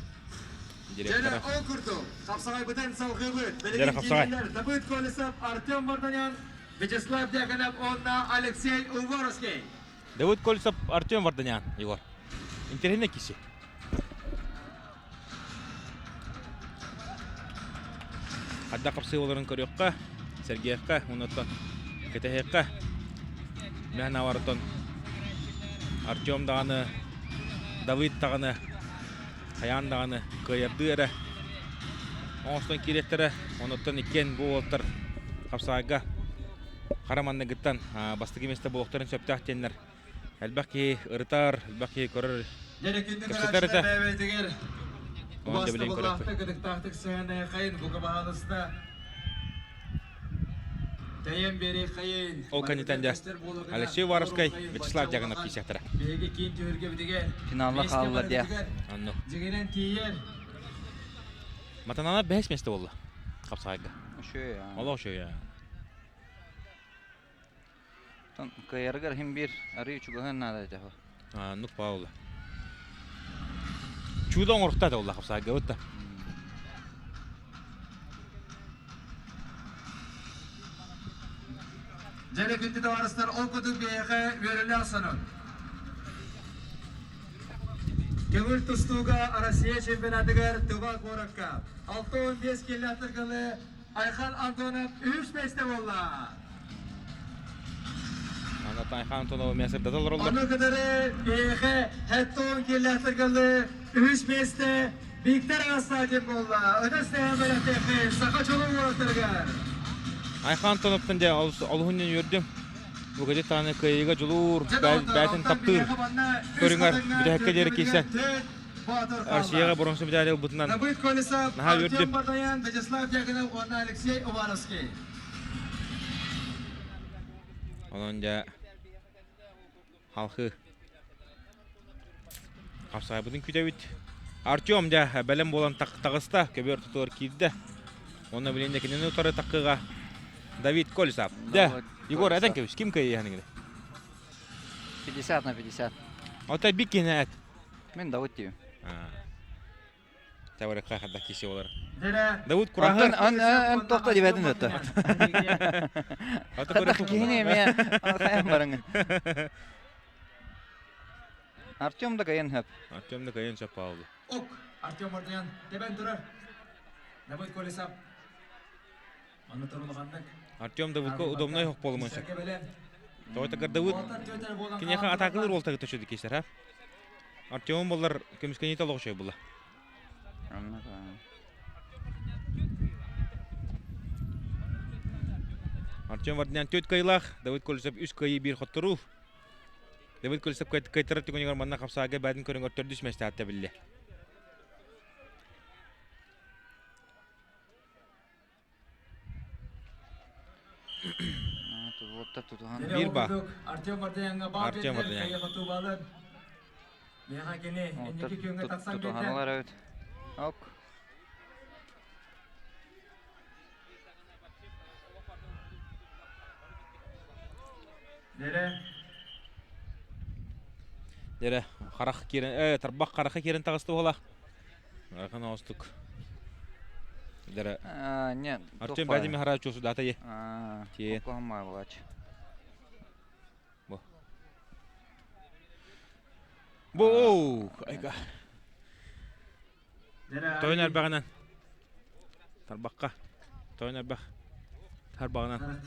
директора.
Дьэрэ, ол курдук, хапсаҕайбытын салҕыыбыт.
Дьэрэ, хапсаҕай.
Давыд Колесов, Артем Варданян, Вячеслав Дьяконов уонна Алексей Уворовский.
Давыд Колесов, Артем Варданян, Егор. Интересный киси. Хадда хапсыыларын көрүөххэ, сэргиэххэ, онуттан кэтэһиэххэ. Мэһэн авартон Артем даҕаны, Давид даҕаны, хайаан даҕаны кыайардыы эрэ оҥостон киириэхтэрэ. Онуттан иккиэн бу уолаттар хапсаайга хара манныгыттан бастакы миэстэ буолуохтарын сөптөөх диэннэр элбэх киһи ырытар, элбэх киһи көрөр,
Дьэ,
кэпсэтэр этэ.
бэйэтигэр
Ону дьэ билигин көрөппүт.
убастабыллаахтык, ытыктаахтык сыһыаннаһыаххайын, бука баһаалыста тэйэн биэриэххэйин.
Ол кэнниттэн дьэ Алексей Уваровскай, Вячеслав Дьяконов киирсиэхтэрэ.
Биһиги киин түһүлгэбитигэр
Финалга хаалла диэ.
Оннук.
Дьиҥинэн тиийэр.
Матанана бэһис миэстэ буолла хапсаҕайга.
Үчүгэй.
Олох үчүгэй.
Оттон кыайарыгар иһин биир арыы чугаһыан наада этэ.
Нук Павла. Чудо оҥорохто этэ улла хапсаайгабыт да.
Дьэрэ күндү табаарыстар, ол курдук биһиэхэ үөрүүлээх сонун. Көҥүл тустууга Россия чемпионатыгар Тыва куоракка 65 километргалы Айхан Антонов үһүс миэстэ буолла.
Аны Айхан Антонова эмиэ сырдата олороллор.
Ону кытары биһиэхэ Хэттон километргалы үһүс миэстэ Виктор Астатин буолла. Ытыс тэһэн бэлэхтиэххэ саха чулуу уолаттарыгар.
Айхан Антоновтан дьэ олуһун үөрдүм. Бу кэдит даҕаны кыайыыга дьулуур, бэйэтин таптыыр көрүҥэр бүтэһиккэ диэри киирсэн Россияҕа боруонса медали ылбытынан
Давыд Колесов,
наһаа
Артем
үөрдүм.
Бардаян, Вячеслав Дьяконов уонна Алексей Уваровский.
Онон дьэ халхыы хапсаайбытын күтэбит. Артем дьэ бэлэм буолан таҕыста, көбүөр тутуор киирдэ. Уонна билин кинини утары таккыга Давид Колесов. Дьэ, Егор, этэн кэбис, ким кыайыаһын
50 на 50.
Отой бик киһини эт.
Мин Давыд диибин.
Табарыкка хадда киси олар.
Дьэрэ
Давыд
Онтон
кураһы.
ан ан тохто дибэтин өттө. Хадах киһини эмиэ хайан бараҥын. Артем да кайын хөп.
Артем да кайын сөп паулу.
Ок, Артем Мартынян тебен турар. Давыд Колесов. Манна турулганнык.
Артем Давыдка удобной хок болумун сөп. Тоҕо такар Давыд киниэхэ атаакалыыр уолтагы төчөдү кисэр ha. Артем боллар көмүскэниитэ олох үчүгэй була. Артем Вардинян төрт кыайыылаах, Давыд Колесов үс кыайыы биир хотторуу. Давыд Колесов кыайтарар түгэнигэр манна хапсаага бээтин көрүҥэр төрдүс миэстэ аатта биллэ. Биир ба.
Артем Вардиняҥҥа баа
Артем Вардинян.
Вардинян. Миэхэ кини инники күөҥҥэ тахсан
Тутуһаналар эбит. Ок.
Дэрэ.
Дэрэ харах киирэн, тарбах хараха киирэн таҕыста буолах. Ахан оостук. Дэрэ.
Не,
Артем бәдими хара чосу дата е. Тиэ.
Окохомай булач.
Бу. Бу, айга. Тойон эрбэҕинэн. Тарбахха. Тойон эрбэх. Тарбаҕынан.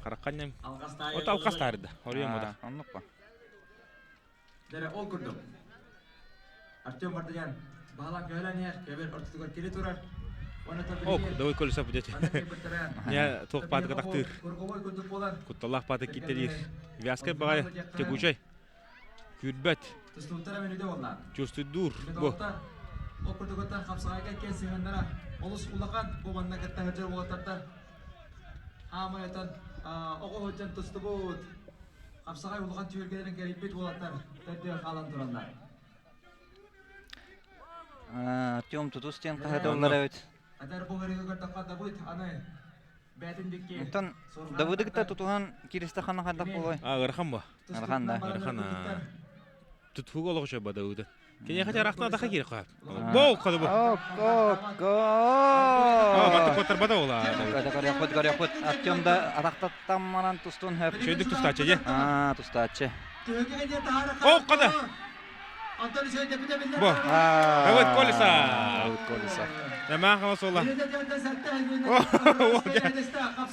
Харахха нем. От алқас таарда. Оруйан мода.
Оннук па.
Дэрэ ол курдук. Артем Мартынян баһалаан көһөлөн иһэр, көбөр ортотугар кири турар.
Ок, Давыд Колесов дьэ. Не туох паатыка тахтыыр. Кутталлаах пааты киттэлиир. Вязкай баҕайы текучай. Күүрбэт. Чувствуйдуур. Бу.
Ол хапсаҕайга кэн сыһыаннара олус улахан бу манна кытта сылдьар уолаттартар хаамайатан оҕо сылдьан тустубут хапсаҕай улахан түһүлгэлэрин кэрийбит уолаттар төрдүө хаалан тураллар.
Артем тутус диэн хаһыаталлар эбит.
Адар бу хөрүгү көрдөххө Давыд аны бээтин дикки
Онтон Давыды кытта тутуһан кииристэ ханна хайдах буолуой?
А, ыарахан бу.
Ыарахан да.
Ыарахан. Тутууга олох үчүгэй Давыды. Киниэхэ чарахтан атаха киир хаап. Боо кады бу.
Ок, ок,
А, батты
ок.
котарбата ола.
Көрүөхпүт, көрүөхпүт. Артем да атахтаттан манан тустун хөп.
Шөйдүк тустааччы же.
А, тустааччы.
Ок, када. Бу. Давыд Колесов.
Давыд Колесов.
Нэмээн хаҥас уола.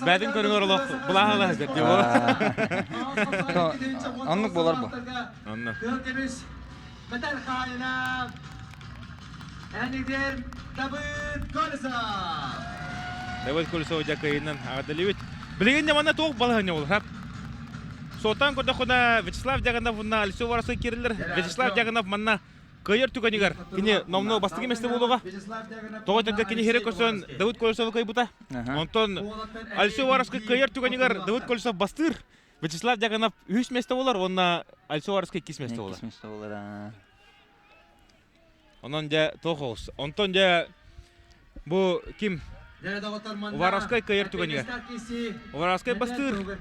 Бээтин көрүҥөр олох былааһыла сылдьар дии буола.
Оннук буолар бу.
Онно.
Бэтэр хаайына Энигдер Давыд Колесов.
Давыд Колесов дьакыйынан аҕадалыбыт. Билигин манна туох балаһыанньа буолар? Суоттаан көрдөххүнэ Вячеслав Дьаганов уонна Алексей Уваровскай киирэллэр. Вячеслав Дьаганов манна кыайар түгэнигэр кини номнуо бастакы миэстэ буолуоҕа. Тоҕо этэргэ кини иһирэ көрсөн Давыд Колесовы кыайбыта. Онтон Алексей Уваровскай кыайар түгэнигэр Давыд Колесов бастыыр. Вячеслав Дьаганов үһүс миэстэ буолар уонна Алексей Уваровскай иккис миэстэ буолар.
Иккис миэстэ буолар.
Онон дьэ туох оҕус. Онтон дьэ бу ким Уваровскай кыайар түгэнигэр. Уваровскай бастыыр.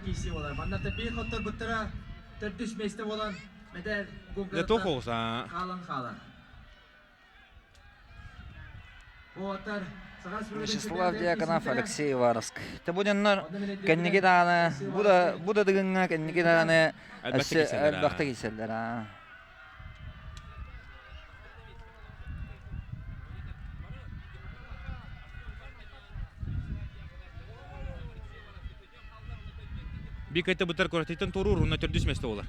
Дьэ туох оҕус аа.
Вячеслав Дьяконов, Алексей Уваровский. Те буденнар кэнники даҕаны бу да бу да дыгыҥҥа кэнники даҕаны элбэхтэ киирсэллэр аа.
Бикайте бутар куратыйтан туоруур уонна төрдүс месте буолар.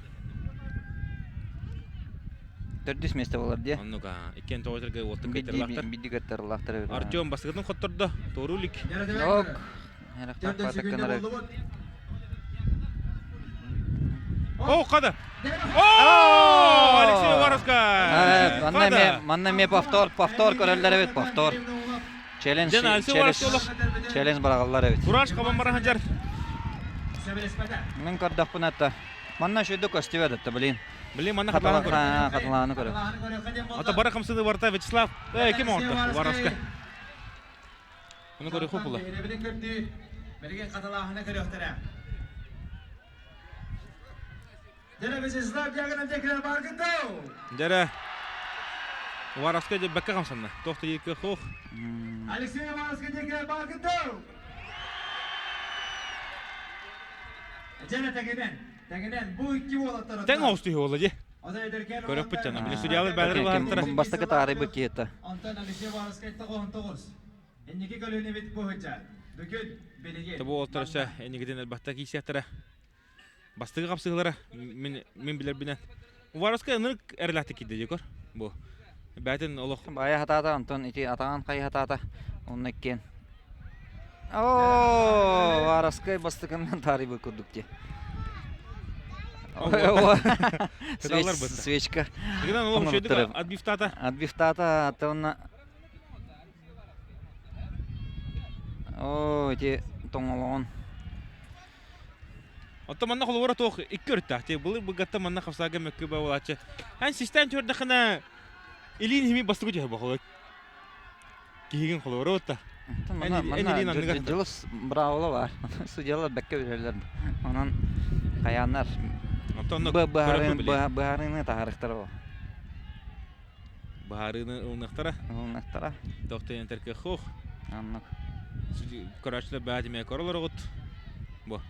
Төрдүс месте буолар дии.
Оннук аа. Иккиэн тоҕо уоттун кыттарлаахтар.
Бидди кыттарлаахтар.
Артем бастакытын хоттордо. Туоруу илик.
Ок.
О, хада! О, Алексей Уваровскай!
Манна эмиэ, манна эмиэ повтор, повтор көрөллөр эбит, повтор. Челлендж, челлендж быраҕаллар эбит.
Кураж хабан баран сылдьар.
Мин көрдөхпүнэ это манна үчүгэй көстүбэт это блин.
Блин, манна хатылаан көрө.
Хатылааны көрө.
Ата бары хамсыны барта Вячеслав. Э, ким оҥордо? Уваровскай. Ону көрүөххэ була.
Биһирэбилин көрдүү, билигин хатылааһыны көрүөхтэрэ. Дьэрэ Вячеслав Дьяконов дьэкилэр бааргын доо!
Дьэрэ Уваровскай дьэ бэккэ хамсанна. Туох да диир кыах
Алексей Уваровскай дьэкилэр бааргын доо! Дьэрэ тэҥинэн, тэҥинэн бу икки уолаттар
Тэҥ оҕус түһүү буолла дии. Көрөхпүт дьоно. Били судьялар бээлэр баһартара.
Бастакы таарыйбыт киһитэ.
Онтон Алексей Уваровскай 99. Инники көлүөнэбит бу сылдьар. Бүгүн билигин.
Бу уолаттар өссө инникитин элбэхтэ киирсиэхтэрэ. Бастакы хапсыһыылара мин мин билэрбинэн. Уваровскай ынырык эрэлээхтик киирдэ дии көр. Бу. Бээтин олох.
Баайа хатаата, онтон ити атаҕын хайы хатаата. Онно иккиэн. Оо, Уваровскай бастакыннан таарыйбыт курдук дии. Свечка.
Отбивтата.
Отбивтата, аттанна. Оо, ити тоҥолоҕун.
Оттон манна холобура туох икки өрүттээх. Ти былыр быггатта манна хапсаага мөккү буолааччы. Эн систээн көрдөххүнэ илиин хими бастыгы түһэ бохолой. Киһигин холобура отта.
Манна манна дьылыс браво бар. Судьялар бэккэ билэллэр. Онон хайааннар быһаарыыны таһаарыахтара ол.
Быһаарыыны ылыныахтара.
Ылыныахтара.
Тохтойон тэркэ хух.
Аннык.
Көрөөччүлэр бэйэтимэ көрөлөр Бу.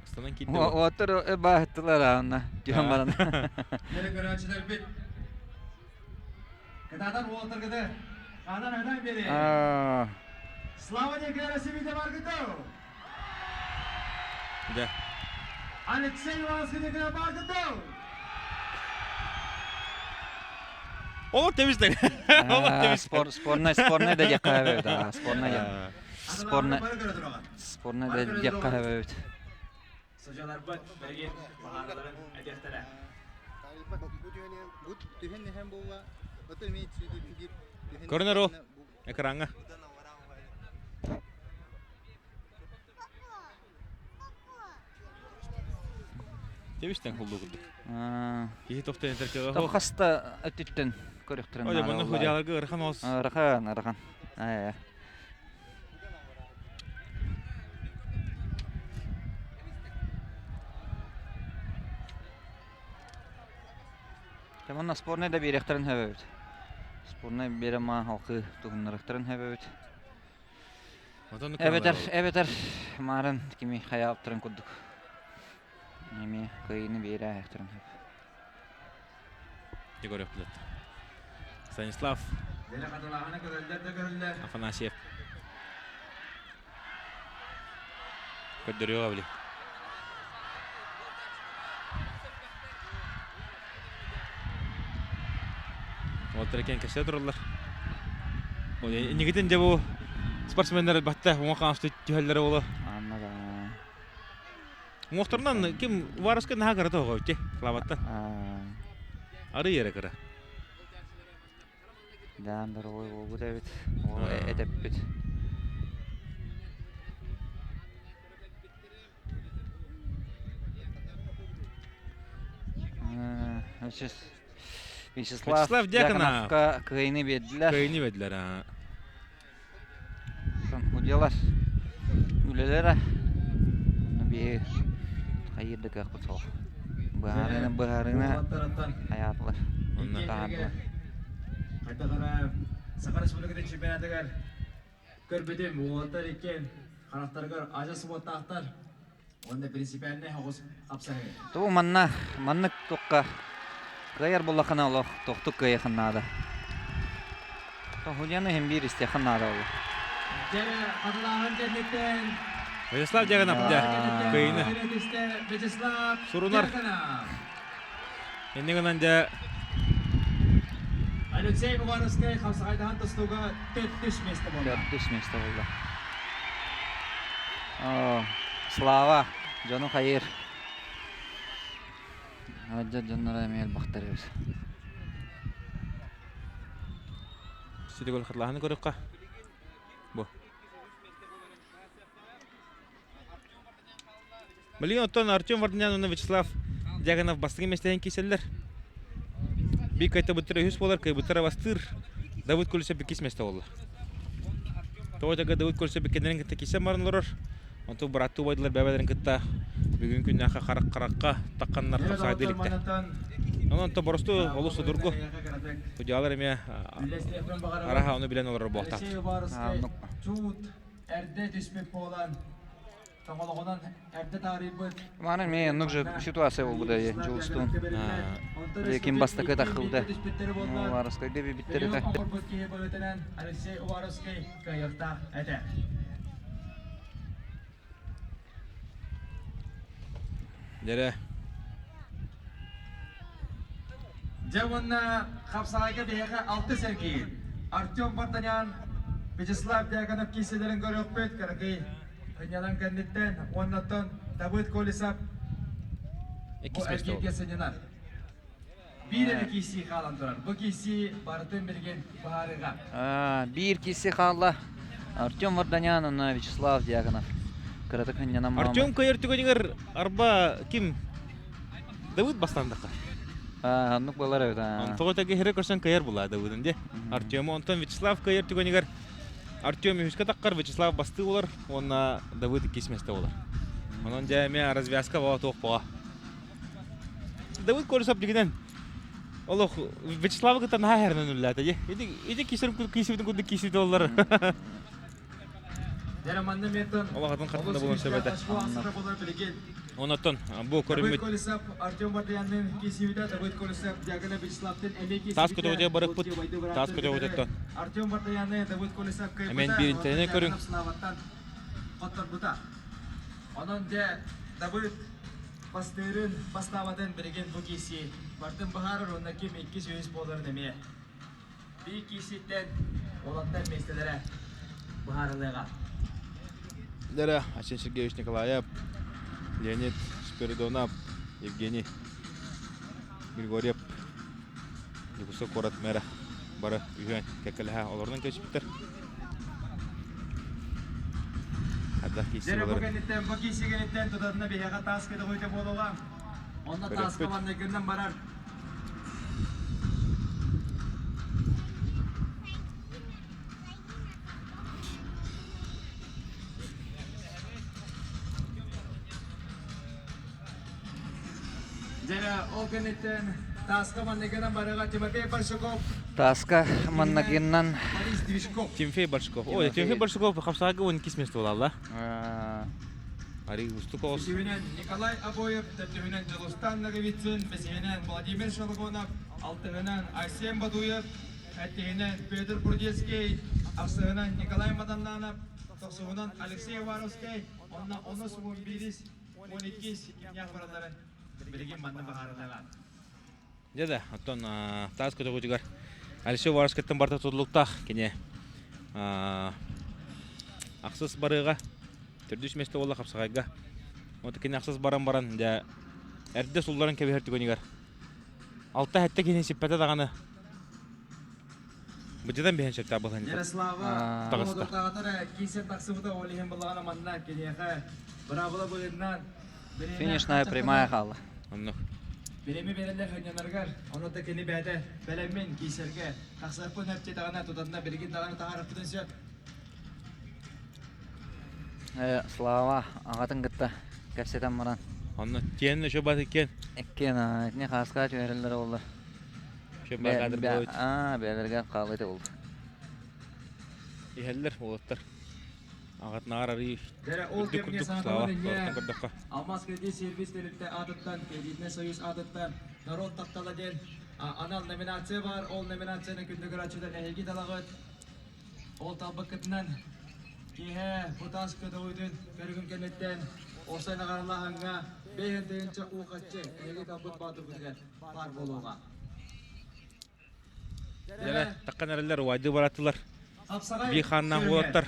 Астанан киирди.
Оттор баһыттылар аанна. Түһэн баран.
Дьэ көрөөччүлэрбит. Кытаатан уолаттаргыты хаанан ыһытан биэри. Слава Николаевна Сибиде баргытау.
Дьэ.
Алексей Иванович Николаев баргытау.
Ол тэбистен. Ол тэбистен.
Спор спорнай спорнай да диэххэ эбит. Спорнай спорнай спорнай да диэххэ эбит.
Сожаларбыт бэргин баһаараларын этиэхтэрэ.
Көрүнэр ол экраҥҥа. Тэбистен холлуу курдук. Киһи тохтон этэр кыаҕа
суох. Хаста өттүттэн көрүөхтэрин
Ой, манна худьааларга ыарахан оос.
Ыарахан, ыарахан. Ээ. Манна спорнай да биэриэхтэрин сөбөбүт. Спорнай биэрэ маа халқы туһуннарыахтарын сөбөбүт. Эбэтэр, эбэтэр маарын кими хайаабыттарын курдук. Эми кыайыыны биэрэ ааһыахтарын сөп.
Егоров билет. Станислав Афанасьев. Көрдөрүөҕэ били. Уолаттар кэн кэсэ тураллар. Иннигитин дьэ бу спортсменнар батта уҥа хаамсты түһэллэрэ буолуо.
Анна да.
Уҥуохтарынан ким Уваровскай наһаа кырата оҕо ти Клаваттан. Арый эрэ кыра.
Даан дорогой буолбут эбит. Ол этэппит. Вячеслав,
Вячеслав Дьяконов
кыайыны биэрдилэр.
Кыайыны биэрдилэр.
Удьалар үлэлэрэ биһи хайыыр да кыахпыт суох. Быһаарыыны быһаарыыны хайаатылар. Таһаардылар.
Хайдах эрэ Саха Республикатын чемпионатыгар көрбүтүм уолаттар иккиэн харахтарыгар адьас уоттаахтар уонна принципиальнай соҕус хапсаһыы.
Туу манна маннык туохха кыайар буоллаххына олох тохтук кыайыаххын наада. Тоһуйаны иһин биир истиэххин наада ол.
Дьэ, хатылааһын кэнниттэн
Вячеслав Дьяконов дьэ кыайыыны
Вячеслав
сурунар. Иннигинэн гынан дьэ
Алексей Уваровскай хапсаҕайдаһан тустууга төрдүс миэстэ буолла.
Төрдүс миэстэ буолла. Слава, дьону хайыр. Дьон дьонноро эмиэ элбэхтэр эбит.
Ситигол хатылаһаны көрүөххэ. Бу. Билигин оттон Артем Варданян уонна Вячеслав Дьяконов бастакы миэстэһин киирсэллэр. Биир кыайтабыттара үһүс буолар, кыайбыттара бастыыр. Давыд Колесов иккис миэстэ буолла. Тоҕо дьага Давыд Колесов иккиннэрин кытта киирсэн баран олорор. Онтон бырааттыы убайдылар бэйэлэрин кытта бүгүн күннээххэ харах-харахха тахханнар хапсаайды иликтэр. Онон онтон боросту олус судургу. Судьялар эмиэ араха ону билэн олорор буолтаах.
Эрдэ түспүт буолан тоҥолоҕунан эрдэ таарыйбыт.
Манан мен оннук же ситуация буолбута Дьулустуун. Ким бастакы таххыбыта. Уваровскайга бибиттэр этэ.
Оҥорбут киһи быһыытынан Алексей Уваровскай кыайыахтаах этэ.
Дэрэ.
Дьэ уонна хапсаҕайга биһиэхэ алтыс эргиир. Артем Вартанян, Вячеслав Дьяконов киисэлэрин көрүөхпүт. Кыракый сынньалаҥ кэнниттэн уоннаттан Давыд Колесов бу эргииргэ сынньанар. Биир эрэ киисии хаалан турар. Бу киисии барытын билигин быһаарыыга.
Биир киисии хаалла. Артем Варданян уонна Вячеслав Дьяконов. Кыратык сынньанан
Артем кыайар түгэнигэр арба ким Давыд бастаандахха.
Оннук буолар эбит.
Тоҕо тэгэ хире көрсөн кыайар була Давыдын де. Артему онтон Вячеслав кыайар түгэнигэр Артем үһүскэ таххар Вячеслав бастыы болар уонна Давыд иккис месте болар. Онон дьэ эмиэ развязка буола туох буола. Давыд Колесов дигинен олох Вячеславы кытта наһаа хэрнэн үллээтэ дии. Ити ити кисерим кисибитин курдук кисибит оллар. Олох атын хартында булан сөп этэ. Онотон бу көрүммүт таас көтөҕүтэ барыппыт таас көтөҕүтөттөн Эмен бииринтэни көрүҥ.
Онон дьэ Давыд бастыырын бастаабатын билигин бу киси бартын быһаарар уонна ким иккис үһүс буоларын эмиэ.
Биир кииситтэн уолаттар миэстэлэрэ быһаарылыаҕа.
Лера Арсен Сергеевич Николаев, Леонид Спиридонов, Евгений Григорьев, Дьокуускай куорат мэра бары үһүөн кэккэлэһэ олорунан кэбиспиттэр. Ардах киирсии
Дьэ, бу
болар.
кэнниттэн, бу киирсии кэнниттэн тутатына биһиэхэ таас көтөҕүүтэ буолуоҕа. Онно тааска
Көрүөхпүт.
манныгынан барар. Дьэ, ол кэнниттэн тааска манныгынан барыга Тимофей Большаков,
Тааска маннагиннан
Борис Движков.
Тимофей Большаков. Ой, Тимофей
Тимофей
Большаков хапсаага 12 место буолалла. Арий устук оҕус.
Үсүһүнэн Николай Обоев, төрдүһүнэн Дьулустан Ноговицын, бэсиһинэн Владимир Шологонов, алтыһынан Айсен Бадуев, сэттиһинэн Петр Прудецкий, ахсыһынан Николай Маданнанов, тохсуһунан Алексей Уваровскай, онно онус 11-ис, 12-ис кимнээх баралларын билигин манна быһаарыллыаҕа.
Дьэ да, оттон таас көтөҕүүтүгэр Алексей Уваровскайтан барыта тутулуктаах кини ахсыс барыыга төрдүс миэстэ буолла хапсаҕайга. Вот кини ахсыс баран баран дьэ эрдэ сулларан кэбиһэр түгэнигэр алта-сэттэ киһини сиппэтэ даҕаны быдьыдан биһэн сөптөөх былаһын
Ярослава
таҕыста.
Молодотаҕатар киисэр тахсыбыта ол иһин былаҕана манна киниэхэ быраабыла быһыытынан
Финишная прямая хаалла.
Оннук.
Бирэми береллер хынньанаргар, ону да кини бэйэтэ бэлэммин киисэргэ тахсарпын өп даҕана тутанна билигин даҕаны таһаарыппытын сөп.
Слава аҕатын кытта кэпсэтэн баран.
Онно тиэн еще бат иккен.
Иккен итини хааска түһэрэллэр оллар.
Еще бакадыр будет.
Аа, бээлэргэ хаалыты болду.
Иһэллэр уолаттар. Аҕатынааҕар арыы
Дэрэ ол
үрдүк
кэмҥэ
курдук Слава
сааталар
туораттан
инньэ
көрдөххө.
Алмаз кредит сервис тэрилтэ аатыттан Кредитный союз аатыттан Народ таптала диэн анал номинация баар. Ол номинацияны күндү көрөөччүлэр эһиги талаҕыт. Ол талбыккытынан киэһэ бу таас көтөҕүүтүн көрүгүн кэнниттэн Орсай Наҕаралааһыҥҥа бэйэн тыһыынча уухаччы эһиги талбыт баатырбытыгар баар буолуоҕа.
Дьэ, таххан эрэллэр уайды бараттылар. Бии хааннаах уолаттар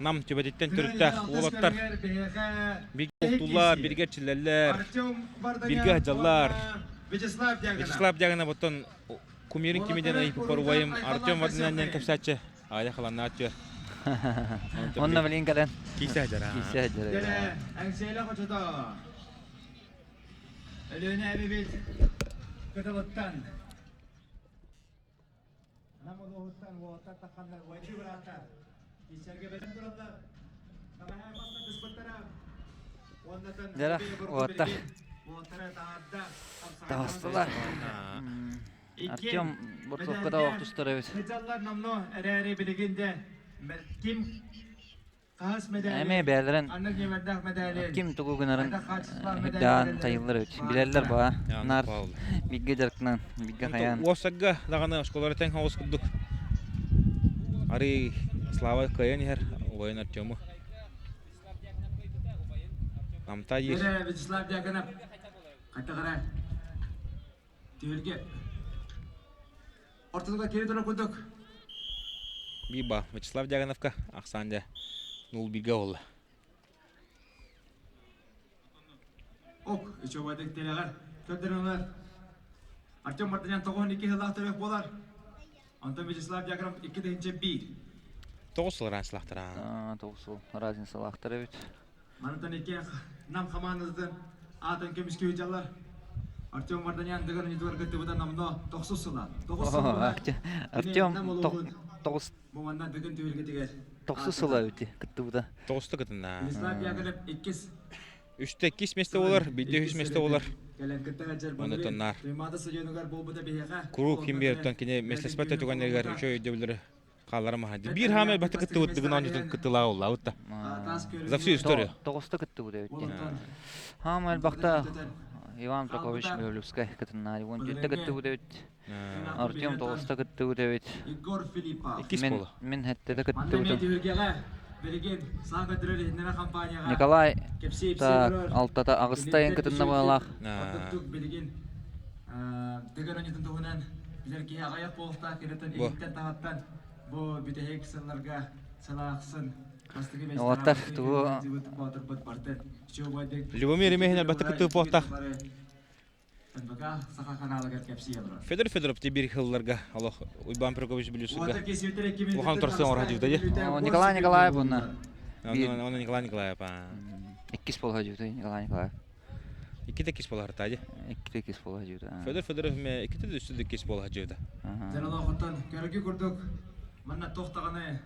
Нам түбэтиттэн төрүттээх уолаттар бииргэ бултууллар, бииргэ эрчиллэллэр, бииргэ сылдьаллар. Вячеслав Дягонов оттон кумирин кими диэн ыйыппыппар убайым Артем Варданян кэпсээччи Аайа халаннааччы.
Онно билин кэлэн.
Киисэ дьара.
Киисэ дьара.
Эҥсиэлэ хочото. Өлүөнэ эбибит кытылыттан Нам улууһуттан уолаттар тахханнар уойдуу бырааттар киисэргэ бэлэм тураллар. Табаһа баста түспүттара. Уоннатан
Дьара уолаттар
уолаттара таһаарда.
Таҕыстылар. Артем Борцовкада ох тустар эбит.
Кыдьаллар номно эрээри билигин де ким
Эмиэ бээлэрин ким тугу гынарын үрдээн тайыллар эбит. Билэллэр баа. Наар бииргэ дьарыктанан, бииргэ хайаан.
Уоссагга даҕаны оскуолалары тэҥ оҕус курдук арый Слава кыайан иһэр убайын Артему. Намта диир.
Вячеслав Дьяконов хаттаҕара түһүлгэ ортотугар кири турар курдук.
Биба Вячеслав Дягоновка ахсаан дьэ нул бигэ буолла.
Ок, үчүгэйдик тилэҕэр көрдөрүнэр. Артем Мартынян 92 сыллаах төрөх буолар. Онтон Вячеслав Дьяконов 2001.
9 сыл разницалаахтар.
9 сыл разницалаахтар эбит.
Мантан икки Нам хамаандатын аатын көмүскүү дьаллар. Артем Варданян дыгын ойутугар кыттыбыта номно 9 сыла. 9 сыл
Артем 9
Бу манна дыгын түһүлгэтигэр
9 сыла үти кыттыбыта.
9-та кытынна.
Вячеслав Яковлев иккис
Үстэ иккис миэстэ болар, биирдэ үһүс миэстэ болар.
Кэлэн кытта сылдьар
Онно тоннаар.
Туймаада стадионугар буолбута биһиэхэ.
Куруук ким биэртэн кини миэстэспэт түгэннэригэр үчүгэй өйдөбүллэри хааллара маһа. Биир хаамай баты кыттыбыт дыгын оонньуутун кыттылаа уллаабыт да. За всю историю.
Тоҕуста кыттыбыт эбит. Хаамай элбахта Иван Прокопьевич Михайловскай кытыннаары уон түөртэ кыттыбыт эбит. Артем тоҕуста кыттыбыт эбит.
Егор Филиппов.
Иккис
Мин
буола.
мин хэттэтэ
Манна
кыттыбытым.
түһүлгэҕэ билигин саҥа көтүрэр иһиннэрэ компанияҕа
Николай
кэпсии
так алтата аҕыста ыйын кытынна баалаах.
Ордуктук билигин дыгын оонньуутун туһунан.
Билэр киһи аҕыйах буолуохтаах киниттэн
Бу.
иһиттэн таһыттан бу бүтэһик сылларга сылаахсын бастакы
Уолаттар тугу
боотурбут бартын
Любомир Ремехин элбэхтик кыттыы буолтах.
НВК Саха каналыгар кэпсии олорор.
Федор Федоров ти биир хылларга олох Уйбаан Прокопьевич Бүлүүсүгэ улахан торсуон оҥоро сылдьыбыта дии.
Николай Николаев уонна
Онно Николай Николаев
иккис буола сылдьыбыта Николай Николаев.
Иккитэ иккис буола сырытта дии.
Иккитэ иккис буола сылдьыбыта.
Федор Федоров эмэ иккитэ да үстэ да иккис буола сылдьыбыта.
Дьон көрөргө курдук манна туох даҕаны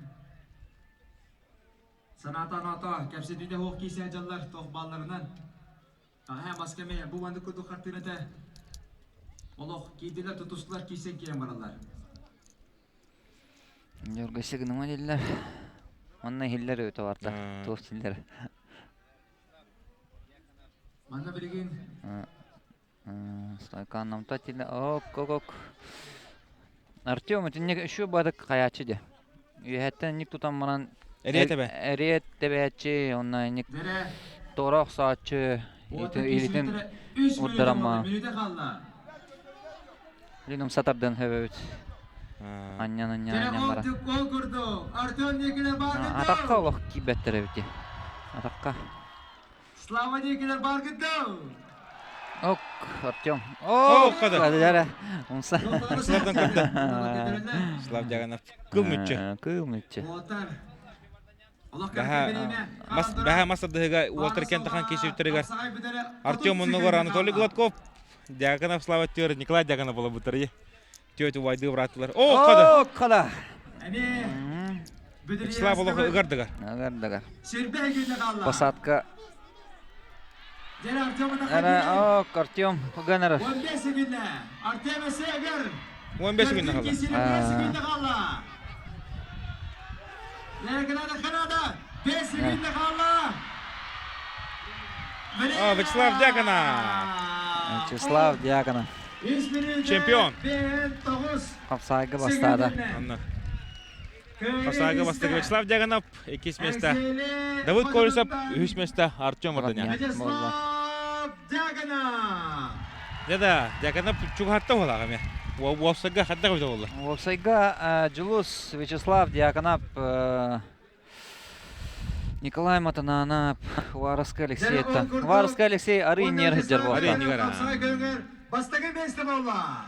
санаата-оноото кэпсэтиитэ суох киирсэ дьаллар туох баалларынан Аһа маска эмиэ бу маннык курдук хартыыната олох киирдилэр тутустулар киирсэн киирэн бараллар.
Дьоргоси гыныма дииллэр. Манна иһиллэр өтө барда. Туох дииллэр.
Манна билигин
Стакан намта тиле ок ок ок. Артем итинник еще бадык хаячы де. Үөһэттэн инник тутан баран
Эриэт эбэ.
Эриэт тэбээччи, онно инник туора охсооччу, илитин урдарамма. Илин умса тардан хөбөбүт. Анньан анньан анньан бара. Атахха олох киирбэттэр эбити. Атахха.
Слава диэкилэр бааргыт даа!
Ок, Артем. Ок, хада. Умса.
Славдан көрдө. Слав Дяганов. Кыл мүччү.
Кыл мүччү.
Бэһэ мас ардыһыга Уолтер Кентахан кисүттеригэр Артем оннугар Анатолий Гладков, Дьяконов Слава Төр, Николай Дьяконов буолбуттар. Түөт убайды бырааттылар. О, хада!
О, хада!
Вячеслав олох ыгардыгар.
Ыгардыгар. Посадка. Ара, о, Артем, Гоноров.
15 күнне хаалла. О, Вячеслав Дьяконов.
Вячеслав Дьяконов.
Чемпион.
Хапсаайга бастаата.
Анна. Хапсаайга бастакы Вячеслав Дьяконов, иккис место. Давыд Колесов, үһүс место Артем Варданян.
Вячеслав Дьяконов!
Да-да, Дьяконов чугаһатта буолаҕа эмиэ. Уопсайга хаддах эбитэ буолла.
Уопсайга Дьулус Вячеслав Дьяконов Николай Матананов, Варовскай Алексей Варовскай Алексей арый нер сылдьар
Арый
буолла.
нигар.
Бастакы место буолла.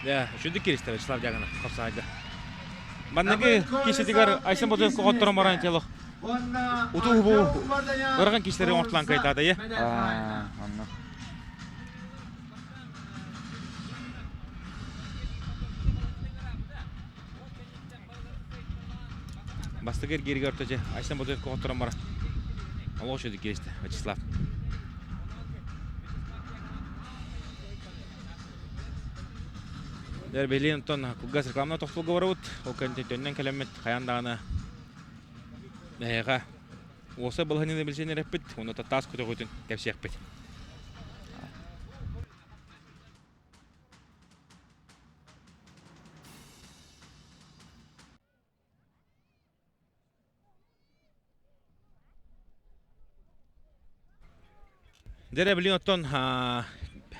Да, үчүдүк киристэ Вячеслав Дьяконов хапсаайга. Манныгы киситигэр Айсен Ботуев хотторон баран телох. Утуу бу ырган кишилери оҥортулан кайтаата е.
Онно.
Бастакы эргииргэ орточу Айсен Ботуев хотторон баран. Олох үчүдүк киристэ Вячеслав. Дэр билин онтон кылгас рекламна тохтолго барабыт. Ол кэнниттэн төннөн кэлэммит хайаан даҕаны эһиэхэ уопсай балаһыанньаны билсэн эрэппит уонна таас көтөҕүүтүн кэпсиэхпит. Дьэ билин оттон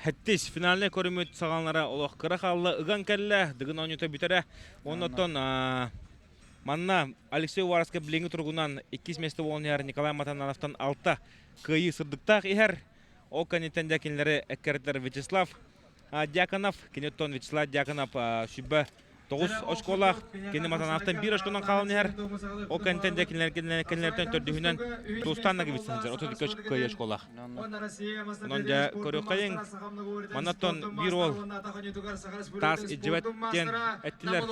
хэттис финальнай көрүмүт саҕаланара олох кыра хаалла ыган кэллэ Дыгын оонньуута бүтэрэ уонна оттон манна Алексей Уваровскай билиҥҥи туругунан иккис миэстэ буолан иһэр Николай Матанановтан алта кыайыы сырдыктаах иһэр ол кэнниттэн дьэ кинилэри эккирэтэр Вячеслав Дьяконов кини оттон Вячеслав Дьяконов сүбэ 9 очколаах кини Матанааттан биир очконан хаалан иһэр. Ол кэнниттэн дьэ кинилэртэн төрдүһүнэн Тустан Нагивич сылдьар 32 кыайыы очколаах. Онон дьэ көрүөххэйиҥ. Маннаттан биир уол таас илдьибэт диэн эттилэр.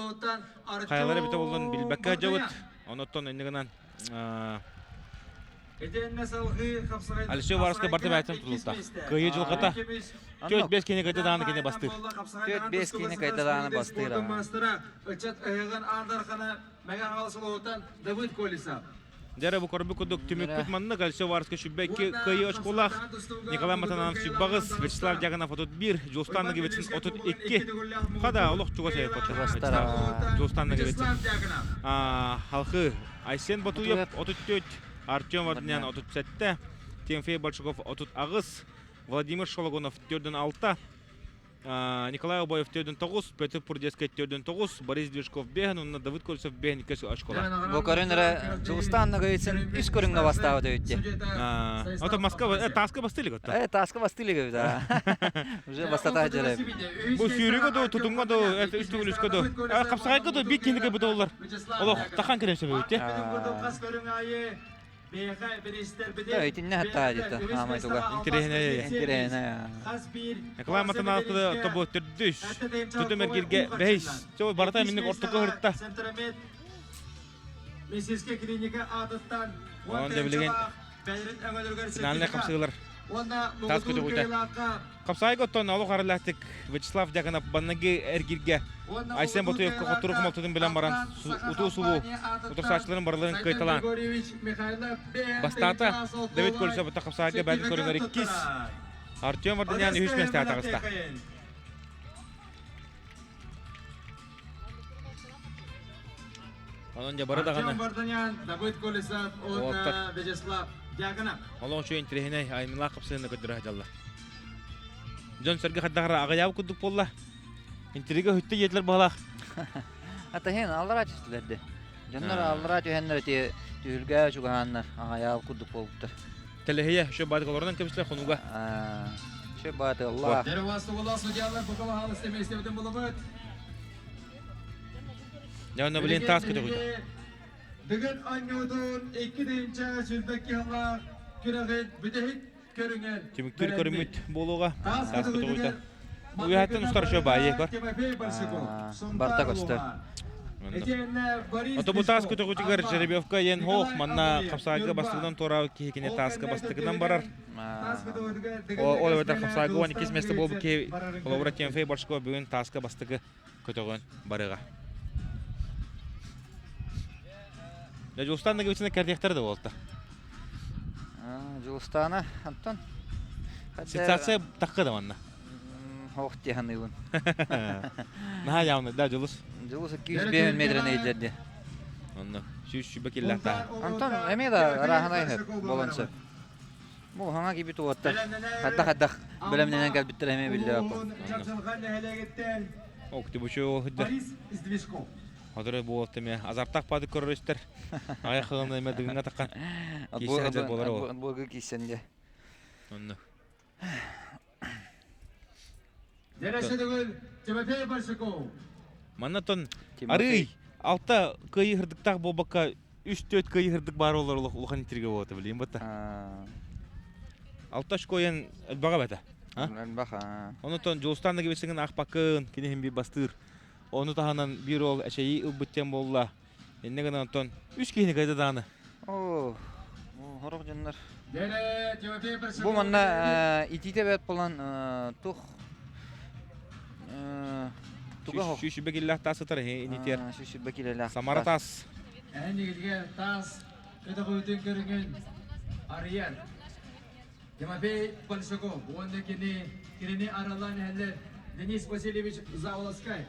Хайалара эбитэ буоллун билбэккэ сылдьабыт. Онуттан инньэ гынан Алексей Уваровскай барда бэйэтин тутулта. Кыайыы дьылҕата. 4-5 кини кыйда даҕаны кини бастыыр.
4-5 кини кыйда даҕаны бастыыр.
Ыччат ыһыгын Андархана Мэҥэ Хаҥалас улууһуттан Давыд Колесов.
Дьэ бу көрбүт курдук түмүкпүт маннык Алексей Уваровскай 22 кыайыы очколаах, Николай Матананов 28, Вячеслав Дьяконов 31, Дьулустан Ноговицын 32. Хада олох чугас эйпотта. Вячеслав Дьулустан Ноговицын. Халхы Айсен Ботуев 34, Артем Варданян 37, Тимофей Большаков 38. Владимир Шологонов 4-6, Николай Обоев 4-9, Петр Пурдецкай 4-9, Борис Движков 5, уонна Давыд Кольцов 5 2 очкола.
Бу көрүн эрэ Дьулустаан Ноговицын үс көрүҥҥэ бастаабыт эбит дии.
Ото Москва тааска бастыылык отто.
Тааска бастыылык эбит Уже бастата дьэрэ.
Бу сүүрүгө ду, тутуҥҥа ду, үс төгүл үскэ ду. Хапсаҕайга ду биир киһини кэлбит оллар. Олох тахан кэлэн сөбүбүт
Итиннэ хаттаа диэтэ аамай туга.
Интэриэһинэй.
Интэриэһинэй.
Николай Матанаалкыда тобу төрдүс. Тутум эргиргэ бэһис. Чо барыта минник ортоку хырытта.
Медицинскэй клиника аатыттан
Онон да билигин финальнай хапсыылар таас көтөҕүүтэ. Хапсаайга оттон олох арылаахтык Вячеслав Дьяконов баннаги эргиргэ Айсен Ботуевка хоттору хомолтотун билэн баран утуу субу утарсааччыларын барыларын кыайталаан бастаата. Давид Колесов хапсаайга бэйэтин көрүҥэр иккис Артем Варданян үһүс миэстэҕэ таҕыста. Онон дьэ бары даҕаны
Артем Варданян, Давыд Колесов уонна Вячеслав Дьяконов.
Олох үчүгэй интэриэһинэй айымньылаах хапсыһыыны көрдөрө сылдьаллар. Дьон-сэргэ хайдах аҕыйаабыт курдук буолла. Интрига үттэ диэтилэр баһылаах.
Атаһын аллараа түстүлэр де. Дьоннор аллараа түһэннэр ити түһүлгэ чугаһааннар аҕыйаабыт курдук буолбуттар.
Тэлэһийэ шө баатык олорунан кэбистилэр хонууга.
Шө бааты Аллах.
Дьэ онно билин таас көтөҕүтэ.
Дыгын оонньуутун икки тыһыынча сүүрбэкки сыллаах күрэҕин бүтэһик көрүҥэр
Түмүктүүр көрүммүт буолуоҕа.
Таас
Таас көтөҕүтэ.
көтөҕүтүгэр
Уйаһаттан устар шө баайы көр.
Тимофей Барсуков,
Барта
Сунтаар
көстөр.
улууһа. Итиэннэ Борис
Ото бу таас
Песков,
көтөҕүтүгэр
Амма,
Жеребьевка иэн хоох
Николай
манна
Андреев,
хапсаайга
Ньурба.
бастыгынан туораабыт киһи кини
Ол
тааска
кэннэ
бастакынан барар.
таас көтөҕүтүгэр Дыгын
Ол эбэтэр
Лэгэсмэнэ
хапсаайга 12
Дьулустаан
место буолбут киһи
барарын
холобура
көрүөхпүт.
Тимофей Баршков бүгүн тааска бастакы көтөҕөн барыаҕа. Дьэ, Дьулустаан Ноговицына кэрдиэхтэрэ да буолта.
Дьулустаана, Антон.
Сенсация такка да манна.
Ох диэханыыбын.
Наһаа явно, да, Дьулус.
Дьулус 205 метрен эйдерди.
Онно 120 киллаахтаах.
Антон эмиэ да арааһынай болон сөп. Бу хаҥа киби туоттар. Хайдах-хайдах бэлэмнэнэн кэлбиттэр эмиэ биллибэт.
Ок, ты бу хыддар. Хадыры буолт эмиэ азартаах паады көрөрүстэр. Ая хылын эмиэ дыгыҥҥа таххан. Киисэ хадьар буолар ол.
Буогы киисен де.
Онно.
Тимофей Большаков.
Манна тон арый алта кыайыы хырдыктаах буолбакка үс-төрт кыайыы хырдык баар олор улахан интрига буолта билиим батта. Алта очкоен элбэҕэ бата.
Элбэх.
Онутон Дьулустаан Нагивисыгын аахпаккын кини иһин биир бастыыр. Ону таһынан биир уол эчэйии ылбыт диэн буолла. Иннэ гынан онтон үс киһини кайда даҕаны.
Оо, хорох дьоннор. Бу манна итиитэ бэт буолан тух туга
Сүүс киллээх таас сытар инитиэр.
Сүүс килэлээх.
Самара таас.
Эһинигилге таас көтөҕүүтүн көрүҥүн арыйар. Тимофей Большаков уонна кини кинини аралаан иһэллэр Денис Васильевич Заволоскай.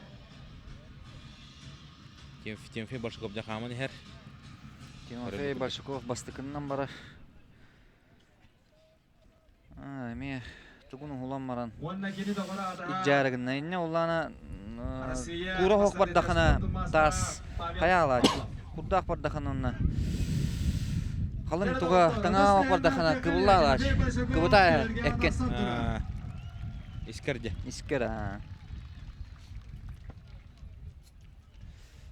Тимофей Большаков дьэ хааман иһэр.
Тимофей Большаков бастакыннан барар. Эмиэ тугун уһулан баран ижаарыгынна инне улаана кура хоох бардахана таас хайаалааччы курдаах бардахана онно халын туга таҥаа ох бардахана кыбыллаалааччы кыбыта эккен
Искер дьэ.
Искер аа.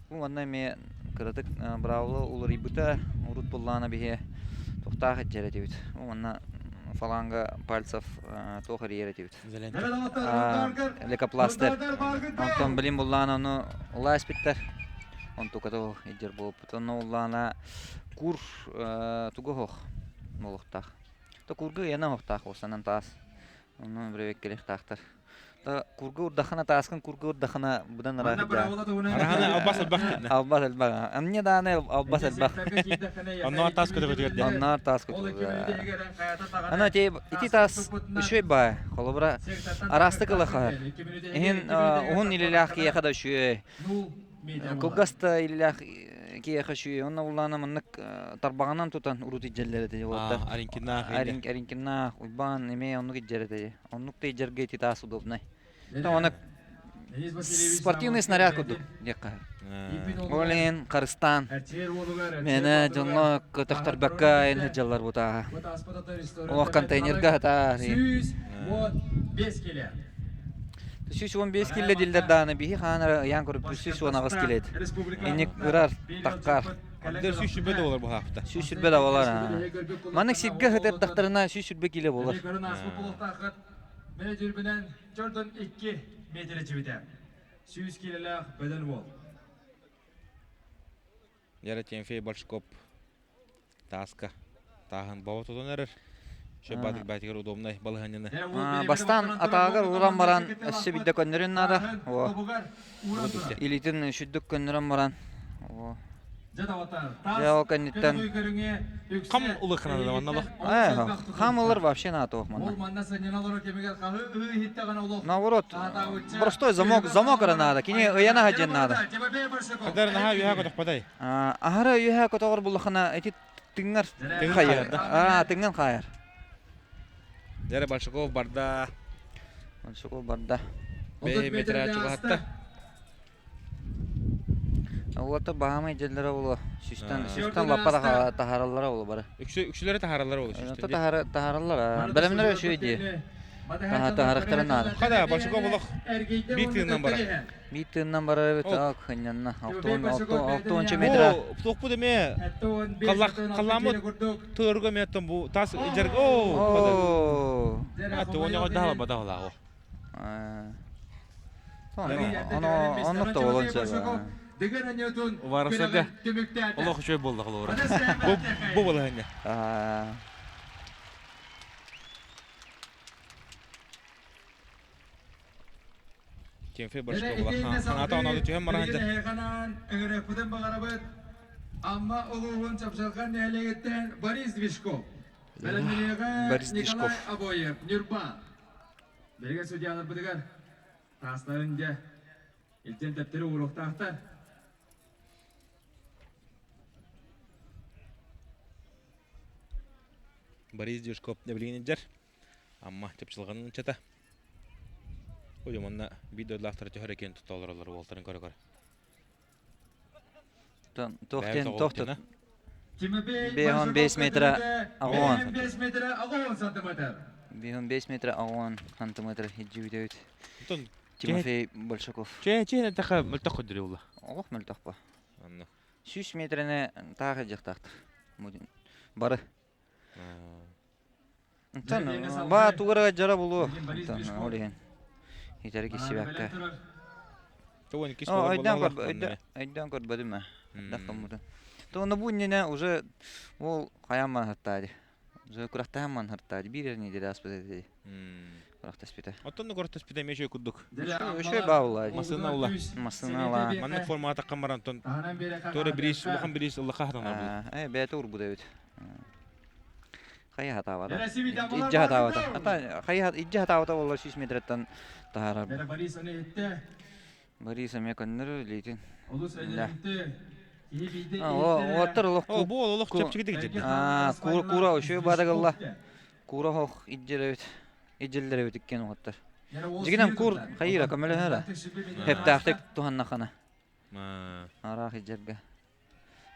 Бу манна эмиэ кыратык быраабыла уларыйбыта, урут буллаана биһи туохтаах этдьэр этибит. Бу манна фаланга пальцев туох эрийэр этибит. Лейкопластырь. Онтон билин буллаана ону улаа испиттэр. Онтуката иддьэр буолбут. Онно уллаана кур тугу оһох буолуохтаах. То курга ыйана оһохтаах уостанан таас. Онно биребеккелехтаахтар. Курга урдахана тааскын курга урдахана будан ыраахыдьаа.
Араһана албас элбэх кэннэ.
Албас элбэх. Амне дааны албас элбэх.
Онноор таас көтөҕүтүгэр диэн.
Онноор таас көтөҕүтүгэр. Ана ти ити таас үчүгэй баа. Холобура араастык ылахаар. Иһин уһун илилээх киһиэхэ да үчүгэй. Кылгас да илилээх киэхэ шүйэ онно улаана маннык тарбаҕынан тутан урут иддьэллэр этэ уолаттар.
Аринкиннаах
Аринкиннаах Уйбаан эмиэ оннук иддьэр этэ. Оннук да иддьэргэ ити таас удобнай. Оны спортивный снаряд курдук диэххэ. Ол иһин харыстаан мээнэ дьоҥҥо көтөхтөрбөккө эн сылдьаллар бутааһа. Олох контейнерга хатаа.
115 килэ.
115 килэ диллэр дааны биһи хаанара ыйаан көрүп 118 килет. Инник ырар таккар.
Андер 120 да болар бу хаапта.
120 да болар. Маннык сиргэ хытырдахтарына 120 киле болар.
Мене жүрбүнэн чордон 2 метр чибите. 100 килелээх бөдөн уол.
Яра Тимофей Большкоп тааска тааһын баба тутан эрэр. Шө баатыр баатыгар удобнай балаһанньаны.
Бастаан атаагар уран баран өссө бидде көннөрүн наада. О. Илитин сүрдүк көннөрөн баран. О. Дьэ ол кэнниттэн
Хам улаханада манна
Хам ылар вообще надо манна. Наоборот, простой замок, замок эрэ надо. Кини ыйана хадьан надо.
Кадар наһаа үһэ көтөхпөтэй.
Аһара үһэ көтөҕөр буллахына эти тыҥҥар хайар. Аа, тыҥҥан хайар.
Дьэрэ Большаков барда.
Большаков барда.
Бэйэ метрэ чугаһатта.
Уота баһаамай дьэллэрэ буолуо. Сүүстэн сүүстэн лаппа таһаараллара буолуо бары.
Үксүлэри таһаараллара буолуо сүүстэн.
Таһаараллар. Бэлэмнэрэ үчүгэй дии. Таһаарыахтарын наада.
Хада Большаков олох биир тыынынан барар.
Биир тыынынан барар эбит. Ак хынньанна. Алтуонча метра.
Тохпут эмиэ халламмыт тыырга эмиэ бу тас жарга оо. Аты оньоҕо даһала бадаһалааҕо.
Оннук да буолуон сөп.
Варасага олох үчүгэй буолла холобура. Бу бу балаһыанньа. Тимофей Большаков ханаата оноду түһэн баран
баҕарабыт Амма улууһун Чапчархан нэһилиэгиттэн Борис Движков.
Борис Движков.
Николай Обоев, Ньурба. Биһиги судьяларбытыгар таастарын дьэ илдьэн тэптэри ууруохтаахтар.
Борис Движков билигин Амма чапчылҕанын ыччата. Ой, манна биир дойдулаахтара төһө эрэ киэн тутта олороллор уолтарын көрө-көрө.
Туох туох 5 метра 80.
5 метра 80 сантиметр.
5 метра 80 сантиметр хиджибит
Онтон
Тимофей Большаков.
Че че таха мөлтөх көдүрү була.
Олох мөлтөх ба.
Анна.
100 метрени таах ыдьахтаахтар. Бары. Онтон ба тугара жара булу. Онтон ол иһин. Итэри киссибэккэ.
Тугун кис
Айдан көр айдан көрбөдүм ээ. Дахтаммытын. То бу иннинэ уже ол хайаан манһыртаadi. Уже күрэхтэһэн манһыртаadi. Биир неделя аспыт этэ. Күрэхтэспитэ.
Оттон күрэхтэспитэ эмиэ үчүгэй курдук.
Үчүгэй баа буолла.
Массыына ула.
Массыына ула.
Маннык формаҕа таххан баран онтон туора бириис улахан бириис ыллаха хатанар буолла.
Ээ бэйэтэ урбут эбит. Хайа хатаабата. Ижжа хатаабата. Ата хайа ижжа хатаабата буолла 100 метреттен таһаарар.
Борис аны иттэ.
Борис эмиэ көннөрү илиитин.
Олус эдэринти.
Уоттар олох
О, бу олох чэпчэкитик дьэ.
Аа, кура кура үчүгэй бадагалла. Кура хох ижжелебит. Ижжеллеребит иккен уоттар. Дьигинэн кур хайыра көмөлөһөрө. Хептаахтык туһаннахана. Араах ижжерге.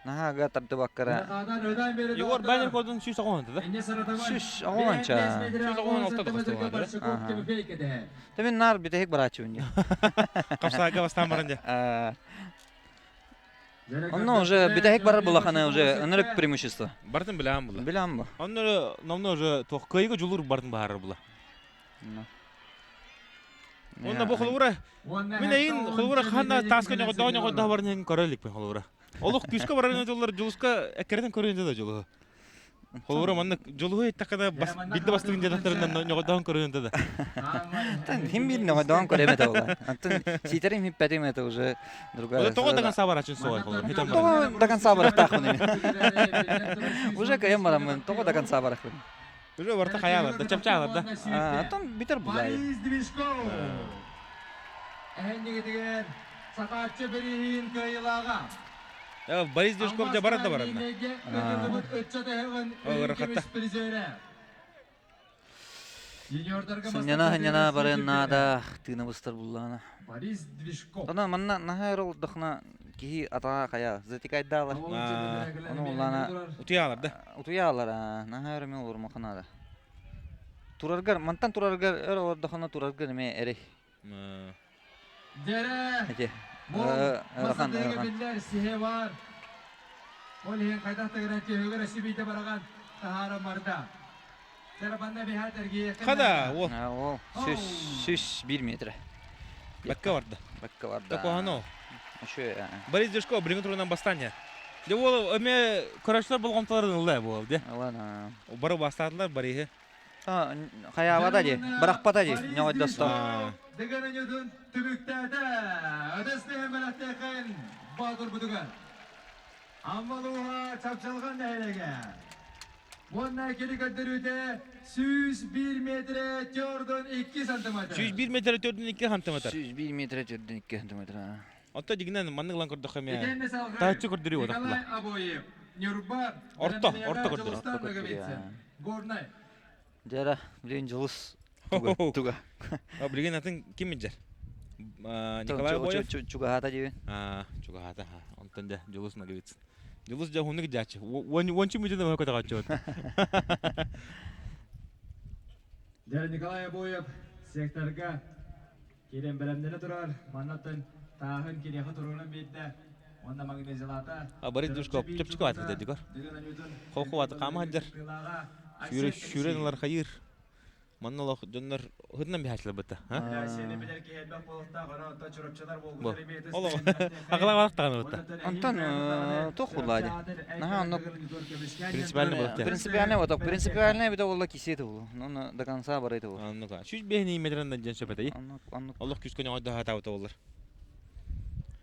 Наһаа ага тардыбаккара.
Егор Баннер кордун 190 да?
190 ча.
196 да костуга.
Тэмин нар бүтэһик барааччыбын.
Капсаага бастаан баран дьэ.
Онно уже бүтэһик барар булахана уже ынырык преимущество.
Бартын билэм була.
Билэм бу.
Онно номно уже туох кыайыга дьулуур бартын баһарар була. Онно бу холобура мин эйин холобура ханна тааска ньоҕойдоо ньоҕойдоо баран иһин көрө иликпин холобура. Олох күүскэ баран дьоллор дьулуска эккирэтэн көрүөн да дьулуһу. Холобура маннык дьулуһу эттэххэ да биирдэ бастыгын дьадаттарынан ньоҕойдоон көрүөн да.
Хим биир ньоҕойдоон көрөм этэ була. Антон ситерим хиппэтим это уже другая.
Тоҕо до конца барачын суой холобура.
Тоҕо до конца барахтаахпын эми. Уже кайым бараммын. Тоҕо до конца барахпын.
Уже барта хаялар да чапчаалар да.
Антон битер булай.
Борис Движков. Эһэннигитигэр Сахааччы бирииһин кыайыылааҕа.
Борис Дюшков дьэ барар да баранна. Ыарахатта.
Сынньана-сынньана барыан наада, тыына быстар буллаҕына.
Борис Движков.
Онон манна наһаа өр олордоххуна киһи атаҕа хайа затекайдаалар. Ону улаана
Утуйаалар да.
Утуйаалар, наһаа өр эмиэ олорумаха наада. Тураргар, мантан тураргар өр олордоххуна тураргар эмиэ эрэй.
Дьэрэ,
Ити.
бу
Ыарахан,
масатыга
ыарахан.
биллэр сиһэ бар. Ол иһин хайдах да гынан түөһүгэр өссө бараҕан таһааран барда. Дьэ, биһаат эргийиэххэ
Хада, о.
Ол, 101 метр.
Бакка барда.
Бакка барда.
Такоһано.
Еще.
Борис Дюшков билиҥҥи турунан бастаан Дьэ уол эмиэ көрөөччүлэр болҕомтолорун ылла буол дьэ.
Ладно.
Бары бастаатылар Бориһы.
Хайаабата дии, бырахпата дии, ньоҕойдосто.
Дыгын өньөтүн түмүктээтэ. Өтөс бэлэхтээхэн Боотурбутугар. Аммалууһа Чапчалҕан нэһилиэгэ. Уонна кини көрдөрүүтэ 101 метрэ 4,2 сантиметр.
101 метрэ 4,2 сантиметр.
101 метрэ 4,2 сантиметр.
Оттон дьиҥинэн маннык ылан көрдөххө эмиэ
Итиэннэ салгыы
таһыччы көрдөрүү
Николай Обоев, Ньурба,
Орто, орто көрдөрүү.
Дьулустан Ноговицын, Горнай.
Дьэ, билигин Дьулус туга? Туга?
Билигин атын ким илдьэр? Николай Обоев?
Чугаһаата диибин.
Чугаһаата. Онтон дьэ Дьулус Ноговицын. Дьулус дьэ уһуннук дьааччы. Уончу мүтүн өһө көтөҕөччү.
Дьэ, Николай Обоев секторга Киирэн бэлэмнэнэ турар. Маннаттан тааһын киниэхэ туруоран биэрдэ. Уонна магнезилата.
Борис Дюшков чөпчүкү ааты дедигор. Хоху аты хаама сылдьар. Сүүрэ сүүрэн ылар хайыр. Манна олох дьоннор хытынан биһаачылар бытта.
Сени билэр киһи элбэх буолуохтаах, онон оттон чурапчылар буолбуттар эмиэ
Олох акылаабатах даҕаны бытта.
Онтон туох булла ди? Наһаа оннук
Принципиально буолуохтаах.
Принципиально вот принципиально бит буолла кисиэти булу. Ну до конца барыйты булу.
Оннук. 105 метрен дьэн сөп этэй.
Оннук оннук.
Олох күскө ньоҕойдо хаатаабыта боллар.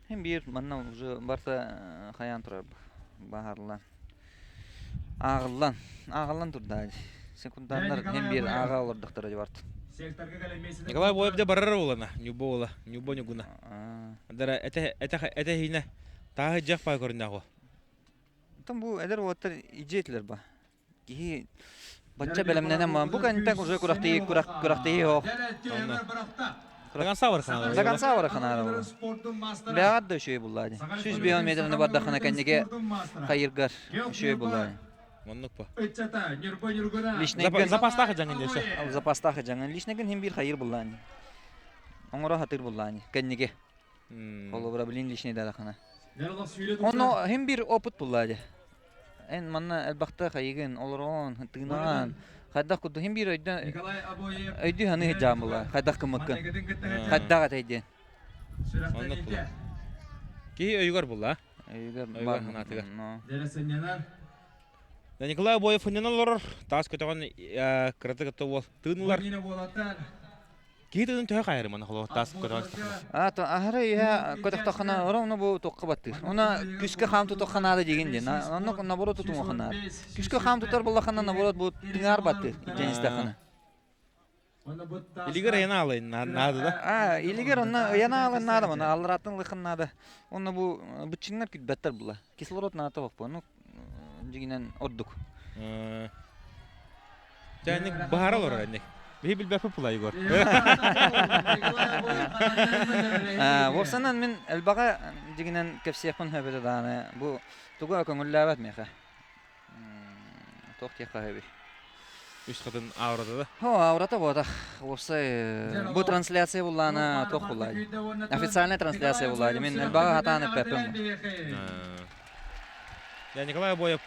Хем биир манна уже барта хайаан турар баһарлан. Ааҕыллан, ааҕыллан турда. Секунданнар хем биир ааҕа олордохторо дьыбарт.
Николай Боев дьэ барар уолана, Ньуба уола, Ньуба Ньугуна. Дара этэ этэ этэ хиинэ тааһы дьэх пай көрүннээх
Оттон бу эдэр уолаттар идиэтилэр ба. Киһи бачча бэлэмнэнэн маан бу кэнниттэн уже күрэхтэһии күрэх күрэхтэһии суох.
До конца бараханаара.
До конца бараханаара буолла. Бэҕэт да үчүгэй буллаа дии. 105 метрини бардахына кэннигэ хайыргар үчүгэй буллаа.
Оннук па.
Личнайгын
Запастаах дьаҥын десе.
Запастаах дьаҥын. Личнайгын хим биир хайыр буллаа дии. Оҥоро хатыр буллаа дии. Кэннигэ. Холобура билин личный дарахана. Онно хим бир опыт буллаа дии. Эн манна элбэхтэ хайыгын, олорон, тыынаан, хайдах курдук хим биир өйдөн өйдүү саныы сылдьаан буолла. Хайдах гыммыккын. Хайдах этэй диэн.
Оннук була. Киһи өйүгэр була.
Өйүгэр
Өйүгэр санаатыгар. Николай Обоев хынньан олорор, таас көтөҕөн кырата кытта уол тыын ылар. Киһи тыынын төһө хайарым аны холоо таас көтөҕөн
А то аһары иһэ көтөхтөххүнэ оро бу туохха баттыыр. Уна күскэ хаам тутуохха наада диигин диэн. Онно наоборот тутуҥуохха наада. Күскэ хаам тутар буоллаххына наоборот бу тыҥаар баттыыр дьэн истэххинэ.
Илигэр ыйана алайын наада да.
А, илигэр онно ыйана алын наада мана аллараттан ылыхын наада. Онно бу быччыҥнар күтбэттэр була. Кислород наада боппу. Ну дьигинэн ордук.
Дьэ, инник баһара олорор инник. Биһи билбэппит була Егор.
Уопсанан мин элбэҕи дьигинэн кэпсиэхпин сөп даҕаны бу тугу көҥүллээбэт миэхэ. Туох диэххэ сөбүй?
Үс хатын аурата да?
О, аурата буотах. Уопсай бу трансляция буллаана туох буллаа? Официальная трансляция буллаа. Мин элбэҕи хатаан эппэппин.
Я Николай Обоев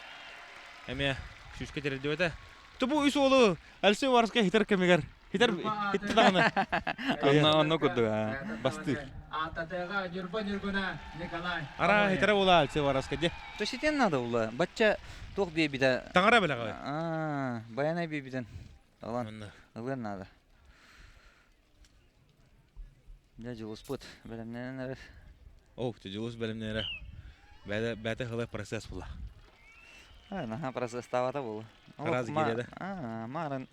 эмиэ сүүскэ тирдибэтэ. Тубу үс уолу Алексей Уваровскай хитер кэмигэр хитер хитти даҕаны.
Онно онно курдук
бастыыр.
Аататыга Ньурба Ньургуна Николай.
Ара хитер була Алексей Уваровскай де.
То ситен надо була. Бачча туох биэбитэ.
Таҥара билэҕэ.
Аа, баянай биэбитен. Алан. Ылыан надо. Дьэ Дьулуспут бэлэмнэнэн эрэр.
Оо, Дьулус бэлэмнэнэрэ. Бэйэтэ бэйэтэ хылай процесс була.
Наһаа процесстаабата буолуо.
Араас киирэ да.
Мааран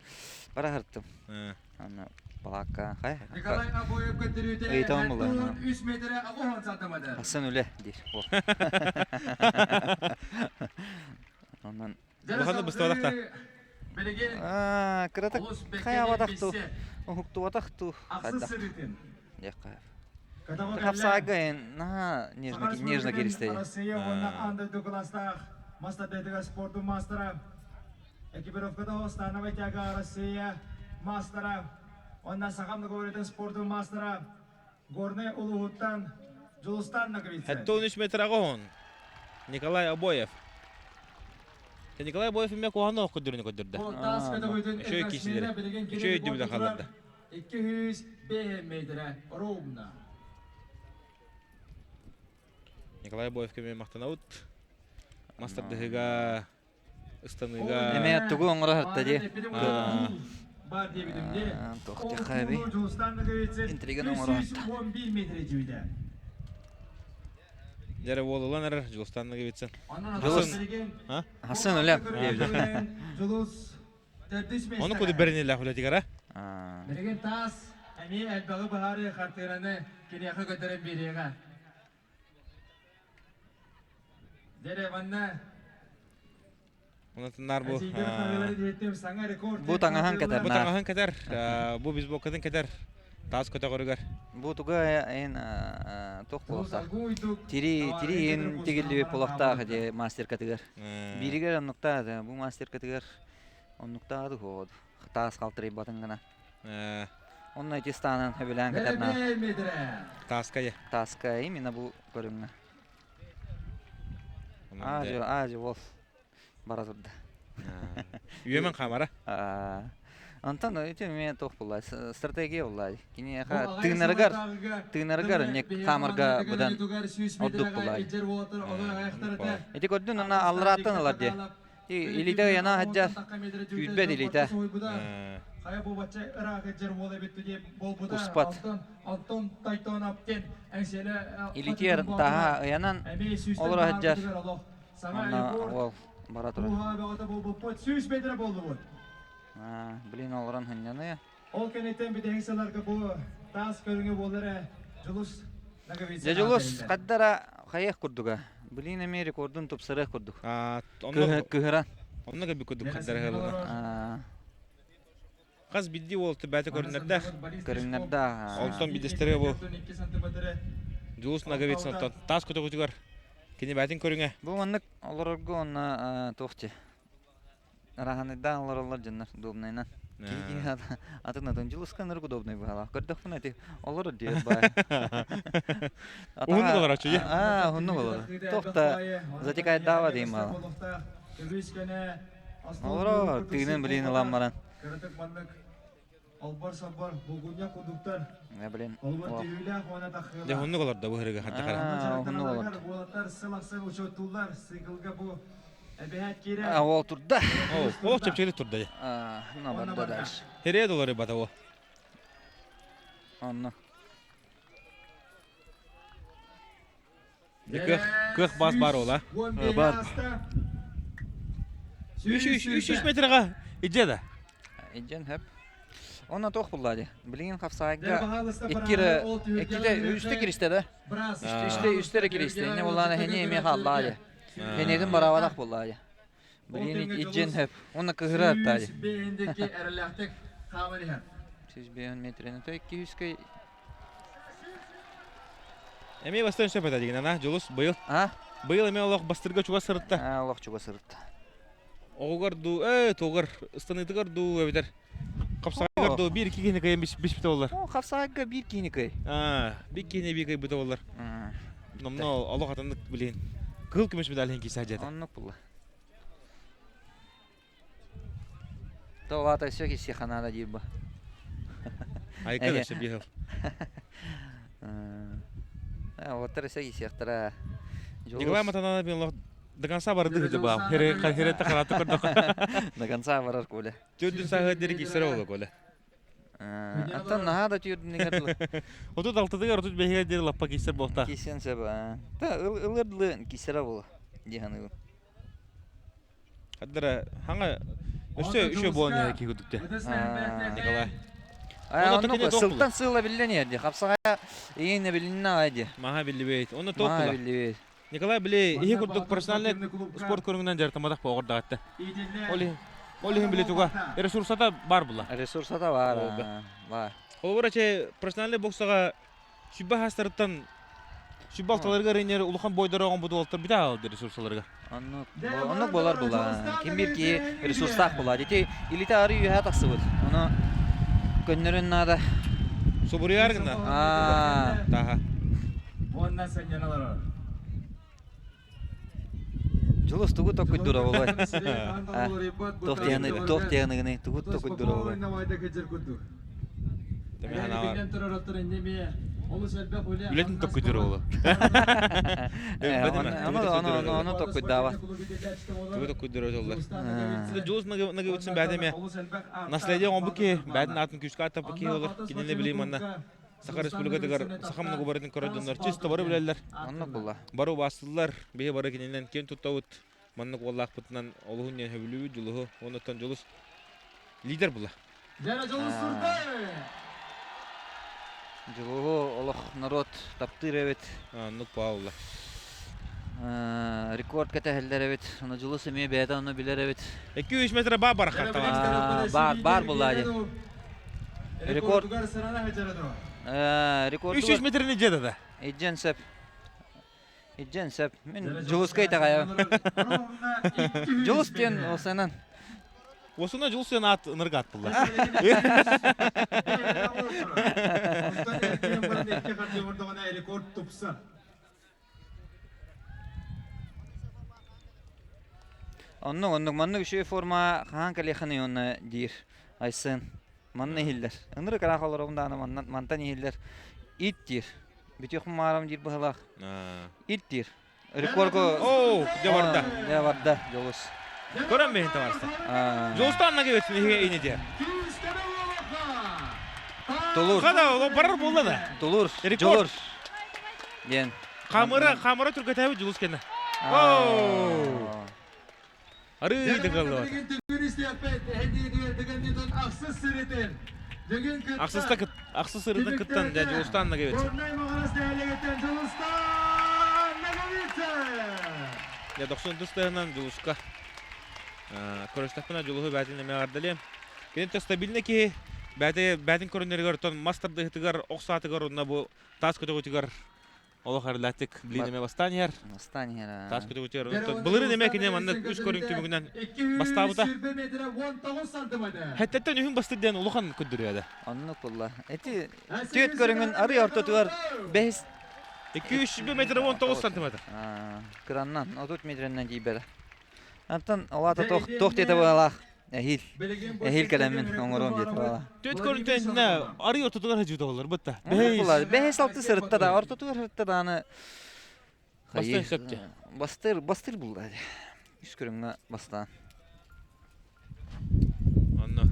бараһыртым. Аны балаакка хай.
Николай Обоев көтөрүүтэ
Ыйытабын булла.
3 метрэ 80 сантиметр.
Асан үлэ диир. Онон
Улаханы быстыбатах та.
Билигин
кыратык хайаабатах ту, уһуктубатах ту.
Ахсыс сырыытын.
Диэххэ. Хапсаайга наһаа нежно нежно киристэ.
Россия уонна аан дойду кылаастаах мастардыытыгар спордун маастара экипировката Остановой тяга Россия маастара уонна Саха многоборьетын спордун маастара Горнай улууһуттан Дьулустан Ноговицын.
73 метр аҕа Николай Обоев. Николай Обоев эмиэ куһаҕан оох көрдөрүнү көрдөрдө.
Таас көтөҕүүтүн
Үчүгэй киисилэри. Үчүгэй өйдөбүлү хаалларда.
205 метрэ ровно.
Николай Боевка эмиэ махтанабыт. Мастардыһыга, ыстаныыга.
Эмиэ тугу оҥоро сытта дии.
Бар диэбитим дии.
Туох диэххэ Интриганы оҥоро сытта.
311 метрэ дьүйдэ.
Дьэрэ уолулан эрэр Дьулустан Ноговицын.
Дьулус. Хасан үлэ.
Дьулус
Ону куду бэринилээх үлэтигэр а?
Билигин таас эмиэ элбэҕи быһаарыы хартыынаны киниэхэ көтөрөн биэриэҕэ. Дьэрэ манна
Онотуннар бу
Бу таҥаһын кэтэр.
Бу таҥаһын кэтэр, бу бейсболкатын кэтэр. Таас көтөҕөрүгэр.
Бу туга эн туох буолуохтаах? Тири тири эн тигиллибит буолуохтаах ити мастеркатыгар. Бииригэр оннуктаах бу мастеркатыгар оннуктаах дуо таас халтарыйбатын гына. Онно ити станан хөбүлээн кэтэрнаа.
Тааска
Тааска именно бу көрүҥҥэ. Аажы аажы бол бара турда.
Үөмэн хаамара.
Онтон ити эмиэ туох буолла стратегия буолла. Киниэхэ тыынарыгар тыынарыгар не хаамарга быдан ордук буолла. Ити көрдүн ана алларааттан ылар дии. Илиитэ ыйана сылдьар күүрбэт илиитэ. Успат. Илиитигэр тааһа ыйанан олоро сылдьар. Онно уол бара турар. Блин, олорон хынньаныа.
Ол кэнниттэн бүтэһик сылларга бу таас көрүҥэ буолар ээ Дьулус
Дьэ Дьулус хаддара хайыах курдуга. Блин эмиэ рекордун тупсарыах курдук. Кыһыран.
Онно кэлбит курдук хаддара ыһылына. Хас бидди уол бэйэтэ көрүннэрдээх.
Көрүннэрдээх.
Онтон биддестере бу Дьулус Ноговицын оттон таас көтөҕүтүгэр кини бэйэтин көрүҥэ.
Бу маннык олорорго уонна туох дии Раһаныйдаан олороллор дьоннор удобнайынан. Киһи атын атын Дьулуска ынырык удобный быһалаах. Көрдөхпүнэ ити олорор диэт баай.
Уһуннук олороччу дии.
Аа, уһуннук олорор. Туох да затекайдаава дейм баала. Олорор, тыынын билин ылан баран.
Албар-сабар, булгунньах курдуктар.
Э, блин.
Олбор түһүүлээх уонна тахыылаах.
Дьэ, уһуннук олордо бу ырыга хардахара.
Аа, уһуннук олордо.
Уолаттар сыл ахсын учуоттууллар. Сыгылга бу эбэһээт киирэн.
А, ол турда.
Ол, ол чэпчэкитик турда дьэ.
А, ну, барда дальше.
Херее доллары бата о.
Онно.
Кыах, кыах бас бар ола.
Бар.
Үш үш үш үш метрға идже да.
Иджен хөп. Онно туох булла ди. Билигин хапсаайга иккире икките үстэ киристе да. Үстэ үстере киристе. Не буллаана хени эми хааллаа ди. Хенедин барабадах буллаа ди. Билигин иджен хөп. Онно кыһырар та ди. 105 метрени то 200
Эмиэ бастан сөп этэ дигин ана Дьулус быйыл.
А?
Быйыл эмиэ олох бастырга чугас сырытта.
А, олох чугас сырытта.
Оҕугар дуу, э, тугар, ыстаныытыгар дуу эбэтэр хапсаҕайгар дуу биир киһини кыйан биспит оллар.
О, хапсаҕайга биир киһини кый.
А, биир киһини биир кыйбыта оллар. Номно олох атыннык билин. Кыһыл көмүс медаль иһин киирсэ дьиэтэ.
Оннук булла. То өссө киһиэхэ наада диир бу.
Айка да өссө биир
Уоттар өссө киһиэхтэрэ.
Николай Матананов мен до конца барды хыды баам. Хере херете хараты көрдөх.
До конца барар Коля.
Түрдүн саһы дери кисere олу Коля.
Аттан наһаа да түүрдүнүгэр
36-тыгар 35-гэр диэри лаппа кисер буолта.
Кисен сөп. Та ылырдлы кисера була. Диһаны.
Хаддара хаҥа өссө үчү буолан иһэ киһи курдук Николай.
Онно сылтан сыла биллэн иһэр Хапсаҕа иин билиннэ аҕай дии.
Маха биллибит. Онно тоқ була. Николай били иһи курдук профессиональный спорт көрүҥүнэн дьарыктамматах оҕордаҕатта. Ол иһин ол иһин били туга ресурсата бар була.
Ресурсата бар. Бар.
Холобура че профессиональный боксаҕа сүбэ хаастарыттан сүбэ алталарыгар иннер улахан бойдор оҕон бу бите аалды ресурсаларыгар.
Оннук оннук болар була. Ким бир киһи ресурстаах була. Дити илите ары үһэ тахсыбыт. Ону көннөрүн наада.
Субуруйар гына. Таха.
Уонна сынньаналар.
Дьулус тугу токуйдура болой? Туох диэни туох диэни тугу токуйдура болой?
Үлэтин токуйдура боло.
Ону ону токуйдаабат.
Тугу токуйдура боллар. Дьулус нагыбытсын бэдеме наследие оҥобу ки бэдин атын күүскэ аттапы ки олор кинини билим манна Саха Республикатыгар саха мунугу барытын көрөр дьоннор чисто бары билэллэр.
Оннук була.
Бары убаастыллар, биһи бары кининэн киэн туттабыт. Маннык уоллаахпытынан олуһун диэн сөбүлүүбүт Дьулуһу. Оннуттан Дьулус лидер була.
Дьулуһу олох народ таптыыр эбит.
Оннук Павла.
Рекорд кэтэһэллэр эбит. Ону Дьулус эмиэ бэйэтэ ону билэр эбит.
2-3 метр баар бар
Баар баар була дии. Рекорд рекорд
300 метрini дьиэ да.
Иджен сөп. Иджен сөп. Мин Дьулуска итэҕэйэбин. Дьулус диэн осынан.
Осуна Дьулус диэн аат ынырык аат булла.
Рекорд тупса.
Оннук, оннук. Маннык үчүгэй форма хаһан кэлиэххиний уонна диир Айсен. Манна иһиллэр. Ынырык ыраах олоробун даҕаны манна мантан иһиллэр. Ит диир. Бүтүөх маарам диир быһалаах. Ит диир. Рекордго...
Оу, дьэ барда.
Дьэ барда, Дьулус.
Көрөн бэйин табаарыстар. Дьулустан нагыбытын иһигэ ини диэ.
Тулур.
Хада, барар буолла да.
Тулур. Дьулур. Диэн.
Хамыра, хамыра түргэтээбит Дьулус кэннэ. Арыы дыгаллыбат. Ахсыста кыт, ахсыс сырытын кыттан дьэ Дьулустан Наговицын. Дьэ дохсун тустарынан Дьулуска. Көрүстэхпинэ Дьулуһу бээтин эмиэ эҕэрдэлиэм. Киниттэн стабильный киһи бэйэтэ бээтин көрүнэригэр оттон мас тардыһытыгар, ох саатыгар уонна бу таас көтөҕүтүгэр олох эрэллээхтик блин эмэ бастаан иһэр.
Бастаан иһэр.
Таас көтөҕүтүгэр былырыын эмэ кини маннык үс көрүҥ түмүгүнэн бастаабыта. Хэттеттен үһүн бастыр диэн улахан көрдөрүөдэ.
Оннук булла. Эти түөт көрүҥүн арый ортотугар бэһис
200 метр 19 сантиметр.
Кыраннан 30 метринен тиийбэтэ. Антон олата туох туох диэтэ быһалаах. Эһиил. Эһиил кэлэммин оҥоруом диэтэ быһалаах.
Түөт көрүнтэн арый ортотугар хажыыта болар бытта.
Бэһис алты сырытта да ортотугар сырытта дааны
Бастан сөптө.
Бастыр бастыр булла. Үс көрүҥҥэ бастаан.
Онно.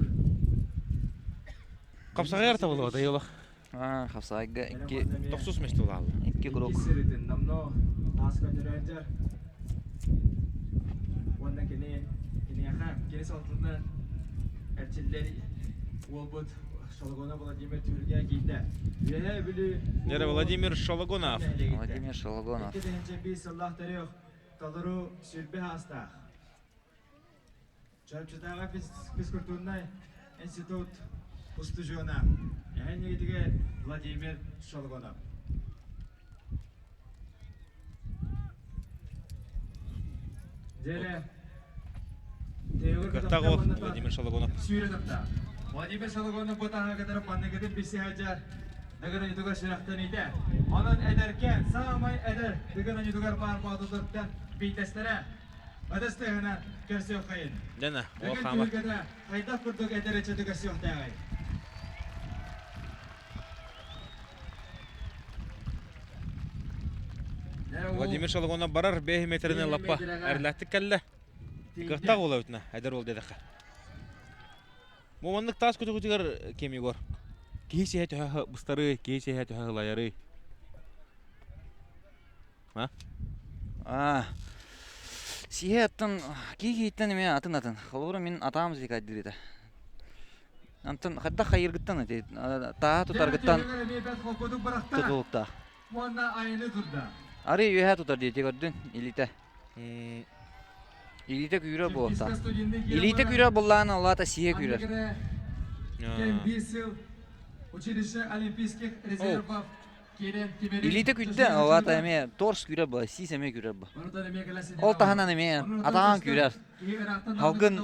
Хапсаҕайар табылыба дайылах.
Аа, хапсаҕайга икки
Тохсус месте улаалла.
Икки круг.
Намно тааска дөрөөдөр. Уонна кини киниэхэ кини салтына эрчиллэр уолбут Шологонов Владимир Түһүлгэ киирдэ. Үөһээ Бүлүү
Нера Владимир Шологонов.
Владимир Шологонов.
2005 сыллаах төрүөх толору сүрбэ аастаах. Чурапчытааҕы физкультурнай институт устудьуона эһэн Владимир Шологонов. Дьэрэ
Кыахтаах уол Владимир Шологонов.
Сүүрэ тапта. Владимир Шологонов бу таһаагытары манныгытын билсиһэдьэр Дыгын ойутугар сүрэхтэниитэ. Онон эдэркээн, саамай эдэр Дыгын ойутугар баар боотурдартан биирдэстэрэ Ытыс тыаһынан көрсүөххэйин.
Дьэна, ол
Дыгын
хаама.
түһүлгэтэ хайдах курдук эдэр ыччаты көрсүөхтээҕий?
Владимир Шологонов барар 5 метринен лаппа эрлээхтик кэллэ. Кыахтаах уола эбитинэ, эдэр уол диэтэххэ. Бу маннык таас көтөҕүтүгэр ким Егор? Киһи сиһэ төһө быстарыы, киһи сиһэ төһө ылайарый?
А? Сиһэ аттан кии-кииттэн эмиэ атын-атын. Холобура мин атаам зикайдыыр этэ. Антон хайдах хайыыргыттан ити тааһа тутаргыттан тутулуктаах. Арый үөһэ тутар диэти көрдүн илиитэ. Илиитэ күүрэр буолуохтаах. Илиитэ күүрэр буоллаҕына ол аата сиһэ күүрэр.
Училище Олимпийских резервов
Илиитэ күүрдэ, ол аата эмиэ торс күүрэр буолар, сиис эмиэ күүрэр буолар. Ол таһынан эмиэ атаҕын күүрэр. Халгын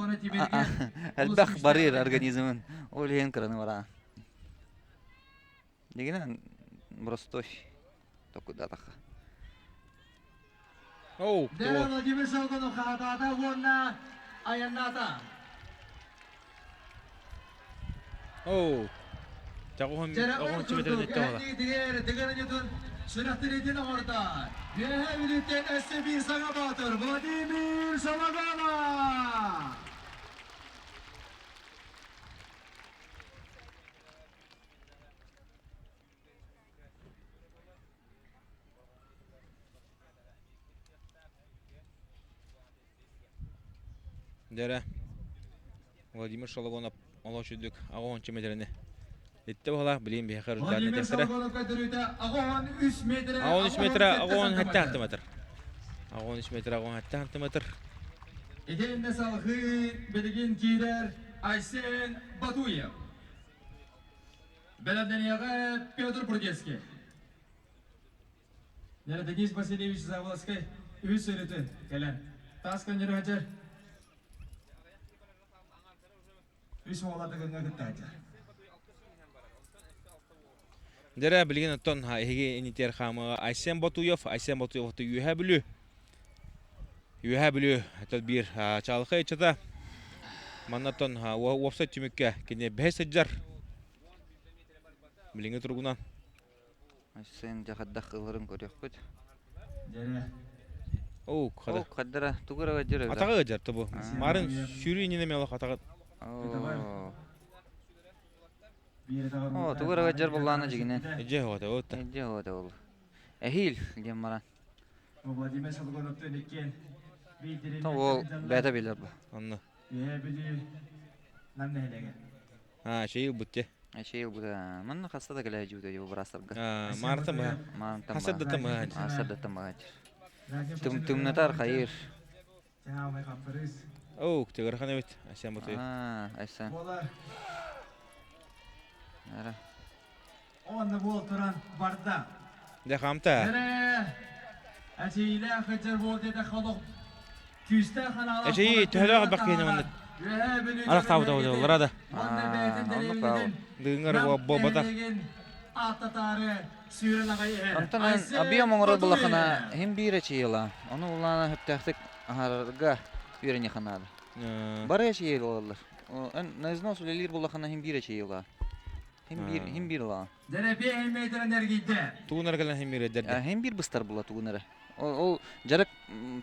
элбэх барыыр организмын. Ол иһин кыраны бараан. Дигинэн простой токудаатахха.
Оу,
Дера Владимир Солгонов хаһатаата уонна айаннаата.
Оу. Чаҕуһун оҕон чүмэтэрин эттэ ола.
Сүрэхтириитин оҥордо. Үөһээ Бүлүүттэн өссө биир саҥа боотур Владимир Сологонов!
Дьэрэ, Владимир Шологонов олох үрдүк аҕыс метрэни иттэ баһылаах билиэн биһиэхэ руданы
Владимир
этиэхтэрэ.
Шологонов көрдөрүүтэ 83 метрэ
83 метрэ
87
87
сантиметр.
сантиметр. 83 метрэ 87 сантиметр.
Итиннэ салгыы билигин киирэр Айсен Батуев. Бэлэмнэниэҕэ Петр Прудецкий. Денис Васильевич Заволоцкай үһүс сырыты кэлэн таас көннөрү сылдьар үс уола Дыгыҥҥа кыттааччы.
Дьэрэ билигин оттон эһиги инитиэр хаамыга Айсен Ботуев, Айсен Ботуев Үөһээ Бүлүү. Үөһээ Бүлүү оттон биир чаалхай ыччата. Манна оттон уопсай түмүккэ кини бэһис сылдьар. Билиҥҥи туругунан
Айсен дьэ хайдах ыларын көрүөхпүт.
Дьэрэ.
Оу, хада.
Ол хаддара тугу эрэ дьэр эбит.
Атаҕы ыдьар тобу. Марын сүүрүү иннинэ мелох атаҕы.
Оо. Оо, тугу эрэ дьэр буллаана дьигинэн.
Эдьэ хота ота.
Эдьэ хота ол. Эһиил диэн баран.
Владимир Солгоновтан иккиэн
Ол бэйэтэ билэр бу.
Онно.
Үөһээ Нам нэһилиэгэ.
Аа, чэй ылбыт те.
Чэй ылбыта. Манна хаста да кэлэ дьүүтэ дьу бырастарга.
Аа, Марта мыһа.
Маантан
Хасырдата мыһа.
Хасырдата мыһа. Тым тымнатар хайыр.
Оу, тыгырхан эбит. Айсен Ботуев.
Аа, Айсен. Ара.
Онна буол туран барда.
Дэ хамта.
Эре Әчейлээх кыдьар буол диэтэ холох күүстээх ханаалаах
Эчэйи төһөлөөх элбэх киһини маннык арах таабыта олора да.
Оннук баал.
Дыгыҥар буолбатах.
Ааттатаары сүүрэн аҕай иһэр.
Онтон объем оҥорор булахына иһин биир эчийила. Ону улаана хөптөөхтүк аһарарга үөрэниэхэ наада. Бары эчийил олаллар. На износ үлэлиир булахына иһин биир эчийила. Хим биир хим биир ылаа.
Дьэрэпиэ химметрэн эргийдэ.
Тугун эрэ кэлэн хим биир эрдэрдэ.
Хим биир быстар була тугун эрэ. Ол дьарык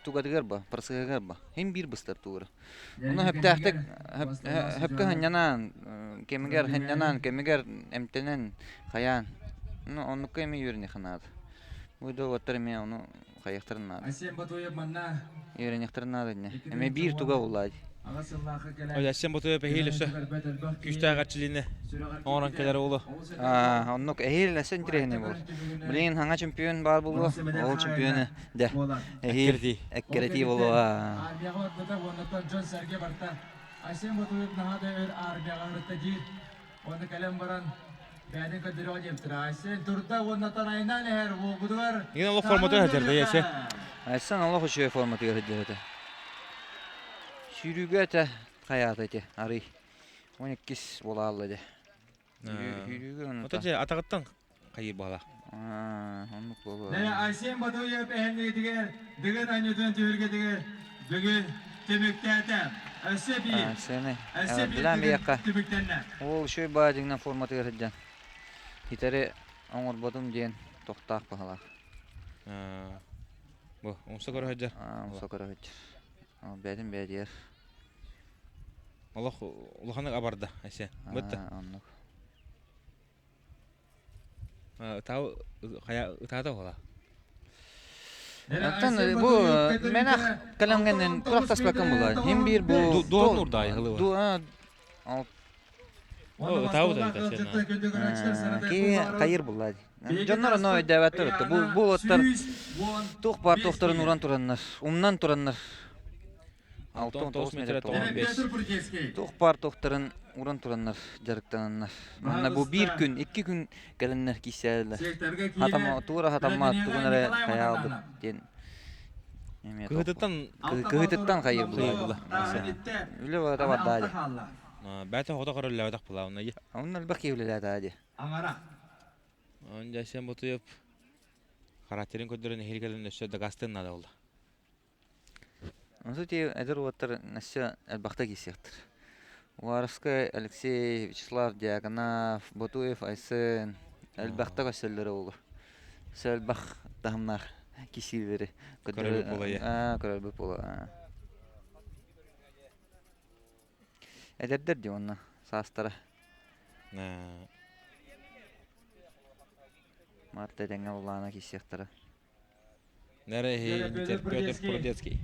тугатыгар ба, процеһыгар ба. Хим биир быстар тугура. Ону хөптөөхтүк хөпкө ханньанаан, кэмигэр ханньанаан, кэмигэр эмтэнэн, хайаан. Ну, оннукка эми үөрэниэхэ наада. Бу уоттар эмиэ ону хайыахтарын наада.
Асем Батуев манна
Үөрэниэхтэрин наада иннэ. Эмиэ биир туга буллаа дии.
Аҕа сыллаахха кэлэн
Ой, Асем Батуев эһиил өссө күүстээх эрчилиини оҥорон кэлэр уолу.
Аа, оннук эһиил өссө интэриэһинэй буолар. Билигин хаҥа чемпион баар буолуо. Ол чемпионы дэ эһиил эккирэтии буолуо.
Армияҕа барбыта уоннаттан дьон-сэргэ барта. Айсен Батуев наһаа да өр армияҕа ырытта диир. Уонна кэлэн баран бэйэтин көрдөрөҕө диэбиттэрэ. Айсен турда уонна танайынан эһэр уолбутугар
Игин олох форматыгар сылдьар да Айсен.
Айсен олох үчүгэй форматыгар сылдьар этэ. Сүүрүүгэ этэ хайаата ити арый. 12 буолаалла дэ. Сүүрүүгэ
Ото дьэ атаҕыттан хайыр баала.
Оннук буолуо.
Айсен Батуев эһэннигитигэр Дыгын анньытын түһүлгэтигэр бүгүн түмүктээтэ. Өссө биир.
Сене.
Өссө биир
Билэн
бүгүн
биэххэ.
түмүктэннэ.
Ол үчүгэй баадьыгынан форматыгар сылдьан. Хитэри оҥорботум диэн тохтоох баһылаах.
Бу, умса көрө сылдьар.
Умса көрө сылдьар. Бэйэтин бэйэтигэр.
Олох улаханнык абарда, Айсен. Бытта.
Оннук.
Ытаа хайа ытаата буола.
Оттон бу мэнэх кэлэмҥэнэн курахтаспаккын була. Хим биир бу
Дуон урдаай хылыба.
Ки хайыр булла. Дьоннор ону өйдөөбөттөр өттө. Бу бу оттор туох баар туохтарын уран тураннар, умнан тураннар. 69 метр 95. Туох баар туохтарын уран тураннар дьарыктананнар. Манна бу биир күн, икки күн кэлэннэр киисээллэр. Хатама туура хатаммаат тугун эрэ хайаалбыт диэн
Кыһытыттан
кыһытыттан хайыр була. Үлэ барыта бардаа дии.
Бэйэтэ хото көрөллөөбөтөх була онно.
Онно элбэх киһи үлэлээтэ дии.
Аңара.
Он Жайсен Ботуев характерын көрдөрөн эһиил кэлэн өссө дакаастыан наада буолла.
Онсу ти эдэр уоттар өссө элбэхтэ киирсиэхтэр. Уваровскай Алексей, Вячеслав Дьяконов, Ботуев Айсен элбэхтэ көрсөллөрө буолуо. Өссө элбэх таһымнаах киирсиилэри
Көрөрбүт буолуо.
Аа, көрөрбүт буолуо. Эдэрдэр дии уонна саастара. Марта этэҥҥэ улаана киирсиэхтэрэ.
Нэрэ Петр Прудецкий.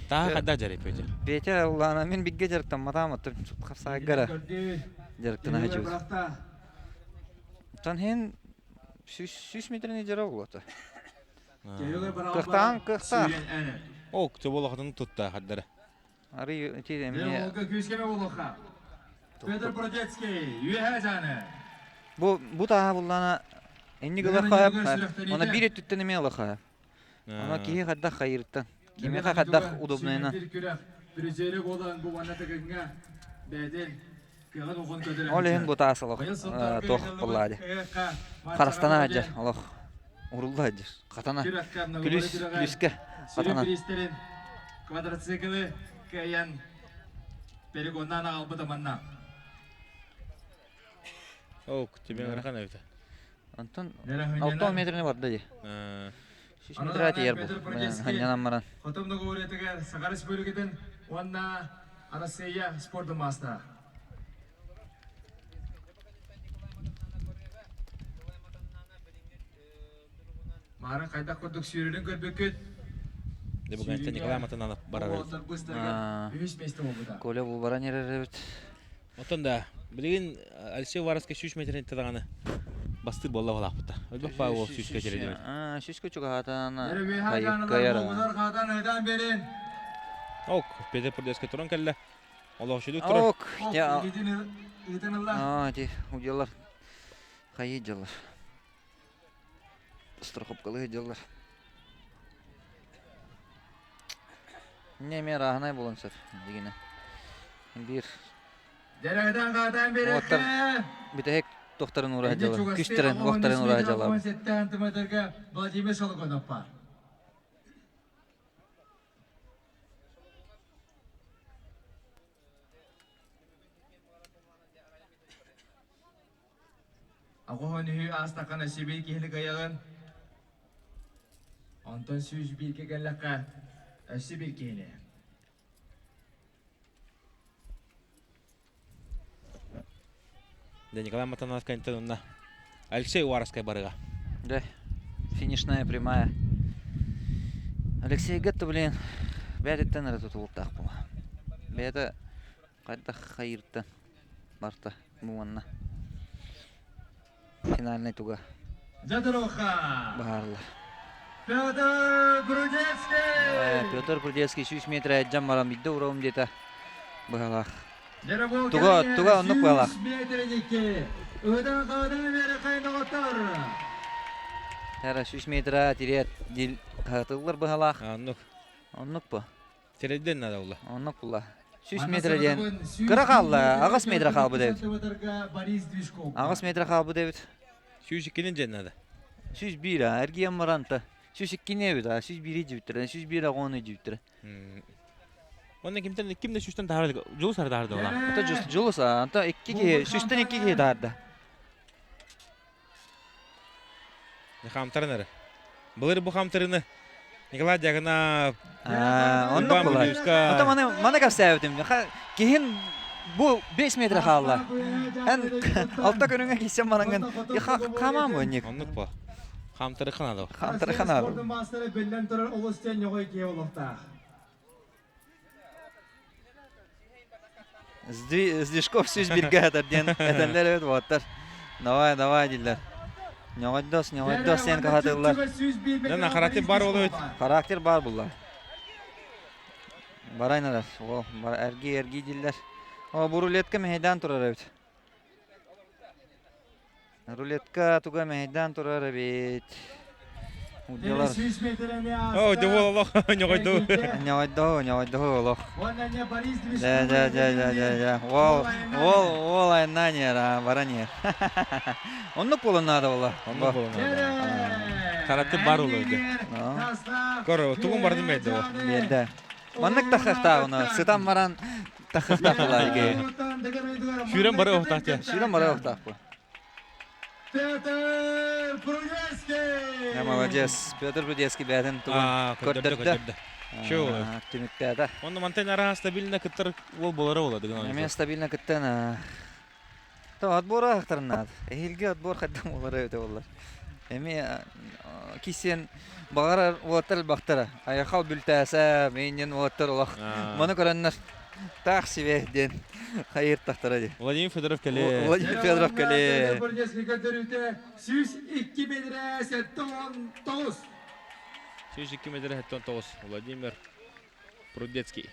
Таа хадда жарый Петя?
Петя улаана мин бигге дьарыктамматаам оттон хапсаагара дьарыктана хачыбыт. Тан хин сүүс метрини жара болуота. Кыахтаан кыахтаах.
О, чоболохотун тутта хаддара.
Ары ити эмне
Күүскеме болуха. Петр Прудецкий, үөһэ жаны.
Бу бу тааһа буллаана инник ылахха она биир өттүттэн эмиэ ылахха. Она киһи хайдах хайырыттан. Кимиэхэ хайдах удобнайынан.
Призери болан бу ванна тыгыҥҥа бэйэтин кыаҕын угун көтөрө.
Ол иһин бу таас олох туох буллаады. Харастана сылдьар олох урулла сылдьар. Хатана күлүс күлүскэ хатана.
Квадроциклы кыайан перегоннан аҕалбыта манна.
Ок, тебе ыарахан эбит.
Онтон 6 метрини барда дии. Сүүс метрэ тиийэр бу. Ханньанан баран.
Хотум договориятыгар Саха Республикатын уонна Арассыыйа спордун маастара. Маарын хайдах курдук сүүрэрин көрбүккүт.
Дэ бүгүн Николай Матананов барар.
Үһүс миэстэ буолбута.
Коля бу баран эрэр эбит.
Оттон да, билигин Алексей Уваровскай сүүс метрин даҕаны бастыыр буолла буолаахпыта. Өлбөх баа уол сүүскэ тиэрдибит.
Сүүскэ чугаһаатаан кыайар.
Ок, Петр Прудецкий туран кэллэ. Олохчулук турар.
Ок, я... А, ти, удьалар. Хайы дьалар. Страховкалыы дьаллар. Не эмиэ рааһынай буолан сөп дигинэ. Биир
Дэрэгдэн хаатан
Уоттар бүтэһик туохтарын уураһа дьалар, күстэрин, уохтарын уураһа дьалар.
Владимир Солоконов бар. Аҕыһын үһү аастаххына сибиир киһини кыайаҕын. Онтон 101-гэ кэллэххэ өссө биир киһини.
Да Николай Матанов кэнтэн онно Алексей Уваровскай барыга.
Да, финишная прямая. Алексейга то, блин, бэйэтиттэн эрэ тутулуктаах була. Бэйэтэ хайдах хайыыртан барта бу уонна финальный туга
Задороха!
баһаарлар.
Петр Прудецкий!
Петр Прудецкий 100 метр дьан баран бидде уровым диэтэ быһалаах. Туга туга оннук быһалаах.
Ыдан қадан бері қайнағаттар.
Эра 100 метра тириэт дил хаатыллар быһалаах.
Оннук.
Оннук бу.
Тирэдден надо була.
Оннук була. 100 метр диэн кыра хаалла, аҕыс метр хаалбыт эбит.
Борис Движков.
Аҕыс метр хаалбыт эбит.
102-нин дьэн надо.
101 а, эргийэн баранта. 102-ни эбит а, 101-и дьүттэрэ, 101 аҕону дьүттэрэ.
Онно кимтэн ким да сүүстэн таһаар Дьулус ары таһаарда була.
Ата Дьулус а, анта икки киһи, сүүстэн икки киһи таһаарда.
Хаамтарын эрэ. Былыр бу хаамтарыны Николай Дьяконов
Оннук буолар. Ата маны маны кэпсээбитим. Киһин бу 5 метр хаалла. Эн алта көрүҥэ киирсэн бараҥҥын хаамаам бу инник.
Оннук бу. Хаамтарыхха наада.
Хаамтарыхха наада.
Спордун маастара биллэн турар олус диэн ньоҕой киһи олохтоох.
Сдвижков сүүс бииргэ сытар диэн этэллэр эбит уолаттар. Давай, давай дииллэр. Ньоҕойдос, ньоҕойдос диэн каһатыллар.
Дана характер бар боло
Характер бар булла. Барайналар. О, эрги эрги дииллэр. О, бу рулетка мэһэйдээн турар эбит. Рулетка туга мэһэйдээн турар эбит. Удьалар.
О, дьэ олох ньоҕойдоо.
Ньоҕойдоо, ньоҕойдоо олох. Дьэ, дьэ, дьэ, дьэ, дьэ, дьэ. Уол, уол, уол айаннаан иһэр, аа, баран иһэр. Оннук буолан наада буолла.
Оннук буолан наада. Характер бар боло дьэ. Кор, тугун бардым бэйдэ ол.
Биэрдэ. Маннык тахыахтааҕына, сытан баран тахыахтаах буолаа
Сүүрэн бары оһтаах дьэ.
Сүүрэн бары оһтаах бу.
Петр Прудецкий!
Я молодец. Петр Прудецкий бэйэтин тугун көрдөрдө. Түмүктээтэ.
Онно мантан араһа стабильно кыттар уол болара буола дыгын.
Эмиэ стабильно кыттан То отбор ахтарнаат. Эһилги отбор хайдам болара өтө боллар. Эми кисен бағарар уоттар бахтара. Айахал бүлтәсә, мейнен уоттар олох. Маны көрөннөр таах себе диэн хайыр тахтара ди.
Владимир Федоров кэле.
Владимир Федоров кэле.
102 метрэ 79.
102 метрэ 79. Владимир Прудецкий.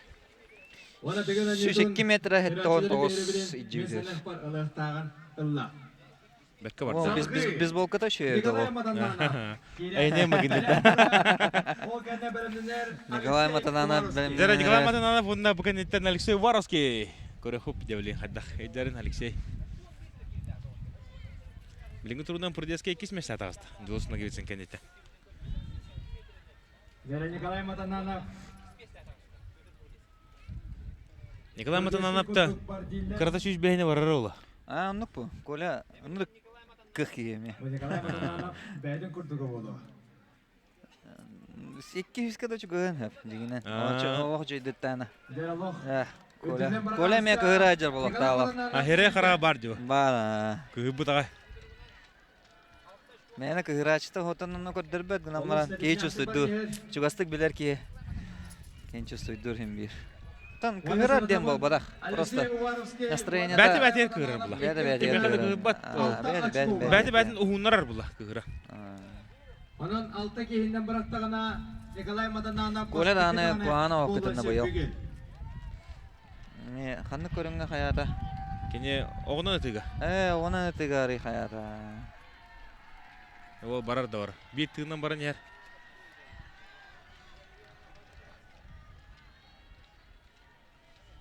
102 метрэ 79 идьүүтүр.
Бэккэ барда.
Бейсболката үчүгэй
Николай Матананов.
Эйне магнита.
Николай Матананов.
Дера Николай Матананов уонна бу кэнниттэн Алексей Уваровский. Көрөхүп дьэбилин хайдах өйдөрүн Алексей. Билиҥҥи турунан Прудецкий иккис миэстэ таҕыста. Дьулус Ноговицын кэнниттэн.
Дера Николай Матананов.
Николай Матананов та кырата сүүс бэһини барар ола.
А, оннук бу. Коля, оннук кых киһи эмиэ.
Николай Матананов бэйэтин курдуга буолуо.
Икки үскэ да чугаһын хөп, дьигинэн. Олох дьойдуттаана. Коля. Коля эмиэ кыһыра дьар болоктаалах.
А хере хара бар дьо.
Бар.
Кыһыбыт аҕай.
Мээнэ кыһырааччыта хотонно көрдөрбөт гынан баран киһи чувствуйдуур. Чугастык билэр киһи киһи чувствуйдуур иһин биир. Тан кыһырар диэн буолбатах. Просто настроение
Бәти бәтигэр кыһырар була.
Бәти бәтигэр
Кимиэхэ да кыһырбат.
Бәти бәти
Бәти бәтин уһуннарар була кыһыра.
Онон алта киһиннэн бырахтаҕына Николай Мадананов
Коля даҕаны куһаҕан кытынна быйыл. Ханнык көрүҥҥэ хайаата?
Кини оҕонон ытыга.
Ээ, оҕонон ытыга арый хайаата.
Ол барар да бар. Биир тыынан баран иһэр.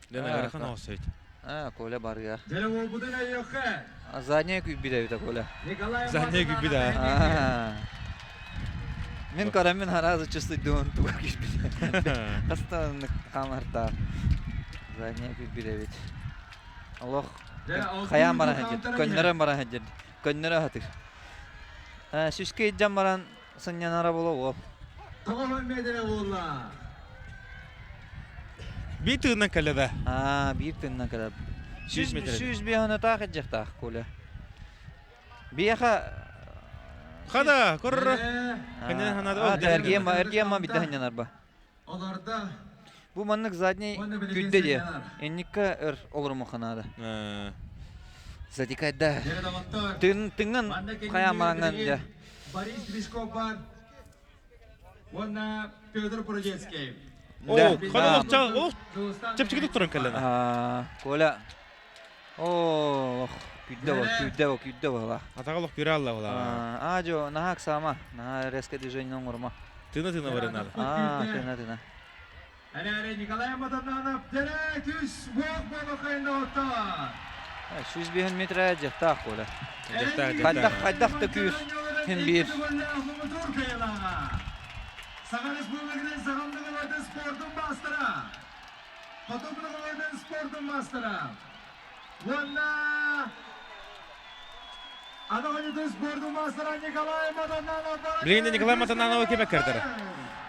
Дэн ыарахан оҕосойт.
Аа, Коля барыа.
Дьэ, уолбутун өйүөххэ.
Задняя күйбүт эбит Коля.
Задняя күйбүт аа.
Мин көрөммүн араас чувствуйдуун туга күйбүт. Хаста хаамартаа. Задняя күйбүт эбит. Олох хайаан баран сылдьар. Көннөрөн баран сылдьар. Көннөрө сатыыр. Сүүскэ илдьэн баран сынньанара буолуо уол.
Тоҕо метрэ буолла?
Биир тыыннан кэллэ да.
Аа, биир тыыннан кэлэр.
100 метр.
105 таах илдьиэхтээх Коля. Биэхэ
Хада, корр. Ханна ханада.
Эргиэн эргиэн ма бидде ханнанарба.
Олорда.
Бу маннык задний күддэ диэ. Инникка өр олорумуха наада. Затикайда. Тын тыҥын хайамааңан дьэ.
Борис Гришков бар. Уонна Петр Прудецкий.
О, хана олох чэпчэкитик туран кэллэ.
Коля. О, күддэ бол, күддэ бол, күддэ бол.
Атаҕа олох күрэ алла була.
Аа, жо, наһаа ыксаама. Наһаа резко движение оҥорума.
Тына-тына баран
Аа, тына-тына.
Эрээри Николай Матананов дэрэ күс буох буолуохайын доҕоттор.
105 метрэ дьахтаах Коля.
Дьахтаах,
Хайдах, хайдах да күүс хин биир.
Саха Республикатын саҕаллыгыларын спордун маастара. Хотугулугуларын спордун маастара. Уонна Анаҕанытын спордун маастара Николай Матананов.
Билигин Николай Матананова кебек кэрдэрэ.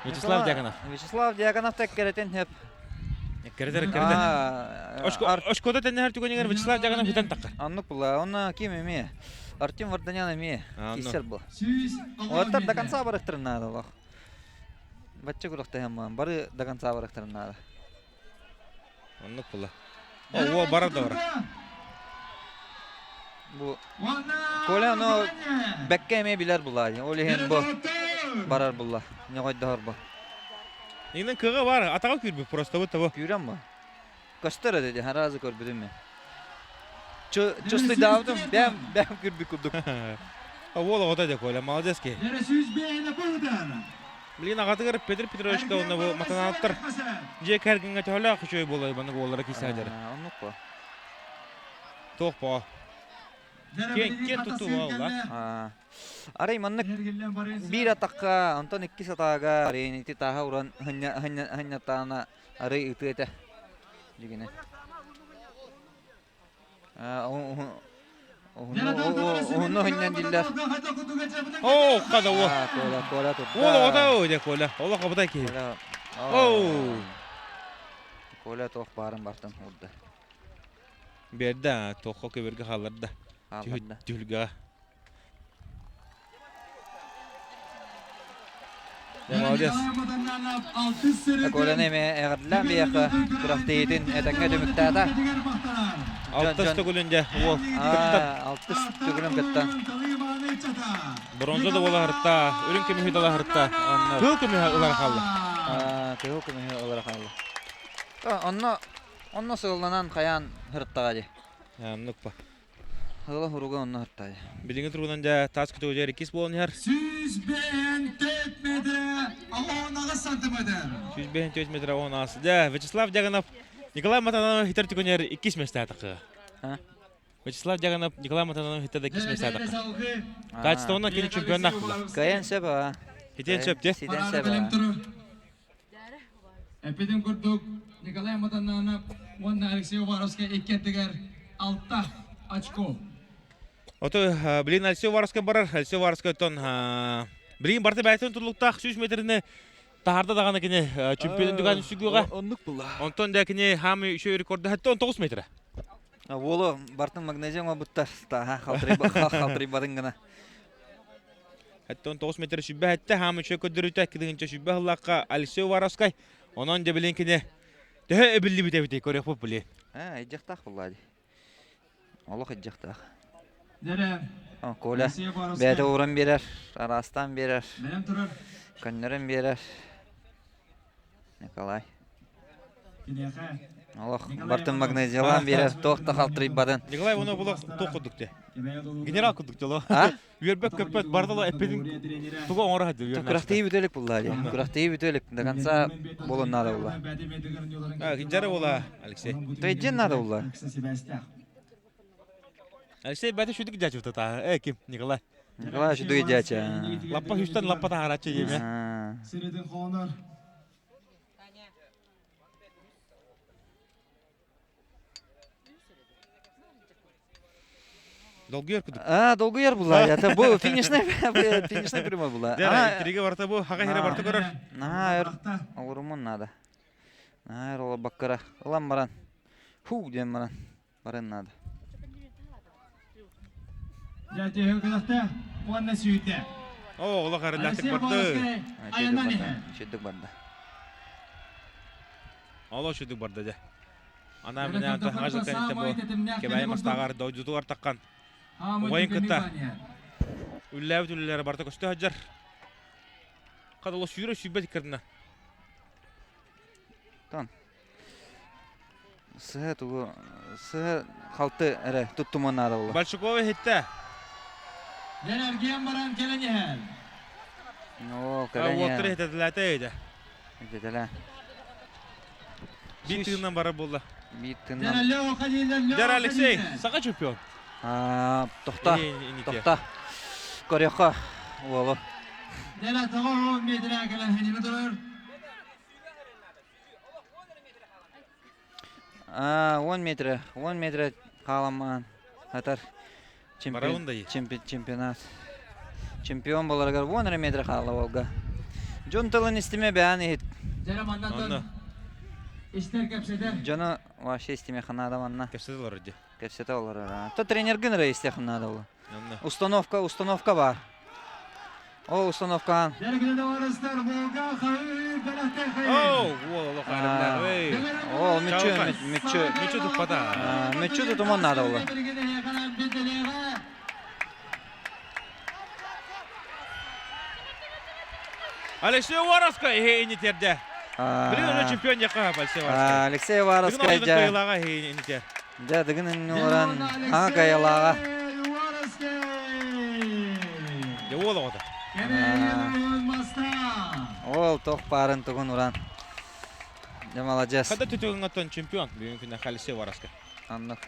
Вячеслав Дьяконов.
Вячеслав Дьяконов тэккэрэтин хөп.
Кэрэтэр кэрэтэр. Очкота тэннэһэр түгэнигэр Вячеслав Дьаганов үтэн таххар.
Оннук була. Онно ким эмиэ? Артем Варданян эмиэ. Киссер бу. Олортор до конца барыктарын наада олох. Бачча күрэхтэһэн бары до конца барыктарын наада.
Оннук була. О, барар да барар.
Бу Коля ону бэккэ эмиэ билэр булаа. Ол иһин бу барар булла. Ньоҕойдоһор бу.
Инэн кыаҕа бар, атаҕа күүрбүт просто бу того.
Күүрэн бу. Көстөр эди, харазы көрбүтүм мен. Чувствуйдаабытым, бэм бэм күрбүт курдук.
Уол оҕото дьэ Коля, молодец киһи. Билигин аҕатыгар Петр Петровичка уонна бу матанааттар дьиэ кэргэҥҥэ төһөлөөх үчүгэй буолай маннык уоллара киирсэ сылдьар.
Оннук по.
Туох по. Киэн киэн тутуу буолла.
Арай маннык биир атахха, онтон иккис атаага арыйын тааһа уран ханньатаана арый ытыа этэ. Дьигинэ. Уһунну хынньан диллэр.
Оо, хада уо.
Коля, Коля турда.
Уол оҕото дьэ Коля. Олох абытай киһи. Оу.
Коля туох баарын бартан уурда.
Берде туохха көбөргө хаалларда.
Хаалларда.
Түһүлгэҕэ. Молодец.
Коляны эмиэ эҕэрдэлээн биһиэхэ күрэхтэһиитин этэҥҥэ түмүктээтэ.
Алтыс төгүлүн дьэ уол кыттан.
Алтыс төгүлүн кыттан.
Бронза да буолаһырта, үрүҥ көмүһү да ылаһырта. Кыһыл көмүһү ылар хаалла.
Кыһыл көмүһү ылар хаалла. Онно онно сылланан хайаан һырыттаҕа дии.
Оннук па.
Ыла хуруга онно һыртаайа.
Билиҥҥи туругунан дьэ таас көтөҕүдьэр иккис буолан иһэр.
154 метр 18 сантиметр.
154 метр 18. Дьэ, Вячеслав Дьаганов Николай Матанов хитер түгэнэр иккис миэстэҕэ тахыа. Вячеслав Дьаганов Николай Матанов хитер иккис миэстэҕэ тахыа. Качествоны кини чемпионнаах була.
Кыайан сөп аа.
Хитен сөп де.
Ситен сөп аа.
Эппитим курдук, Николай Матананов уонна Алексей Уваровскай иккиэрдигэр алта очко.
Ото билин Алексей Уваровскай барар. Алексей Уваровскайтан билин барты бэйэтин тутулуктаах 100 метрини таһаарда даҕаны кини чемпион дүган үсүгүҕэ.
Оннук була.
Онтон да кини хаамы үчүгэй рекорда 19 метра.
Уолу бартын магнезиум оҥорбуттар. Тааһа халтырыйбатын гына.
Оттон 9 метр сүбэ эттэ, хаам үчүгэй көрдөрүүтэ, кыдыгынча сүбэ ыллахха Алексей Уваровскай. Онон дьэ билин кини төһө эбиллибит эбитий көрүөхпүт билин.
Ээ, ыйдьахтаах буллаа дии. Олох ыйдьахтаах.
Дэрэ.
Коля бэйэтэ ууран биэрэр, араастаан биэрэр, көннөрөн биэрэр. Николай. Олох бартын магнезиялаан биэрэр, туох да халтырыйбатын.
Николай оны булах туох курдук те. Генерал курдук те Үөрбэт көппөт барыта эппитин тугу оҥоро сылдьар
Күрэхтэһии бүтэ илик булла дии. Күрэхтэһии бүтэ илик. До конца буолуон наада буолла.
Жара буола Алексей.
Тойден наада буолла.
Алексей бәті шүдік дячы та э ким Николай.
Николай шүдік дячы.
Лаппа хүстен лаппа тахарачы еме.
Сиредин хонор.
Долгуйар кудук.
А, долгуйар була. Это бу финишный финишный прямой була.
Да, интрига барта бу, хака хире барта көрөр.
Наһаа өр олорумун надо. Наһаа өр олорбаккара. Ылан баран. Фу диэн баран. Баран надо.
Дьэ, күрэхтэ уонна сүүтэ.
О, олох арыллаахтык барды.
Үчүдүк барда.
Олох үчүдүк барда дьэ. Анаа мене антон хаҥа бу Кэбээйи мастааҕар дойдутугар таххан убайын кытта үллээбит үлэлэрэ барыта көстө сылдьар. Хадало сүүрэ сүүрбэт иккардына.
Тон. Сыһа тугу сыһа халты эрэ туттуман наада буолла.
Большакова иһиттэ.
Дьэн эргийэн баран кэлэн иһэр.
Оо, кэлэн
Уоттар иһитэтилээтэ эйдэ.
Иһитэтилээ.
Биир тыыннан барар буолла.
Биир тыыннан.
Дьэр Алексей, саха чемпион.
Тохта, тохта. Көрүөххэ уолу.
Дьэр тоҕо метрэ кэлэн хэнини турар.
10 метрэ, 10 метрэ хааламмаан хатар чемпионат. Чемпион боларыгар 10 эрэ метрэ хаалла уолга. Дьон тылын истимэ бэйэн иһит.
Истэр кэпсэтэр.
Дьону вообще истимиэххэ наада манна.
Кэпсэтэ олорор дии.
Кэпсэтэ олорор. То тренергин эрэ истиэххэ наада ол.
Онно.
Установка, установка баар. Ол установкаан.
Оу, уол олох арымнаах.
Ол мүччү, мүччү.
Мүччү туппата.
Мүччү тутуман наада ол.
Алексей Уваровскай иһи инитэрдэ. Билигин уже чемпион диэххэ Алексей Уваровскай.
Алексей Уваровскай
дьэ. Кыайылааҕа иһи инитэр.
Дьэ, дыгын иннин олорон аҥа кыайылааҕа.
Дьэ, уол оҕото.
Ол тох баарын тугун уран. Дьэ, маладьыас.
Хата түтүгүҥҥэ чемпион бүгүн күнэ Алексей Уваровскай.
Аннык.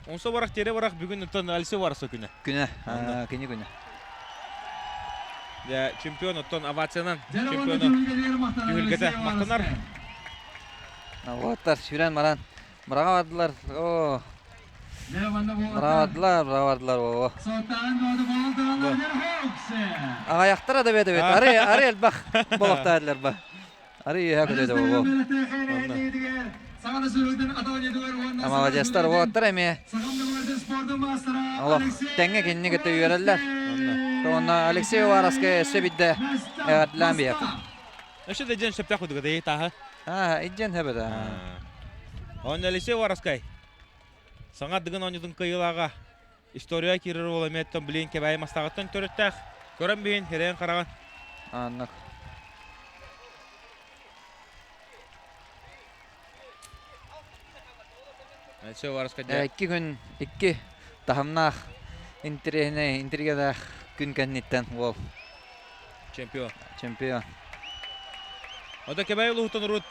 Онсо барах тере барах бүгүн оттон Алексей Уваровскай күнэ.
Күнэ, кини күнэ.
Дьэ, чемпион оттон овациянан чемпиону түһүлгэтэ махтанар.
Уоттар сүүрэн баран Быраҕа бардылар. Оо. Быраҕа бардылар, быраҕа бардылар. Оо. Аҕайахтара да бэт эбит. Ары ары элбэх болохтаадылар ба. Ары үөһэ көтөтө боло. Маладьыастар уолаттар эмиэ олох тэҥҥэ кинини кытта үөрэллэр. Уонна Алексей Уваровскай өссө бидде эҕэрдэлээн биэр.
Өссө да дьэн сөптөөх кудуга дэй тааһы.
Аа, иддьэн хэбэт.
Онно Алексей Уваровскай саҥа Дыгын оонньуутун кыайыылааҕа история киирэр уол эмиэттэн билин Кэбээйи мастааҕыттан төрүттээх. Көрөн биһин, хирэйин хараҕын.
Аннык.
Алексей Уваровскай дьэ.
Икки күн, икки таһымнаах интириэһинэй, интригэлээх күн кэнниттэн уол.
Чемпион.
Чемпион.
Ода Кэбээйи улууһуттан урут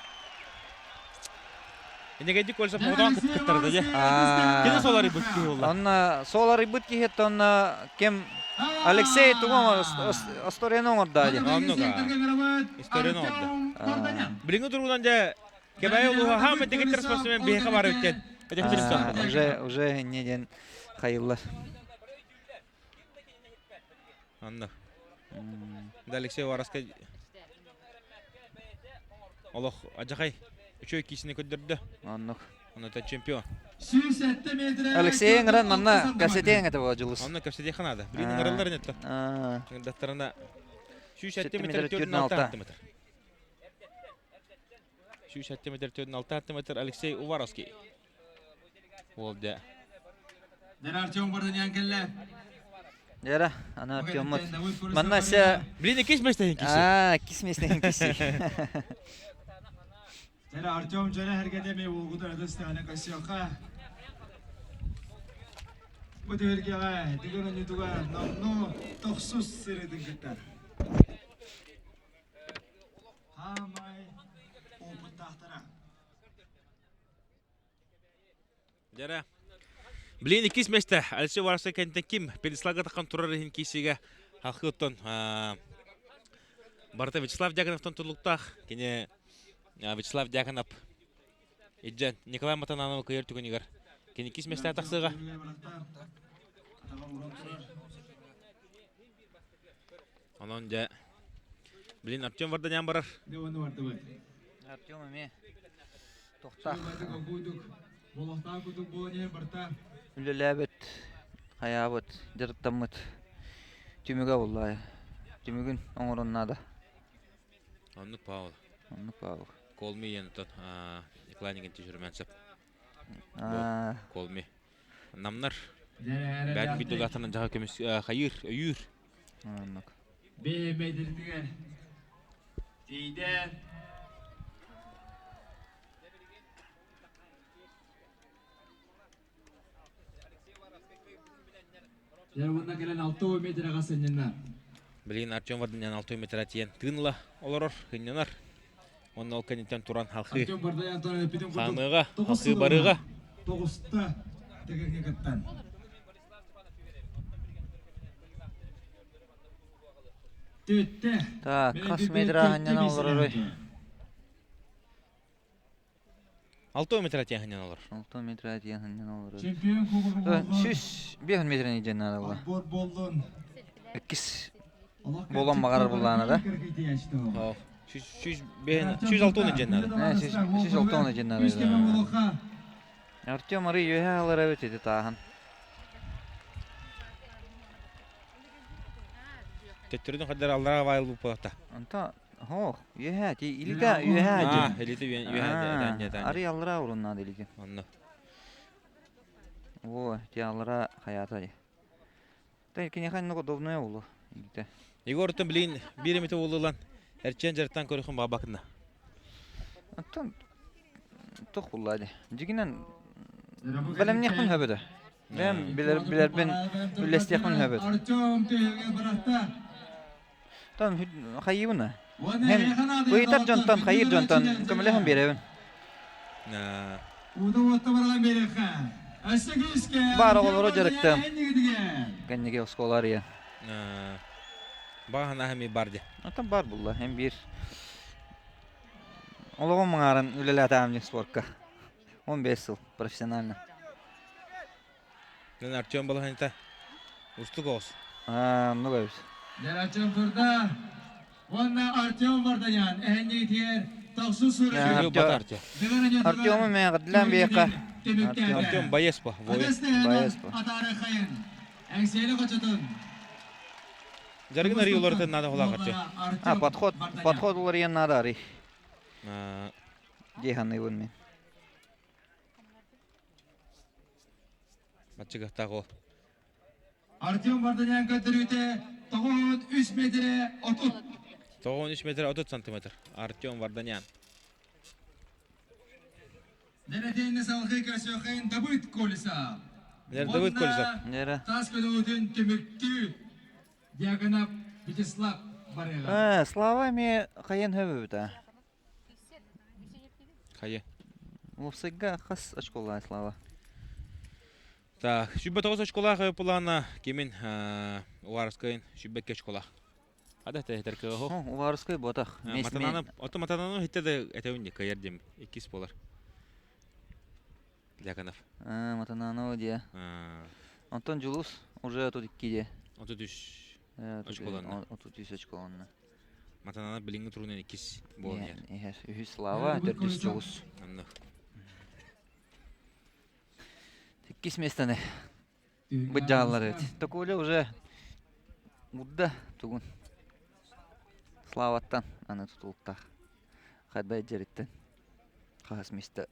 Инегейдик кольца моҕотоон кыттарда дьэ. Кини соларыйбыт киһи буолла.
Онно соларыйбыт киһи онно ким Алексей тугу историяны оҥордо дии.
Оннук историяны оҥордо. Билиҥҥи туругунан дьэ Кэбээйи улууһа хаама дэгиттэр спортсмен биһиэхэ баар эбит диэн.
Уже уже инньэ диэн хайыллар.
Анна. Да Алексей Уваровскай олох адьахай үчүгэй киисини көрдөрдө.
Оннук.
Онно чемпион.
Алексей ыҥыран манна кэпсэтиэҥ этэ буо Дьулус.
Онно кэпсэтиэххэ наада. Билигин ыҥыраллар инетто. Даттарына 107 метр 46 метр. 107 метр 46 метр Алексей Уваровский. Уол дьэ.
Дьэ Артем Барданян кэллэ.
Дьэ аны Артеммут. Манна се
Блин, иккис миэстэһин киси.
Аа, иккис миэстэһин киси.
Дьэ Артем дьоно эргэтэ ми уолгутар ытыстааны көсүөххэ. Бу түһүлгэҕэ дыгын онньутугар номнуо тохсус сырыытын кыттар. Хаамай опыттаахтара.
Дьэрэ. Блин, иккис миэстэ Алексей Уваровскай кэнниттэн ким Переслага таххан турар иһин киисигэ халхы оттон барыта Вячеслав Дьяконовтан тутулуктаах. Кини Вячеслав Дьяконов Иддьэн Николай Матананов кыайар түгэнигэр кини иккис миэстэҕэ тахсыаҕа. Онон дьэ, блин, Артем Варданян барар.
Артем эмиэ тохтаах үлэлээбит, хайаабыт, дьарыктаммыт түмүгэ буолла. Түмүгүн оҥорон наада.
Оннук Павел.
Оннук Павел.
Call me диэн Николай Никитич Румянцев. Call me. Намнар бэйэтин видеолаахтарынан дьаха көмүс хайыыр, өйүүр.
Оннук.
Бэйэмэйдэритигэр тиийдэ. Дьэ уонна кэлэн 6 метрэҕэ сынньанар.
Билигин Артем Варданян 6 метр тиийэн тыын ыла олорор, сынньанар. Уонна ол кэнниттэн туран халхыы
Артем Варданян эппитин курдук
хаамыаҕа,
тоҕус
халхыы барыаҕа.
Тоҕуста тыгыҥҥа кыттан. Түттэ.
Так, хас метр аһанньана олороруй?
6 метр тиэхинэн олор.
6 метр тиэхинэн олорор.
Чемпион кубогун
105 метрин иден надо было.
Отбор боллун.
Иккис болон бағарар буллаана да.
106 дьэн наада.
106 дьэн наада. Артем арый үөһэ алар эбит ити тааһын.
Төттөрүтүн хаддар аллараа баайыл буппата.
Онто Ох, үөһэ ти илитэ үөһэ
дьин. Илитэ үөһэ
Арый аллараа уруннаады илити.
Онно.
О, ти аллараа хаята ди. Та киниэхэ иннок удобное болу илитэ.
Егор оттон билигин биир эмитэ буоллулан эрчен дьарыктан көрөхүн баабакына.
Оттон туох булла ди. Дьигинэн бэлэмниэхпин хөбөдө. Бэм билер билербин үллэстиэхпин хөбөдө.
Артем түһүгэ бырахта.
Тон хайыыбын Мен ыйытар дьонтон, хайыыр дьонтон көмөлөһөн биэрэбин. Баар оҕолору дьарыктыам. Кэнники оскуола арыйан.
Баҕа санаа эмиэ бар дии.
Оттон бар булла. Эн биир олоҕум маңаарын үлэлээтэҕим дии спортка. 15 сыл профессионально.
Мен Артем балаһанта устук оҕус.
Аа, оннук эбит.
Артем турда. Уонна Артем Варданян эһэнньигитигэр тахсыы
Артем. Артему мен гыдлан биэххэ.
Артем боец по, воин.
Боец по.
Эҥсиэли хочотун.
Жаргын арый уларытын надо холаах Артем.
А, подход, подход уларыйан надо арый. Дии саныыбын мен.
Аччыгахтаах ол.
Артем Варданян көрдөрүүтэ 93 метрэ 30.
93 метр 30 сантиметр. Артем Варданян.
Нэрэтиэнни салгыы көрсүөххин Давыд Колесов.
Давыд Колесов.
Нэрэ.
Тас көтөҕүтүн түмүктүү Диагонап Вячеслав барыаҕа.
Э, Слава эмиэ хайан хөбүбүтэ.
Хайа.
Уопсайга хас очколаах Слава?
Так, 29 очколаах плана кимин Уваровскайын 22 очколаах. Ада тәһитер кыаһо.
Уваровскай ботах.
Матананы, ото матананы хитте да этеүн кайар дем иккис болар. Дьяконов.
Матананова дия. Антон Дьулус уже 32 дия.
33 очколанна.
33 очколанна.
Матананов билиҥҥи турунан иккис буолан иһэр.
Иһэр. Үһүс Слава, төрдүс Дьулус.
Онно.
Иккис миэстэни быдьааллар эбит. Токуля уже урда тугун. Славаттан аны тутулуктаах. Хайда дьэриттэн. Хаһыс миэстэ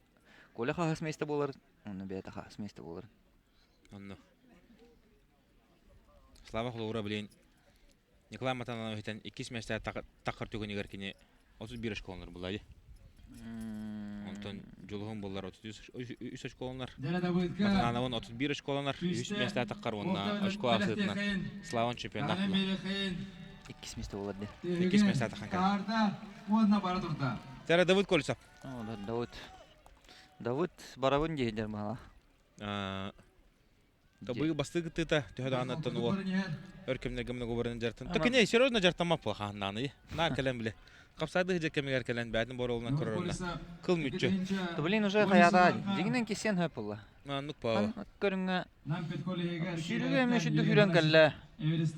Коля хаһыс миэстэ буолар, онно бэйэтэ хаһыс миэстэ буолар.
Онно. Слава холобура билин Николай Матановичтан иккис миэстэ таххар түгэнигэр кини 31 очколонор булла дии. Онтон Дьулуһун буллар 33 очколонор. Матанановын 31 очколонор, үс миэстэ таххар уонна очко ахсыытынан Славан чемпионнаах буолла.
Иккис миэстэ буолар дии.
Иккис миэстэ таххан кэлэр. Тара Давыд Колесов.
Давыд. Давыд барабын диэһиннэр баһала.
Табыы бастыы кыттыыта төһө даҕаны уол өр кэмнэргэ мына дьартан. То кини серьезно дьартаммап була хааннааны. Наар кэлэн биле. Хапсаады хыдьа кэмигэр кэлэн бээтин боруолунан көрөрүнэ. Кыл мүччү.
То блин уже хаята дигинен кисен хөп була.
Маннык паа.
Көрүҥҥэ сүүрүгэ эмиэ сүдү сүүрэн кэллэ.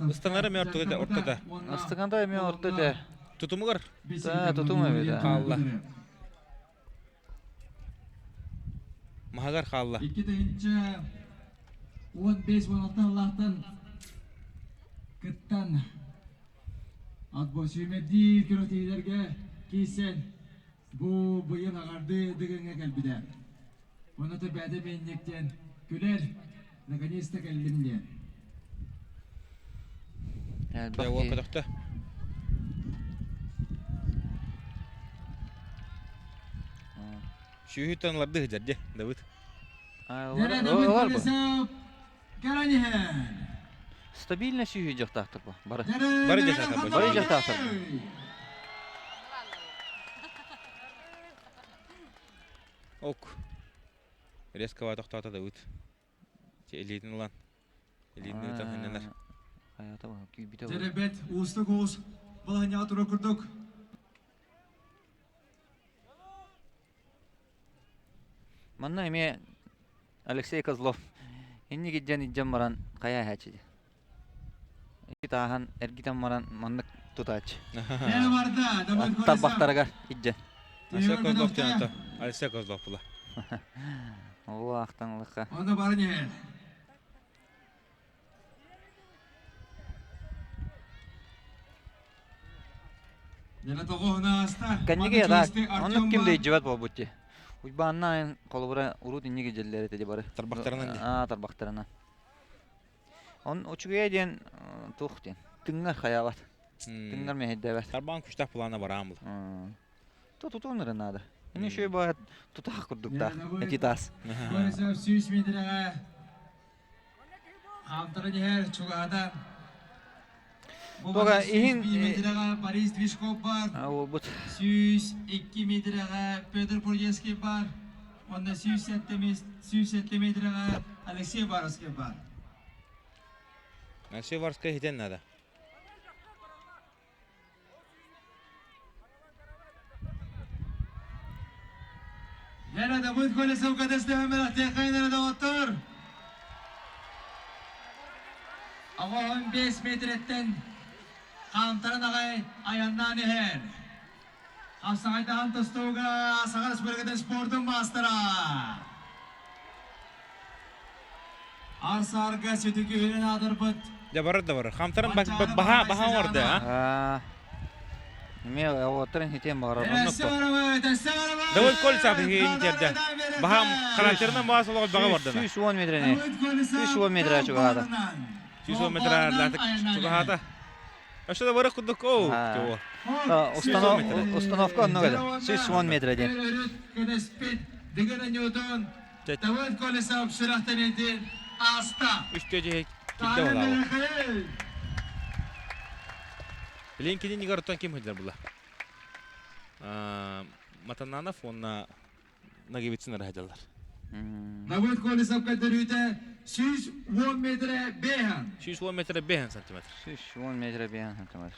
Ыстанара эмиэ ортода ортода.
Ыстыганда эмиэ ортода.
Тутумугар.
Да, тутум эбит.
Хаалла. Маһагар хаалла.
2015-16 Аллахтан кыттан отбор сүүмэрдиир күрэхтэһиилэргэ киирсэн бу быйыл аҕарды дыгыҥҥа кэлбитэ. Онно бэйэтэ миэнньиктэн күлэр, наконец-то кэллим диэн.
Дьэ, уол көтөхтө. Сүүһүттэн ыларды сылдьар дьэ, Давыд.
Ылар бу. Стабильно сүүһү дьахтаахтар бу. Бары.
Бары дьахтаахтар.
Бары дьахтаахтар.
Ок. Резко тохтоото Давыд. Илиитин ылан. Илиитин ыытан ханнанар.
Хайата күүбүтэ.
Деребет уустук уус балаһынньаҕа тура курдук.
Манна эмиэ Алексей Козлов инник иддьэн иддьэн баран хайа иһээччи. Ити тааһан эргитэн баран маннык тутааччы. Тарбахтарыгар идже.
Алексей Козлов диэн Алексей Козлов була.
Ол ахтан лыха.
Оны бары не.
Кэнники да оннук ким да илдьибэт буолбут дии. Уйбаанна холобура урут инники дьэллэр этэ бары.
Тарбахтарынан дии.
Аа тарбахтарынан. Он учугэй диэн туох диэн тыҥҥар хайаабат. Тыҥҥар мэһэйдээбэт.
Тарбаан күштээх плана бараан була.
Тутуун эрэ наада. Ини үчүгэй баҕа тутаах курдуктаах эти таас.
Сүүс метрэҕэ Хаамтаран иһэр чугаһатан.
Туга иһин
метрэҕэ Борис Движков бар.
Уолбут.
102 метрэҕэ Петр Пурьевский бар. Уонна 107 метрэҕэ Алексей Баровский бар.
Алексей Баровский хитен надо.
Лена Давыд Колесов катастрофа техайнера доҕоттор. Аҕа 15 метреттен хаамтаран аҕай айаннаан иһэр. Хапсаҕайдаһан тустууга Саха Республикатын спордун маастара. Ар-саарга сүтүкүһүнэн аатырбыт
Дьэ барар да барар. Хамтарын баһа баһа оҥордо а?
Эмиэ оҕотторун хитиэн баҕарар.
Давид Кольцов иһинтерде. Баһам характерынан баас олоҕо баҕа бардана.
110 метрени. 110 метр чугаһаата.
110 метр чугаһаата. Өссө да барах курдук оу.
Установка оннук этэ. 110 метр диэн.
Давид Колесов сүрэхтэниитин ааста.
Үс төдьү килде болаабы. Билин кини нигар ким сылдьар була? Матананов уонна Нагивицын эрэ сылдьаллар.
Давид Колесов көрдөрүүтэ 110 метрэ бэһэн.
110 метрэ бэһэн сантиметр.
110 метрэ бэһэн сантиметр.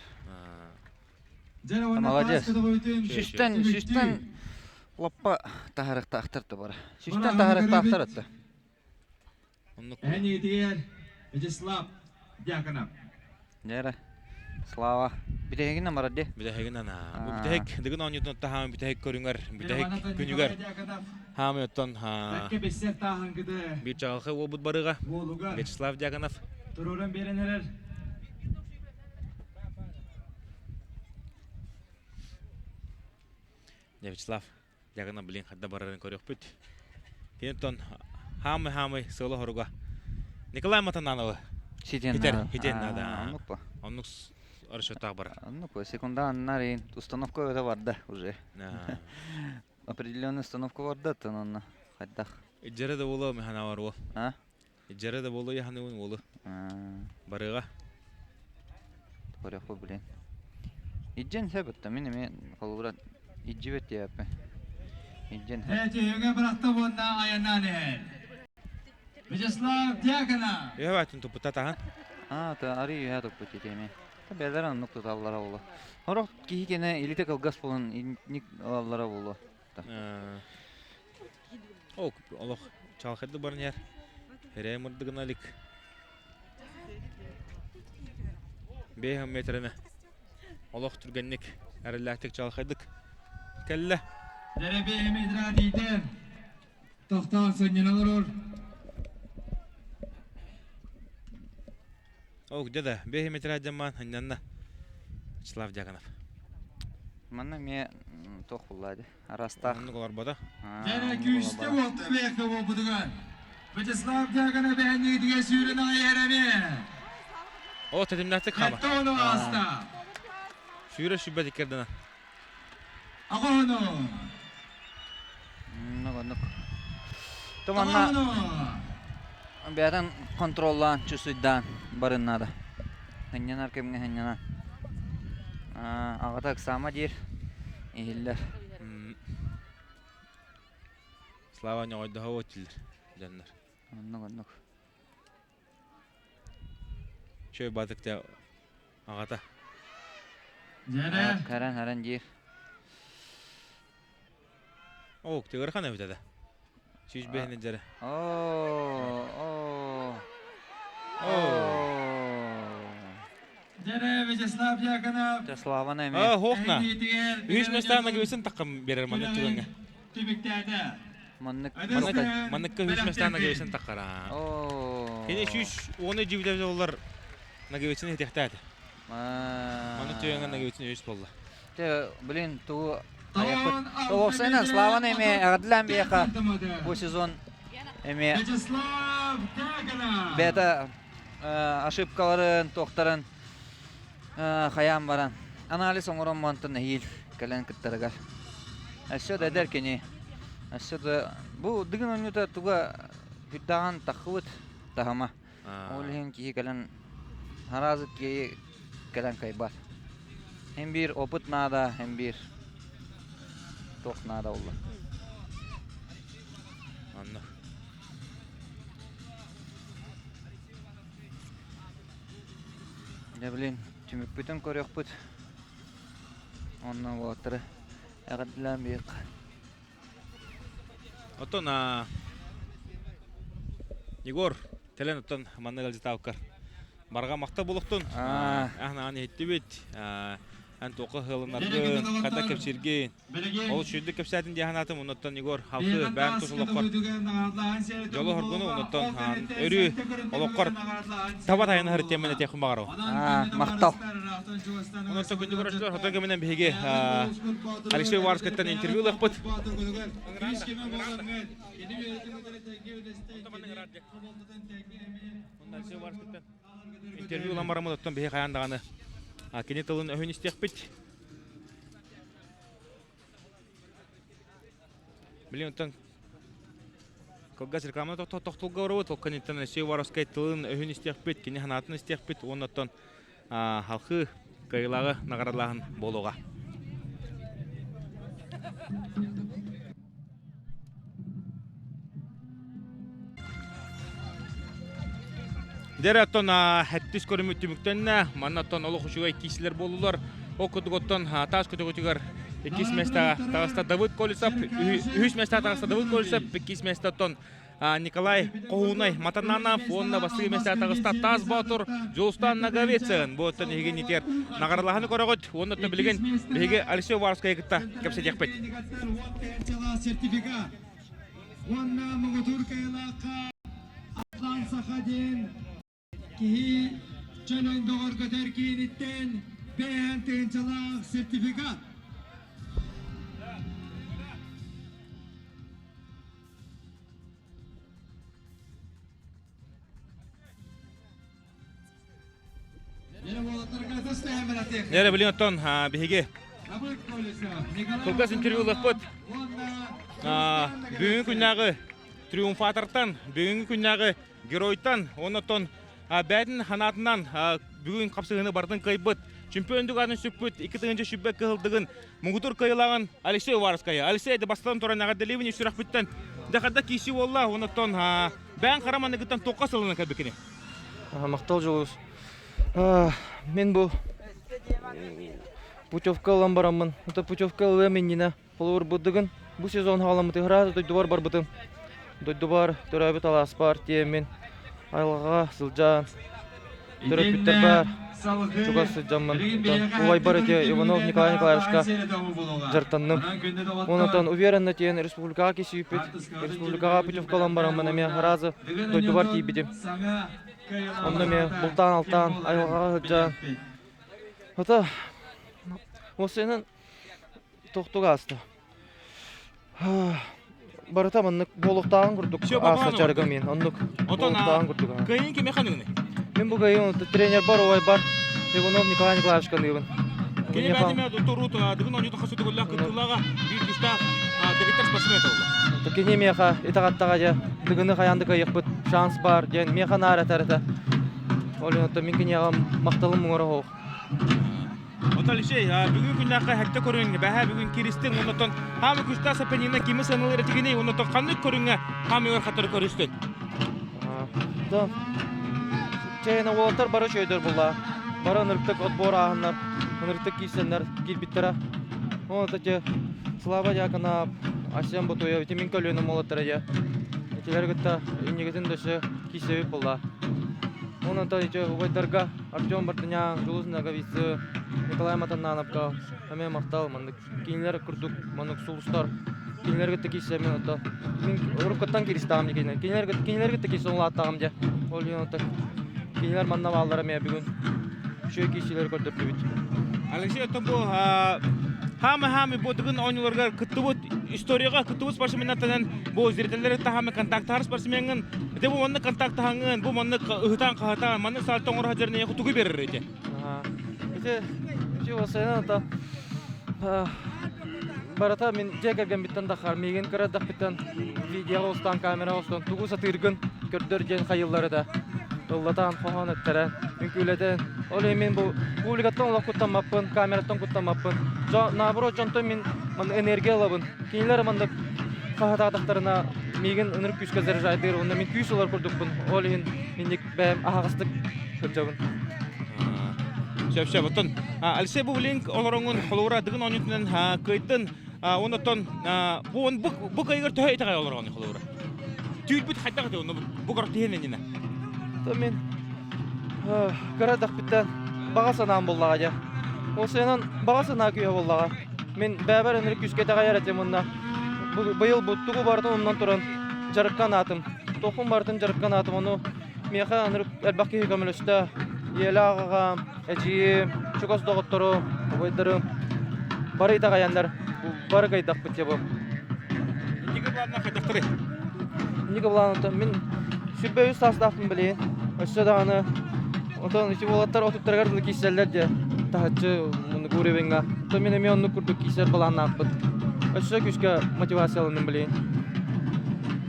Молодец. Сүстэн, сүстэн лаппа таһарыктаахтар да бара. Сүстэн таһарыктаахтар атта.
Эн иитигэр Вячеслав Дьяконов.
Дьэрэ. Слава. Бүтэһигин барар ди.
Бүтэһигин ана. Бу бүтэһик дыгын оонньуутун таһаамы бүтэһик көрүҥэр, бүтэһик күнүгэр хаамы оттон биир чаҕылхай уолбут барыга Вячеслав Дьяконов.
Туруоран биэрэн эрэр.
Вячеслав Дьагына блин хадда барарын көрүөхпүт. Тиэнтон хаамы-хаамы сыала хоруга. Николай Матанановы.
Ситен
Хитер, хитен надо.
Оннук по.
Оннук расчеттаах барар.
Оннук по. Секунда аннар установка өтө барда уже. Определенная установка барда, то онно хайдах.
Ижере да боло механа бар уол.
А?
Ижере да боло яханы уолу. Барыга.
Көрөхпө блин. Иджен сөп мин эми холобура иджибет диэппин. Иджен
Эти бырахта буонна аяннаан иһэр. Вячеслав Дьяконов.
Үһэ баатын туппута таһан.
Аа, та ари үһэ туппут итеми. Та бэлэр оннук туталлара буолуо. Сорох киһи кэнэ илите кылгас буолан инник ылаллара буолуо.
Ол олох чалхайды баран иһэр. Хэрээ мырдыгына илик. Бэйэм метрене олох түргэнник эрэллээхтик чалхайдык кэллэ.
Дэрэ бэйэм метра дийтэн. Тохтоон сынньана олорор.
Ол где да бэйэм метра дьаммаан ханнанна. Вячеслав Дьяконов.
Манна эмиэ туох булла дии. Арастаах.
Оннук олорбото.
Дьэрэ күүстэ уолта бэйэккэ буолбутугар Вячеслав Дьяконов эһэнниитигэр сүүрэн аҕай эрэми.
О, тэтимнээхтик хаама.
Сэттэ ону ааста.
Сүүрэ сүүрбэт иккэрдэнэ.
Аҕоһону.
Оннук, оннук. Туманна бэйэтин контроллаан, чувствуйдаан барын наада. Хынньанар кэмҥэ хынньанан. Аҕата ыксаама диир, иһиллэр.
Слава ньоҕойдоһо дииллэр дьоннор.
Оннук, оннук.
Чөй батык дьэ аҕата.
Дьэрэ.
Каран харан диир.
Оо, тыгырхан эбит да. Сүүс бэһинэ дьэрэ.
Оо, оо. Оо.
Дьэрэ Вячеслав Дьяконов
Дьэ, Славаны эмиэ.
А, хоохна. Үһүс местаан нагавицын таххам берер маннык түгэҥҥэ.
Түмүктээтэ.
Маннык
Маннык манныкка үһүс местаан нагавицын таххара.
Оо.
Кини 110 дьибитэ олар нагавицын этихтээтэ. Маннык түгэҥҥэ нагавицын үһүс буолла.
Те, блин, ту айаппыт. Уопсайынан Славаны эмиэ эҕэрдэлээн биһиэхэ бу сезон эмиэ
Вячеслав Дьяконов.
бэйэтэ ошибкаларын, туохтарын хайаан баран анализ оҥорон мантан эһиил кэлэн кыттарыгар. Өссө да эдэр кини. Өссө да бу дыгын оонньуута туга үрдээҕин таххыбыт таһыма. Ол иһин киһи кэлэн араазык киһи кэлэн кыайбат. Һин биир опыт наада, һин биир туох наада буолла.
Онно.
Дьэ блин, түмүкпүтүн көрүөхпүт. Онно уолаттары эҕэрдэлээн биһиэхэ.
Оттон Егор кэлэн оттон манна ыалдьытаабыккар барҕа махта булуктун. Аһнаан иһиттибит. Эн туохха ыһылыннаргын, хата кэпсииргин. Ол үчүгэйдик кэпсээтин дии санаатым. Оннуттан Егор халты бэйэҥ тус олоххор дьолу хоргуну оннуттан өрүү олоххор таба тайанаһар тиэмэн этиэхпин баҕарабын.
Махтал.
Онон күндү көрөөччүлэр, хотон кэминэн биһиги Алексей Уваровскайтан интервью ылыахпыт. Интервью ылан бараммыт, оттон биһи хайаан даҕаны кини тылын өһүн истиэхпит. Билин оттон кылгас реклама тохтолго барабыт, ол кэнниттэн Алексей Уваровскай тылын өһүн истиэхпит, кини санаатын истиэхпит уонна оттон халхыы кыайыылааҕы наҕараадалааһын буолуоҕа. Дьэ оттон хэттис көрүмүт түмүктэннэ. Манна оттон олох үчүгэй киисилэр буоллулар. Ол курдук оттон таас көтөҕүтүгэр иккис миэстэҕэ таҕыста Давыд Колесов, үһүс миэстэҕэ таҕыста Давыд Колесов, иккис миэстэ оттон Николай Хоһуунай Матананов уонна бастакы миэстэҕэ таҕыста Таас Боотур Дьулустаан Ноговицын. Бу оттон эһиги иннитигэр наҕаралаһаны көрөҕүт уонна оттон билигин биһиги Алексей Уваровскайы кытта кэпсэтиэхпит.
Сертификат. Уонна муҥутуур кыайыылаахха Атлан Саха диэн киһи чөл ондоҕор көтөр кииниттэн бэйээн тыһыынчалаах сертификат.
Нэрэ билин оттон биһиги кылгас интервью ылыахпыт. Бүгүҥҥү күннээҕи триумфатортан, бүгүҥҥү күннээҕи геройтан, оннотон бэйэтин санаатынан бүгүн хапсыһыыны барытын кыайбыт, чемпион дүгаатын сүкпүт, 2021 кыһылдыгын муҥутуур кыайыылааҕын Алексей Уваровскайы. Алексей, бастатан туран эҕэрдэлиибин сүрэхпиттэн. Дьэ, киирсии буолла, оннотон бэйэҥ хара маныгыттан туохха сылынан кэлбиккиний?
Махтал Дьулус. Мин бу путевка ылан бараммын, это путевка ылыам иннинэ холобур бу бу сезон хаҕаламмыты ыраата дойдубар барбытым. Дойдубар төрөөбүт алааспар тиэммин айылҕаҕа сылдьан төрөппүттэрбэр чугас сылдьаммын убайбар ити Иванов Николай Николаевичка дьарыктанным. Онтон уверенно тиэн республикаҕа кисийбит, республикаҕа путевка ылан бараммын эмиэ аразы дойдубар тиийбитим. Онно эмиэ бултаан-алтаан, айылҕаҕа сылдьан. Ото уопсайынан тохтук ааста. Барыта маннык буолуохтааҕын курдук ааста дьарыгым мин. Оннук буолуохтааҕын курдук.
Кыайыын кимиэхэ аныгыный?
Мин бу кыайыым тренербар убайбар Иванов Николай Николаевичка аныыбын.
Кини бээтимэ туруу дыгын оонньуута хас төгүллээх кыттыылааҕа биир күүстээх дэгиттэр спортсмен буолла.
Кини миэхэ итэҕэттэҕэ дьэ дыгыны хайаан да кыайыахпыт шанс баар диэн миэхэ наар этэр этэ. Ол иһин мин киниэхэ махталым муҥура суох.
Оттон Алексей, бүгүн күннээххэ хэттэ көрүҥ, бэһээ бүгүн киристиҥ, оннотон хаамы күстээх сапенина кими сыаналыыр этигиний, оннотон ханнык көрүҥҥэ хаамы ыар хатары көрүстүн?
Да. Чэйнэ уолаттар бары үчүгэйдэр булла. Бары ынырыктык отбор ааһыннар, ынырыктык киирсэннэр киирбиттэрэ. Ол те Слава Дьяконов, Асен Ботуев, ити мин көлүөнэм уолаттара дьэ. Итилэр кытта иннигитин да өссө киирсэбит булла. Онон ити убайдарга Артем Бартынян, Дьулус Ноговицын, Николай Матаннановка эмиэ махтал маннык кинилэр курдук маннык сулустар кинилэргэ кытта киирсэ мин ото мин уруккуттан кииристэҕим дии кинилэр кинилэргэ кинилэргэ кытта киирсэн улааттаҕым дьэ ол иһин ото кинилэр манна бааллара эмиэ бүгүн үчүгэй киирсиилэри көрдөрдүбүт.
Алексей оттон бу хаамы-хаамы бу тыгын оонньууларыгар кыттыбыт историяҕа кыттыбыт спортсменнартан бу зрителлэри таһаамы контактаһар спортсмеҥҥын ити бу маннык контактаһаҥҥын бу маннык ыһытаан-хаһытаан маннык саалта оҥоро сылдьарын эйиэхэ тугу биэрэр ити?
Ити ити уопсайынан ото барыта мин дьиэ кэргэммиттэн таххар миигин кыра эрдэхпиттэн видеоҕа устан камераҕа устан тугу сатыыргын көрдөр диэн хайыллар этэ ыллатан хоһоон эттэрэн үҥкүүлэтэн ол иһин мин бу публикаттан олох куттаммаппын камераттан куттаммаппын наоборот дьонтон мин манна энергия ылабын кинилэр маннык хаһытаатахтарына миигин ынырык күүскэ заряжайдыыр уонна мин күүс ылар курдукпун ол иһин инник бэйэм аһаҕастык сылдьабын.
Сөп сөп. Оттон Алексей Бувлинг олороҥун холура дыгын оонньуутунан кыайдын. Оннотон бу бу кыайыгар төһө итэҕэй олороҕун холура? Түүрбүт хайдах этэ онно бу кор тиһэн иннинэ?
То мин кыра эрдэхпиттэн баҕа санаам буллаҕа дьэ. Ол сыанан баҕа санаа күүһэ буллаҕа. Мин бэйэбэр ынырык күүскэ итэҕэйэр этим уонна быйыл бу тугу барытын умнан туран дьарыкка анаатым. Туохпун барытын дьарыкка анаатым ону Миэхэ ынырык элбэх киһи көмөлөстө. Ийэлээх аҕам, эдьиийим, чугас доҕотторум, убайдарым бары итэҕэйэннэр бары кыайдахпыт дьэ бу.
Инники былаанна хайдахтарый?
Инники былааннар мин 23 саастаахпын билигин. Өссө даҕаны отон ити уолаттар отуттарыгар дылы киирсэллэр дьэ таһыччы муннук уровеньҥа. Оттон мин эмиэ оннук курдук киирсэр былааннаахпыт. Өссө күүскэ мотивацияланным билигин.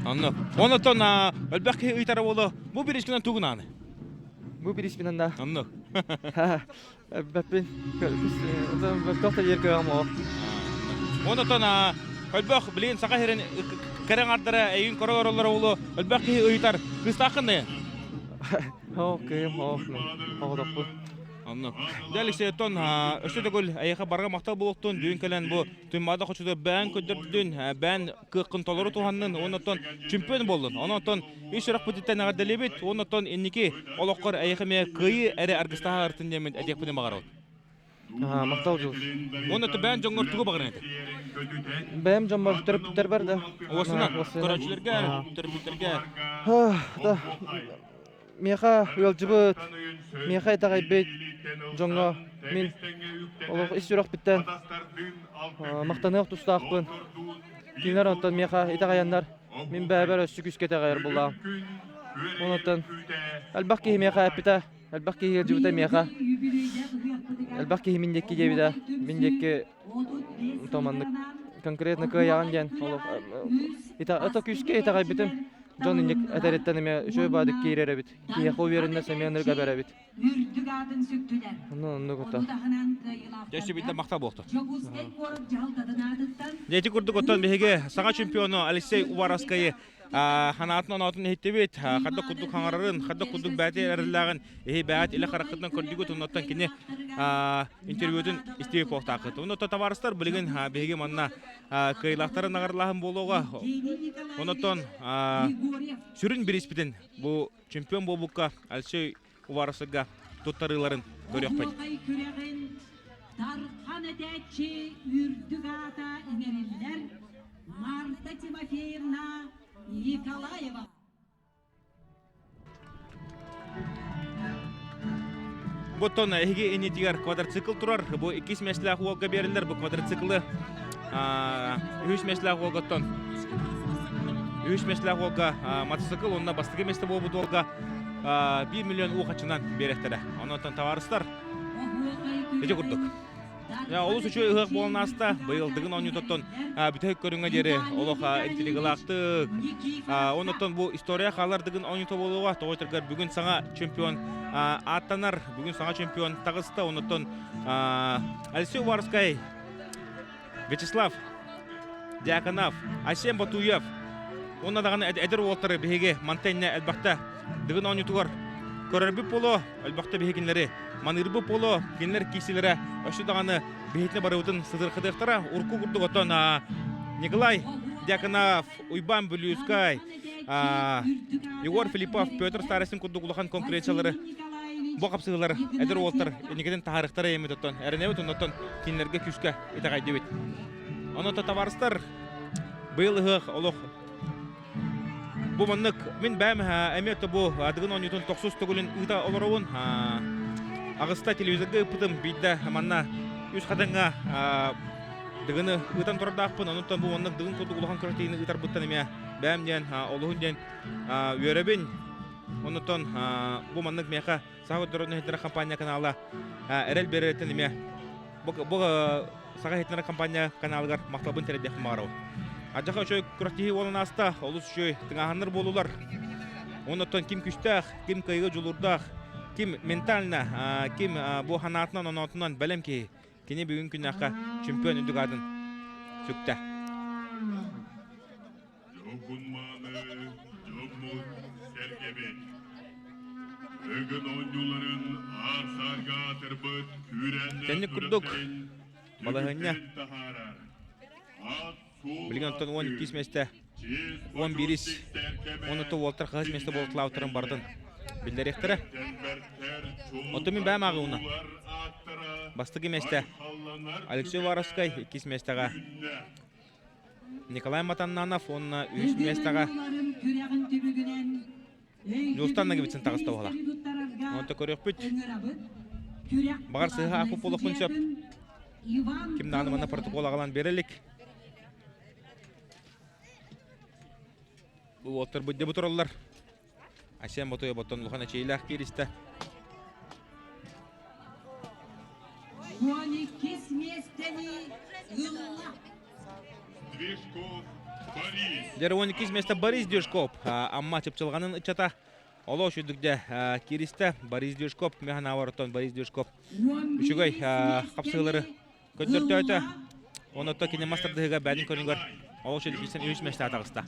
Онно. Онотон Элбэх киһи ыйтара буолуо. Бу бириискинэн тугун ааны?
Бу бириискинэн да.
Оннук.
Бэппин. Туох да диир кыаҕым ол.
Онотон өлбөх билигин саха сирин кэрэ аҥардара эйигин көрө олороллоро буолуо. Өлбөх киһи ыйытар. Кыыстааххын да?
Оо, кыым, оо, оҕотохпун.
Оннук. Дьэ, Алексей, оттон өссө төгүл эйиэхэ барҕа махтал буолуохтун. Бүгүн кэлэн бу Туймаада хочотугар бэйэҥ көрдөрдүн, бэйэҥ кыаххын толору туһаннын уонна оттон чемпион буоллун. Онон оттон ис сүрэхпититтэн эҕэрдэлиибит уонна оттон инники олоххор эйиэхэ эмиэ кыайыы эрэ аргыстаһа диэммин этиэхпинин баҕарабын.
Махтал Дьулус.
Уонна бэйэҥ дьоҥҥор тугу баҕаран этэ?
Бэйэм дьоммор төрөппүттэрбэр да.
Уосунан, көрөөччүлэргэ, төрөппүттэргэ.
Да. Миэхэ ыалдьыбыт, миэхэ итэҕэйбит дьоҥҥо мин олох ис сүрэхпиттэн махтаныах тустаахпын. Кинилэр онтон миэхэ итэҕэйэннэр мин бэйэбэр өссө күүскэ итэҕэйэр буоллаҕым. Онтон элбэх киһи миэхэ эппитэ, элбэх киһи ыалдьыбыта миэхэ. Элбэх киһи мин диэки диэбитэ, мин диэки маннык конкретно кыайаҕын диэн олох ото күүскэ итэҕэйбитим. Дьон инник этэриттэн эмиэ үчүгэй баадык киирэр эбит. Киһиэхэ уверенность эмиэ ынырык эбэр эбит. Онно оннук ото.
Дьэ, сүбүттэн махтал буолтун. Дьэ, ити курдук оттон биһиги саҥа чемпиону Алексей Уваровскайы ханаатын оноотун иһиттибит. Хадда курдук хаҥарарын, хадда курдук бэйэтэ эрэллээҕин иһи бэйэт илэ хараххытынан көрдүгүт. Оннуттан кини интервьютун истиби буолтааххыт. Оннуттан табаарыстар билигин биһиги манна кыайыылаахтары наҕаралааһын буолуоҕа. Оннуттан сүрүн бириспитин бу чемпион буолбукка Алексей Уваровскайга туттарыыларын көрүөхпүт.
Дархан этээччи үрдүк аата иҥэриллэр Марта Тимофеевна Николаева.
Буттон эһиги иннитигэр квадроцикл турар. Бу иккис миэстэлээх уолга биэрэллэр. Бу квадроциклы үһүс миэстэлээх уолгаттан үһүс миэстэлээх уолга мотоцикл уонна бастакы миэстэ буолбут уолга 1 миллион уу хачынан биэрэхтэрэ. Онон табаарыстар ити курдук. Олус үчүгэй ыһыах буолан ааста. Быйыл Дыгын оонньуутуттан бүтэһик көрүҥҥэ диэри олох интригалаахтык. Оннуттан бу история хаалар Дыгын оонньуута буолуоҕа. Тоҕо этэргэр бүгүн саҥа чемпион ааттанар. Бүгүн саҥа чемпион таҕыста. Оннуттан Алексей Уваровскай, Вячеслав Дьяконов, Айсен Батуев уонна даҕаны эдэр уолаттары биһиги мантан иннэ элбэхтэ Дыгын оонньуутугар көрөрбүт буолуо, элбэхтэ биһи кинилэри маныырбыт буолуо, кинилэр киирсиилэрэ өссө даҕаны биһитинэ барыбытын сытырхытыахтара. Урукку курдук оттон Николай Дьяконов, Уйбаан Бүлүүскай, Егор Филиппов, Петр Старостин курдук улахан конкуренциялары бу хапсыһыылар эдэр уолтар инникитин таһаарыахтара эмит оттон эрэнэбит оннуттан кинилэргэ күүскэ итэҕэйдибит. Онон табаарыстар быйыл ыһыах олох бу маннык мин бэйэм эмиэ то бу Адыгын оонньуутун тохсус төгүлүн ыыта олоробун. Аҕыста телевизорга ыыппытым биирдэ манна үс хатыҥҥа Дыгыны ыытан турардаахпын, онуттан бу маннык дыгын курдук улахан күрэхтэһиини ыытарбыттан эмиэ бэйэм диэн олуһун диэн үөрэбин. Онуттан бу маннык миэхэ Саха көрдөрөр иһитиннэрэр компания канала эрэл биэрэриттэн эмиэ бу Саха иһитиннэрэр компания каналыгар махталбын тириэрдиэхпин баҕарабын. Адьаха үчүгэй күрэхтэһии буолан ааста, олус үчүгэй тыҥааһыннар буолулар. Онуттан ким күүстээх, ким кыайыыга дьулуурдаах, ким ментально, ким бу санаатынан, оноотунан бэлэм киһи Кини бүгүн күннээххэ чемпион үрдүк аатын сүктэ.
Дьоһун-мааны дьоммут сэргэбит. Ыгын оонньууларын аар-саарга аатырбыт күүрээннээх
Кэнник курдук
күрэхтэрин
балаһыанньа
түмүктэрин таһаарар. Аат-суол
билигин онтон 12 миэстэ
Чиэс
11
бочуот
уонна уолтар хаһыс миэстэ
биллэн
буолталаабыттарын
кэллэ.
бардын биллэриэхтэрэ. Оттон мин бэйэм ааҕыыбына бастакы миэстэ Алексей Уваровскай, иккис миэстэҕэ Николай Матаннанов уонна үһүс миэстэҕэ Дьулустан Ноговицын таҕыста буола. Онто көрүөхпүт. Баҕар сыыһа аахпыт буолуохпун сөп. Ким даҕаны манна протокол аҕалан биэрэ илик. Бу уолаттар бу тураллар. Айсен Ботуев оттон улахан эчэйиилээх кииристэ.
12 миэстэни ылла.
Движков Борис.
Дьэ 12 миэстэ Борис Движков. Амма чыпчылҕанын ыччата олоо үчүгдүк кииристэ. Борис Движков механаабар оттон Борис Движков үчүгэй хапсыһыылары Көрдөртөөтө. Оното кини мас тардыһыга бэйэтин көрүҥүгэр олус үчүгэй үһүс миэстэҕэ таҕыста.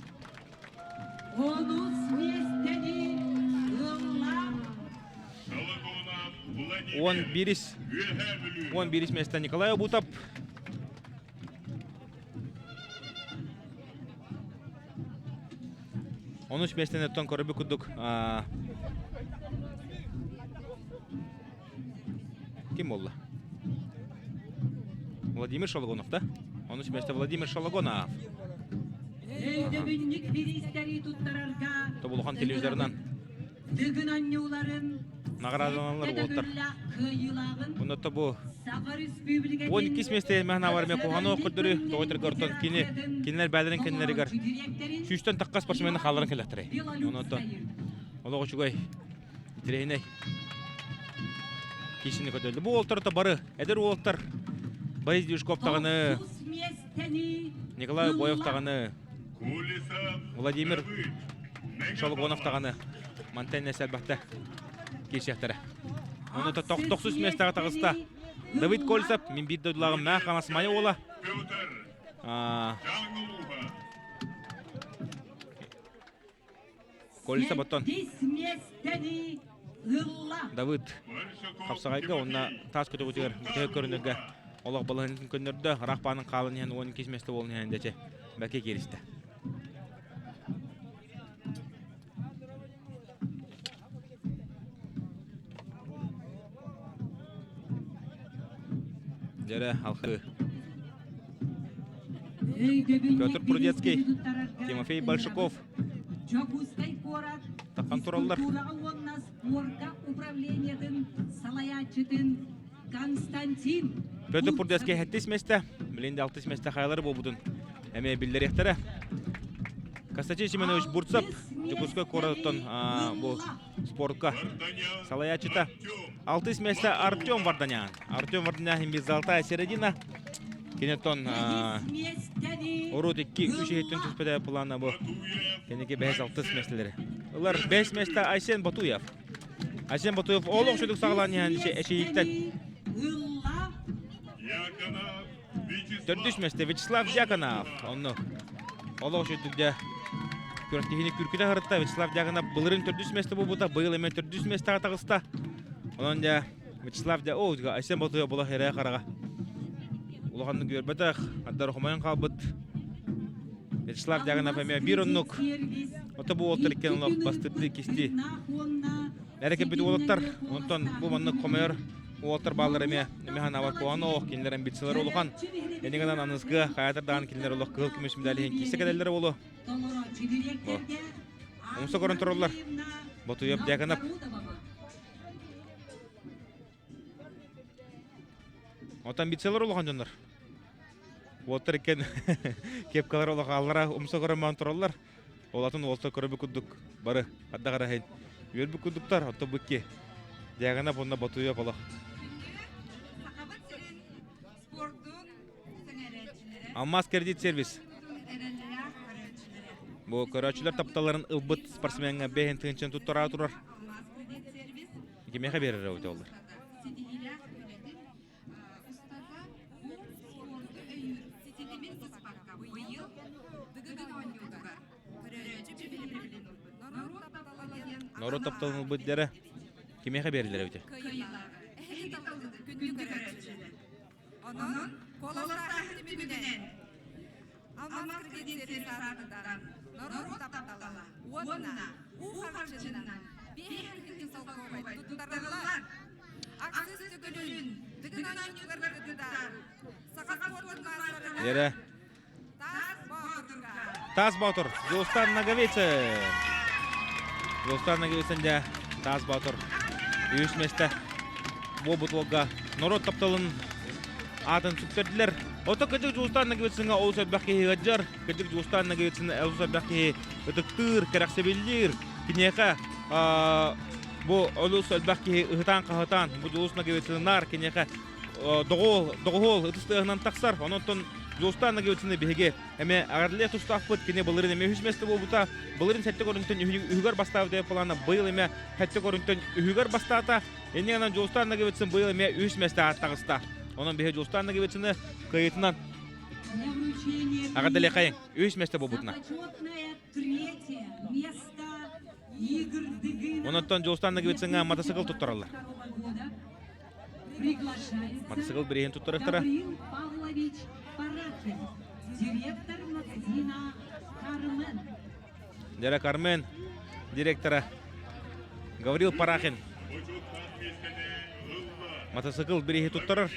Онус миэстэни ылла.
11 11 миэстэ Николай Обутов. Онус миэстэни оттон көрбүт курдук Ким буолла? Владимир Шологонов, да? Ону сибээстэ Владимир Шологонов.
Өйдөбүнньүк бириистэри туттарарга
Тобулухан телевизорынан
Дыгын анньууларын
наҕараадаланаллар уолаттар.
кыайыылааҕын
Онно бу
Саха Республикатын
12 миэстэ мэхнавар ме куһано көрдөрү тоҕой ортон кини кинилэр бээлэрин кэннилэригэр сүүстэн тахха спортсмены хаалларан кэлэхтэрэй. Онон олох үчүгэй Интэриэһинэй киисини көтөллө. Бу уолтар бары эдэр уолтар Борис Дюшков даҕаны, Николай Боев даҕаны, Владимир Шологонов даҕаны мантан элбэхтэ киирсиэхтэрэ. Ону тохсус миэстэҕэ таҕыста Давид Кольцев, мин биир дойдулааҕым Мээх Хаҥас Майа уола. Кольца боттон Давыд хапсаҕайга уонна таас көтөҕүтүгэр бүтэһик көрүнэргэ олох балаһыанньатын көннөрдө. Ыраах баанын хаалан иһэн 12 миэстэ буолан иһэн дэчэ бэкэ кииристэ. Дьэрэ алхыы. Петр Прудецкий, Тимофей Большаков
Дьокуускай куорат
Тахан тураллар.
физкультураҕа уонна спорка управлениетын салайааччытын Константин
Петр Прудецкий сэттис миэстэ, билин де алтыс миэстэ хайалары буолбутун эмиэ биллэриэхтэрэ. Константин Семенович Бурцев Дьокуускай куораттан бу спортка салайааччыта. Алтыс миэстэ Артем Варданян. Артем Варданян золотая середина. Кинеттон урут икки үс иһиттэн түспэтэ плана бу. Кэнники бэһис алтыс миэстэлэри. Ылар бэс миэстэ Айсен Батуев. Айсен Батуев олох шүдүк саҕалаан иһэн эчийиттэн. Төрдүс миэстэ Вячеслав Дьяконов. Онно олох шүдүк дьэ күрэхтэһиини күркүтэ харытта Вячеслав Дьяконов былырын төрдүс миэстэ буолбута, быйыл эмиэ төрдүс миэстэҕэ таҕыста. Онон дьэ Вячеслав дьэ оо Айсен Ботуев була эрэ хараҕа улаханнык үөрбэтэх, ардары хомойон хаалбыт. Вячеслав Дьяконов эмиэ биир оннук. Ото бу уолтар иккен олох бастырды кисти. Эрэ кэлбит уолаттар, онтон бу маннык хомойор уолаттар бааллар эмиэ эмиэ ханаабат куһаҕан олох кинилэр амбициялара улахан. Энигынан аныгы хайатар даҕаны кинилэр олох кыһыл көмүс медаль иһин киирсэ кэлэллэрэ буолуо. Умса көрөн тураллар. Ботуев Дьяконов. От амбициялар улахан дьоннор. Уолтар иккен кепкалар улахаллара умса көрөн маан тураллар. Олатын уолтар көрөбү курдук бары ардах араһын үөрбүт курдуктар отто букки. Дьяконов уонна Ботуев олох. Алмаз кредит сервис. Бу көрөөччүлэр тапталларын ылбыт спортсмеҥҥа бэһин тыһыынчаны туттара турар. Кимиэхэ биэрэр эбит олор? Норуот тапталын ылбыт дэрэ кимиэхэ биэрэллэр эбит?
Онон куоластааһын түмүгүнэн Алмаз кредит сервис норуот таптала уонна уу харчынан 5 солкуобай туттарыллар. Аксыз төгүлүн Дыгын оонньуулар кыттар Саха спорт маастарыгар
Эрэ.
Таас Боотурга
Таас Боотур, Дьулустан Ноговицын. Дьулустан Ноговицын дьэ Таас Боотур үһүс миэстэ буолбут уолга норуот тапталын аатын сүктэрдилэр. Ото кырдьык Дьулустан Ноговицыҥҥа олус элбэх киһи ыалдьар. Кырдьык Дьулустан Ноговицын олус элбэх киһи ытыктыыр, кэрэхсэбиллиир. Киниэхэ бу олус элбэх киһи ыһытаан-хаһытаан бу Дьулус Ноговицыннар киниэхэ доҕуол, доҕуһуол ытыс тыаһынан тахсар. Онон Дьулустан Ноговицыны биһиги эмэ аҕарлыа тустаахпыт. Кини былырын эмэ үһүс миэстэ буолбута. Былырын сэттэ көрүнтэн үһүгэр бастаабыт плана быйыл эмэ сэттэ көрүнтэн үһүгэр бастаата. Инньэ гынан Дьулустан Ноговицын быйыл эмэ үһүс миэстэ таҕыста. Онон биһи Дьулустан Ноговицыны кыайыытынан аҕардалиэхэйиҥ үһүс миэстэ буолбутуна. Онон Дьулустан Ноговицыҥҥа матасыкыл туттараллар. Мотоцикл бирииһин туттарыахтара.
Гаврил Павлович Парахин, директор магазина «Кармен».
Дера Кармен директора Гаврил Парахин мотоцикл бирииһи туттарар.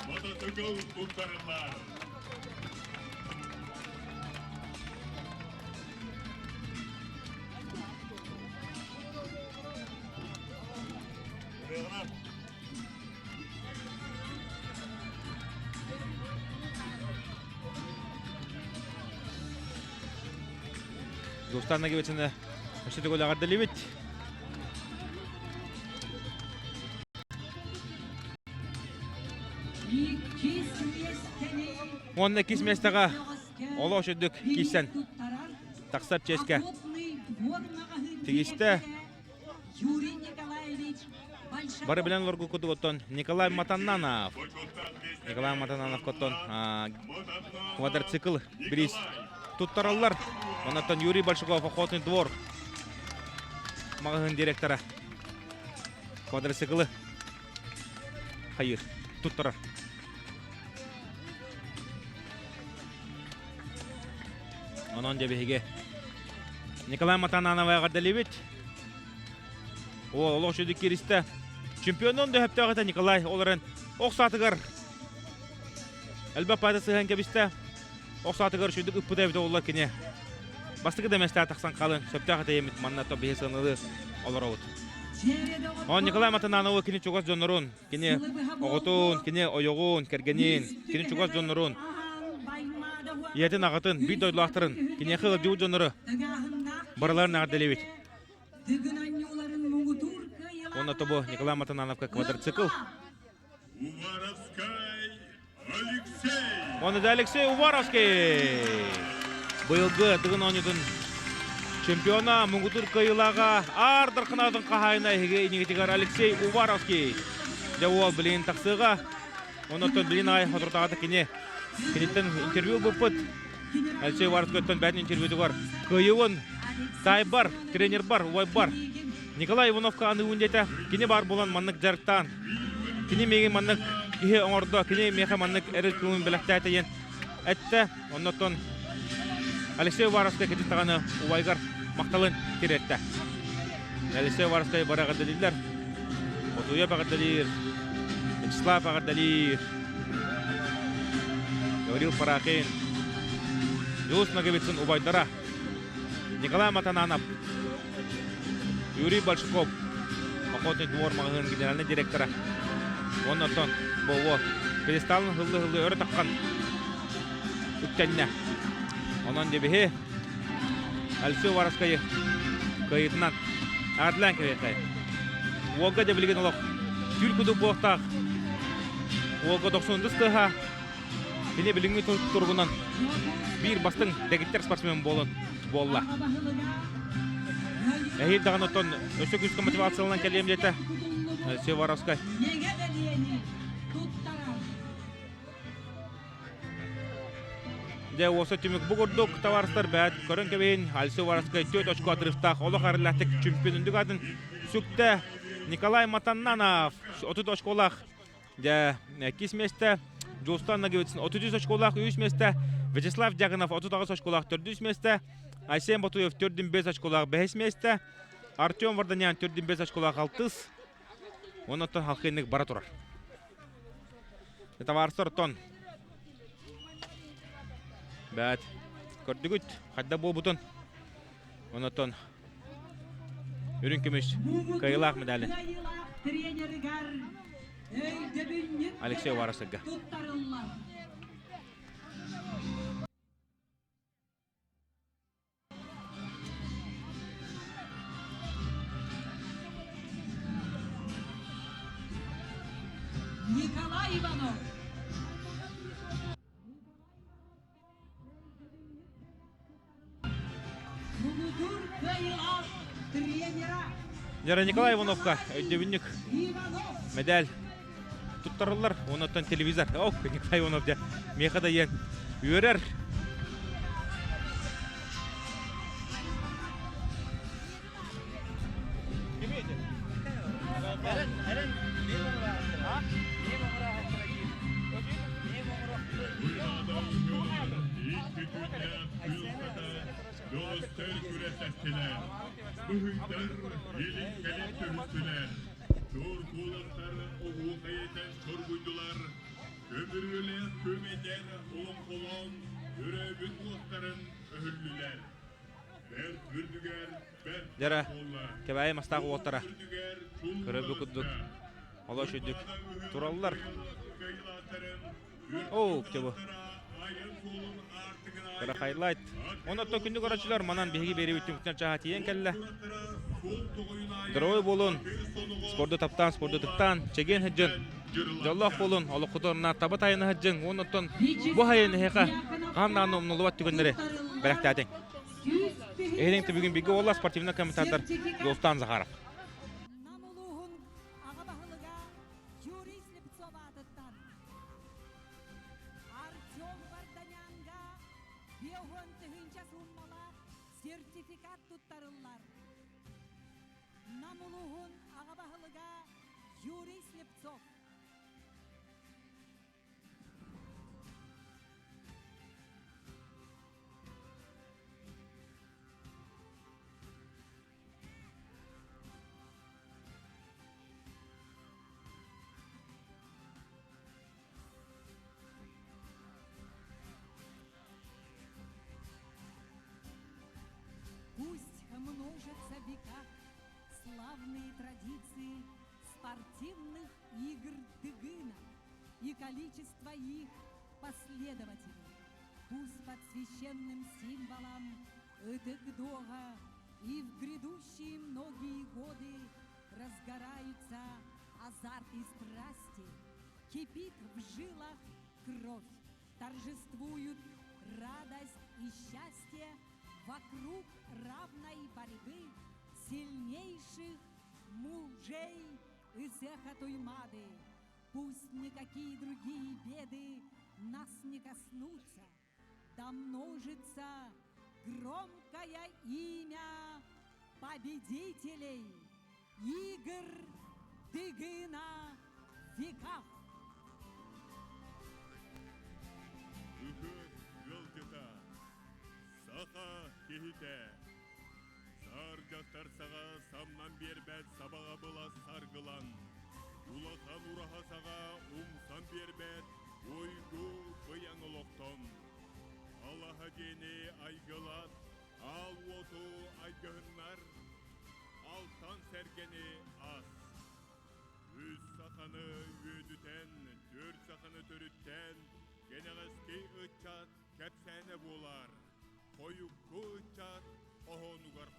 Мотоцикл туттарыллар.
Дустан Нагивицыны өссө төгүл эҕэрдэлиибит. Уонна иккис миэстэҕэ олох үрдүк киирсэн тахсар чиэскэ тигистэ. Бары билэн олоргу курдук оттон Николай Матаннанов. Николай Матаннанов оттон квадроцикл бириис туттараллар. Оннуттан Юрий Большаков охотный двор маҕаһыын директора квадроциклы хайыр туттарар. Онон дьэ биһиги Николай Матананова эҕэрдэлиибит. О, олох үчүгэй кииристэ. Чемпионун дөһөптөөх этэ Николай ол эрэн ох саатыгар элбэх паата сыһан кэбистэ. Ох саатыгар үчүгдүк ыппыта эбитэ буоллар кини. Бастакы да мэстээ тахсан хаалын сөптөөх этэйэммит манна то биһи сыаналы олоробут. Он Николай Матананова кини чугас дьоннорун, кини оҕотун, кини ойоҕун, кэргэнин, кини чугас дьоннорун, ийэтин, аҕатын, биир дойдулаахтарын, киниэхэ ыалдьыбыт дьоннору барыларын эҕэрдэлиибит. Уонна тобу Николай Матанановка квадроцикл.
Уваровскай Алексей!
Уонна да Алексей Уваровский! Быйылгы Дыгын оонньуутун чемпиона, муҥутуур кыайыылааҕа Аар Дарханаатын хаһаайына эһиги инигитигэр Алексей Уваровский. Дьэ уол билигин тахсыаҕа. Оннуттан билин аҕай соторутааҕыта кини киниттэн интервью ылбыппыт. Алексей Уваровскайтан бэйэтин интервьютугар кыайыыбын таайбар, тренербар, убайбар Николай Ивановка аныыбын диэтэ. Кини баар буолан маннык дьарыктаан, кини миигин маннык. киһи оҥордо. Кини миэхэ маннык эрэл кыымын бэлэхтээтэ диэн эттэ. Оннотон Алексей Уваровскай кытыт даҕаны убайгар махталын тириэртэ. Алексей Уваровскай бары эҕэрдэлииллэр. Отуйа эҕэрдэлиир. Вячеслав эҕэрдэлиир. Гаврил Парахин. Юлус Ноговицын убайдара. Николай Матананов. Юрий Большаков. Охотный двор маҕаһыын генеральнай директора. Оннотон Бово пьедесталын һыллы-һыллы өрө таххан үктэннэ. Онон дебиһи Алексей Уваровскайы кыайыытынан аатылаан кэбиэххэ. Уолга дьэ билигин олох түүл кудук буохтаах. Уолга дохсундус тыаһа кини билиҥҥи туругунан биир бастыҥ дэгиттэр спортсмен буолан буолла. Эһиил даҕаны оттон өссө күүскэ мотивацияланан кэлиэм диэтэ Алексей Уваровскай. Дьэ, уоса түмүк бу курдук товарыстар бэт көрөн кэбиһин Алексей Уваровскай 4 очко отрывтаах олох арыллаахтык чемпион үрдүк атын сүктэ Николай Матаннанов 30 очколаах дьэ иккис миэстэ Дьулустан Ноговицын 33 очколаах үс миэстэ Вячеслав Дьяконов 38 очколаах төрдүс миэстэ Айсен Ботуев 4,5 очколаах бэһис миэстэ Артем Варданян 4,5 очколаах алтыс Оннуттан халкыйнык бара турар. Товарыстар тон. Бэт. Көрдүгүт, хайда буолбутун. Оннуттан үрүҥ көмүс кыайыылаах медали. Алексей Уваровскайга.
Николай Иванов. Муҥутуур кыайыылаах тренера
Вера Николай Ивановка өйдөбүнньүк медаль туттарыллар. Оннуттан телевизор. Ох, Николай Иванов дьэ миэхэ да иэн үөрэр.
Бөҕөстөр күрэстэстилэр, быһыйдар илин-кэлин түһүстүлэр, чуор куоластар оһуохай этэн чоргуйдулар, көмүрүөлээх күөмэйдэр олоҥхолоон өрөөбүт уостарын өһүллүлэр. Бэрт үрдүгэр бэрт
Дьара,
буолла.
Кэбээйи мастаах уолтара
Үрдүгэр чул
көрөрбүт курдук олох үчүгдүк тураллар.
Кыайыылаахтарын
Оо, птебу. Кыра хайлайт. Онон күндү көрөөччүлэр манан биһиги биэриибит түмүктэн чааһа тиийэн кэллэ. Здоровый буолун, спорду таптаан, спорду тыктаан, чэгиэн сылдьын, дьоллоох буолун, олоххутугар таба тайына сылдьыҥ, уонна оттон бу хайын эһиэхэ хаһан даҕаны умнуллубат түгэннэри бэлэхтээтиҥ. Эһиниҥ бүгүн бигэ буолла спортивный комментатор Жолстан Захаров.
Нам улууһун аҕа баһылыга Юрий Слепцов аатыттан Артем Варданянга биоһуон тыһыынча сууммалаах сертификат туттарыллар. Нам улууһун аҕа баһылыга Юрий Слепцов. Пусть множатся в веках славные традиции спортивных игр Дыгына и количество их последователей. Пусть под священным символом Ытык-Дога и в грядущие многие годы разгораются азарт и страсти, кипит в жилах кровь, торжествуют радость и счастье вокруг равной борьбы сильнейших мужей Исеха Туймады. Пусть никакие другие беды нас не коснутся, да множится громкое имя победителей игр Дыгына в веках.
түстэ. Саар дьахтар саҕа самнан биэрбэт сабаҕа былас саргылан. Улахан ураһа саҕа умсан биэрбэт уйгу быйаҥ олохтон. Алаһа диэни айгылат, аал уоту айгыһыннар, алтан сэргэни ас. Үс саханы үөдүтэн, түөрт саханы төрүттээн, кэнэҕэски ыччат кэпсээнэ буолар. Хойукку ыччат хоһоонугар.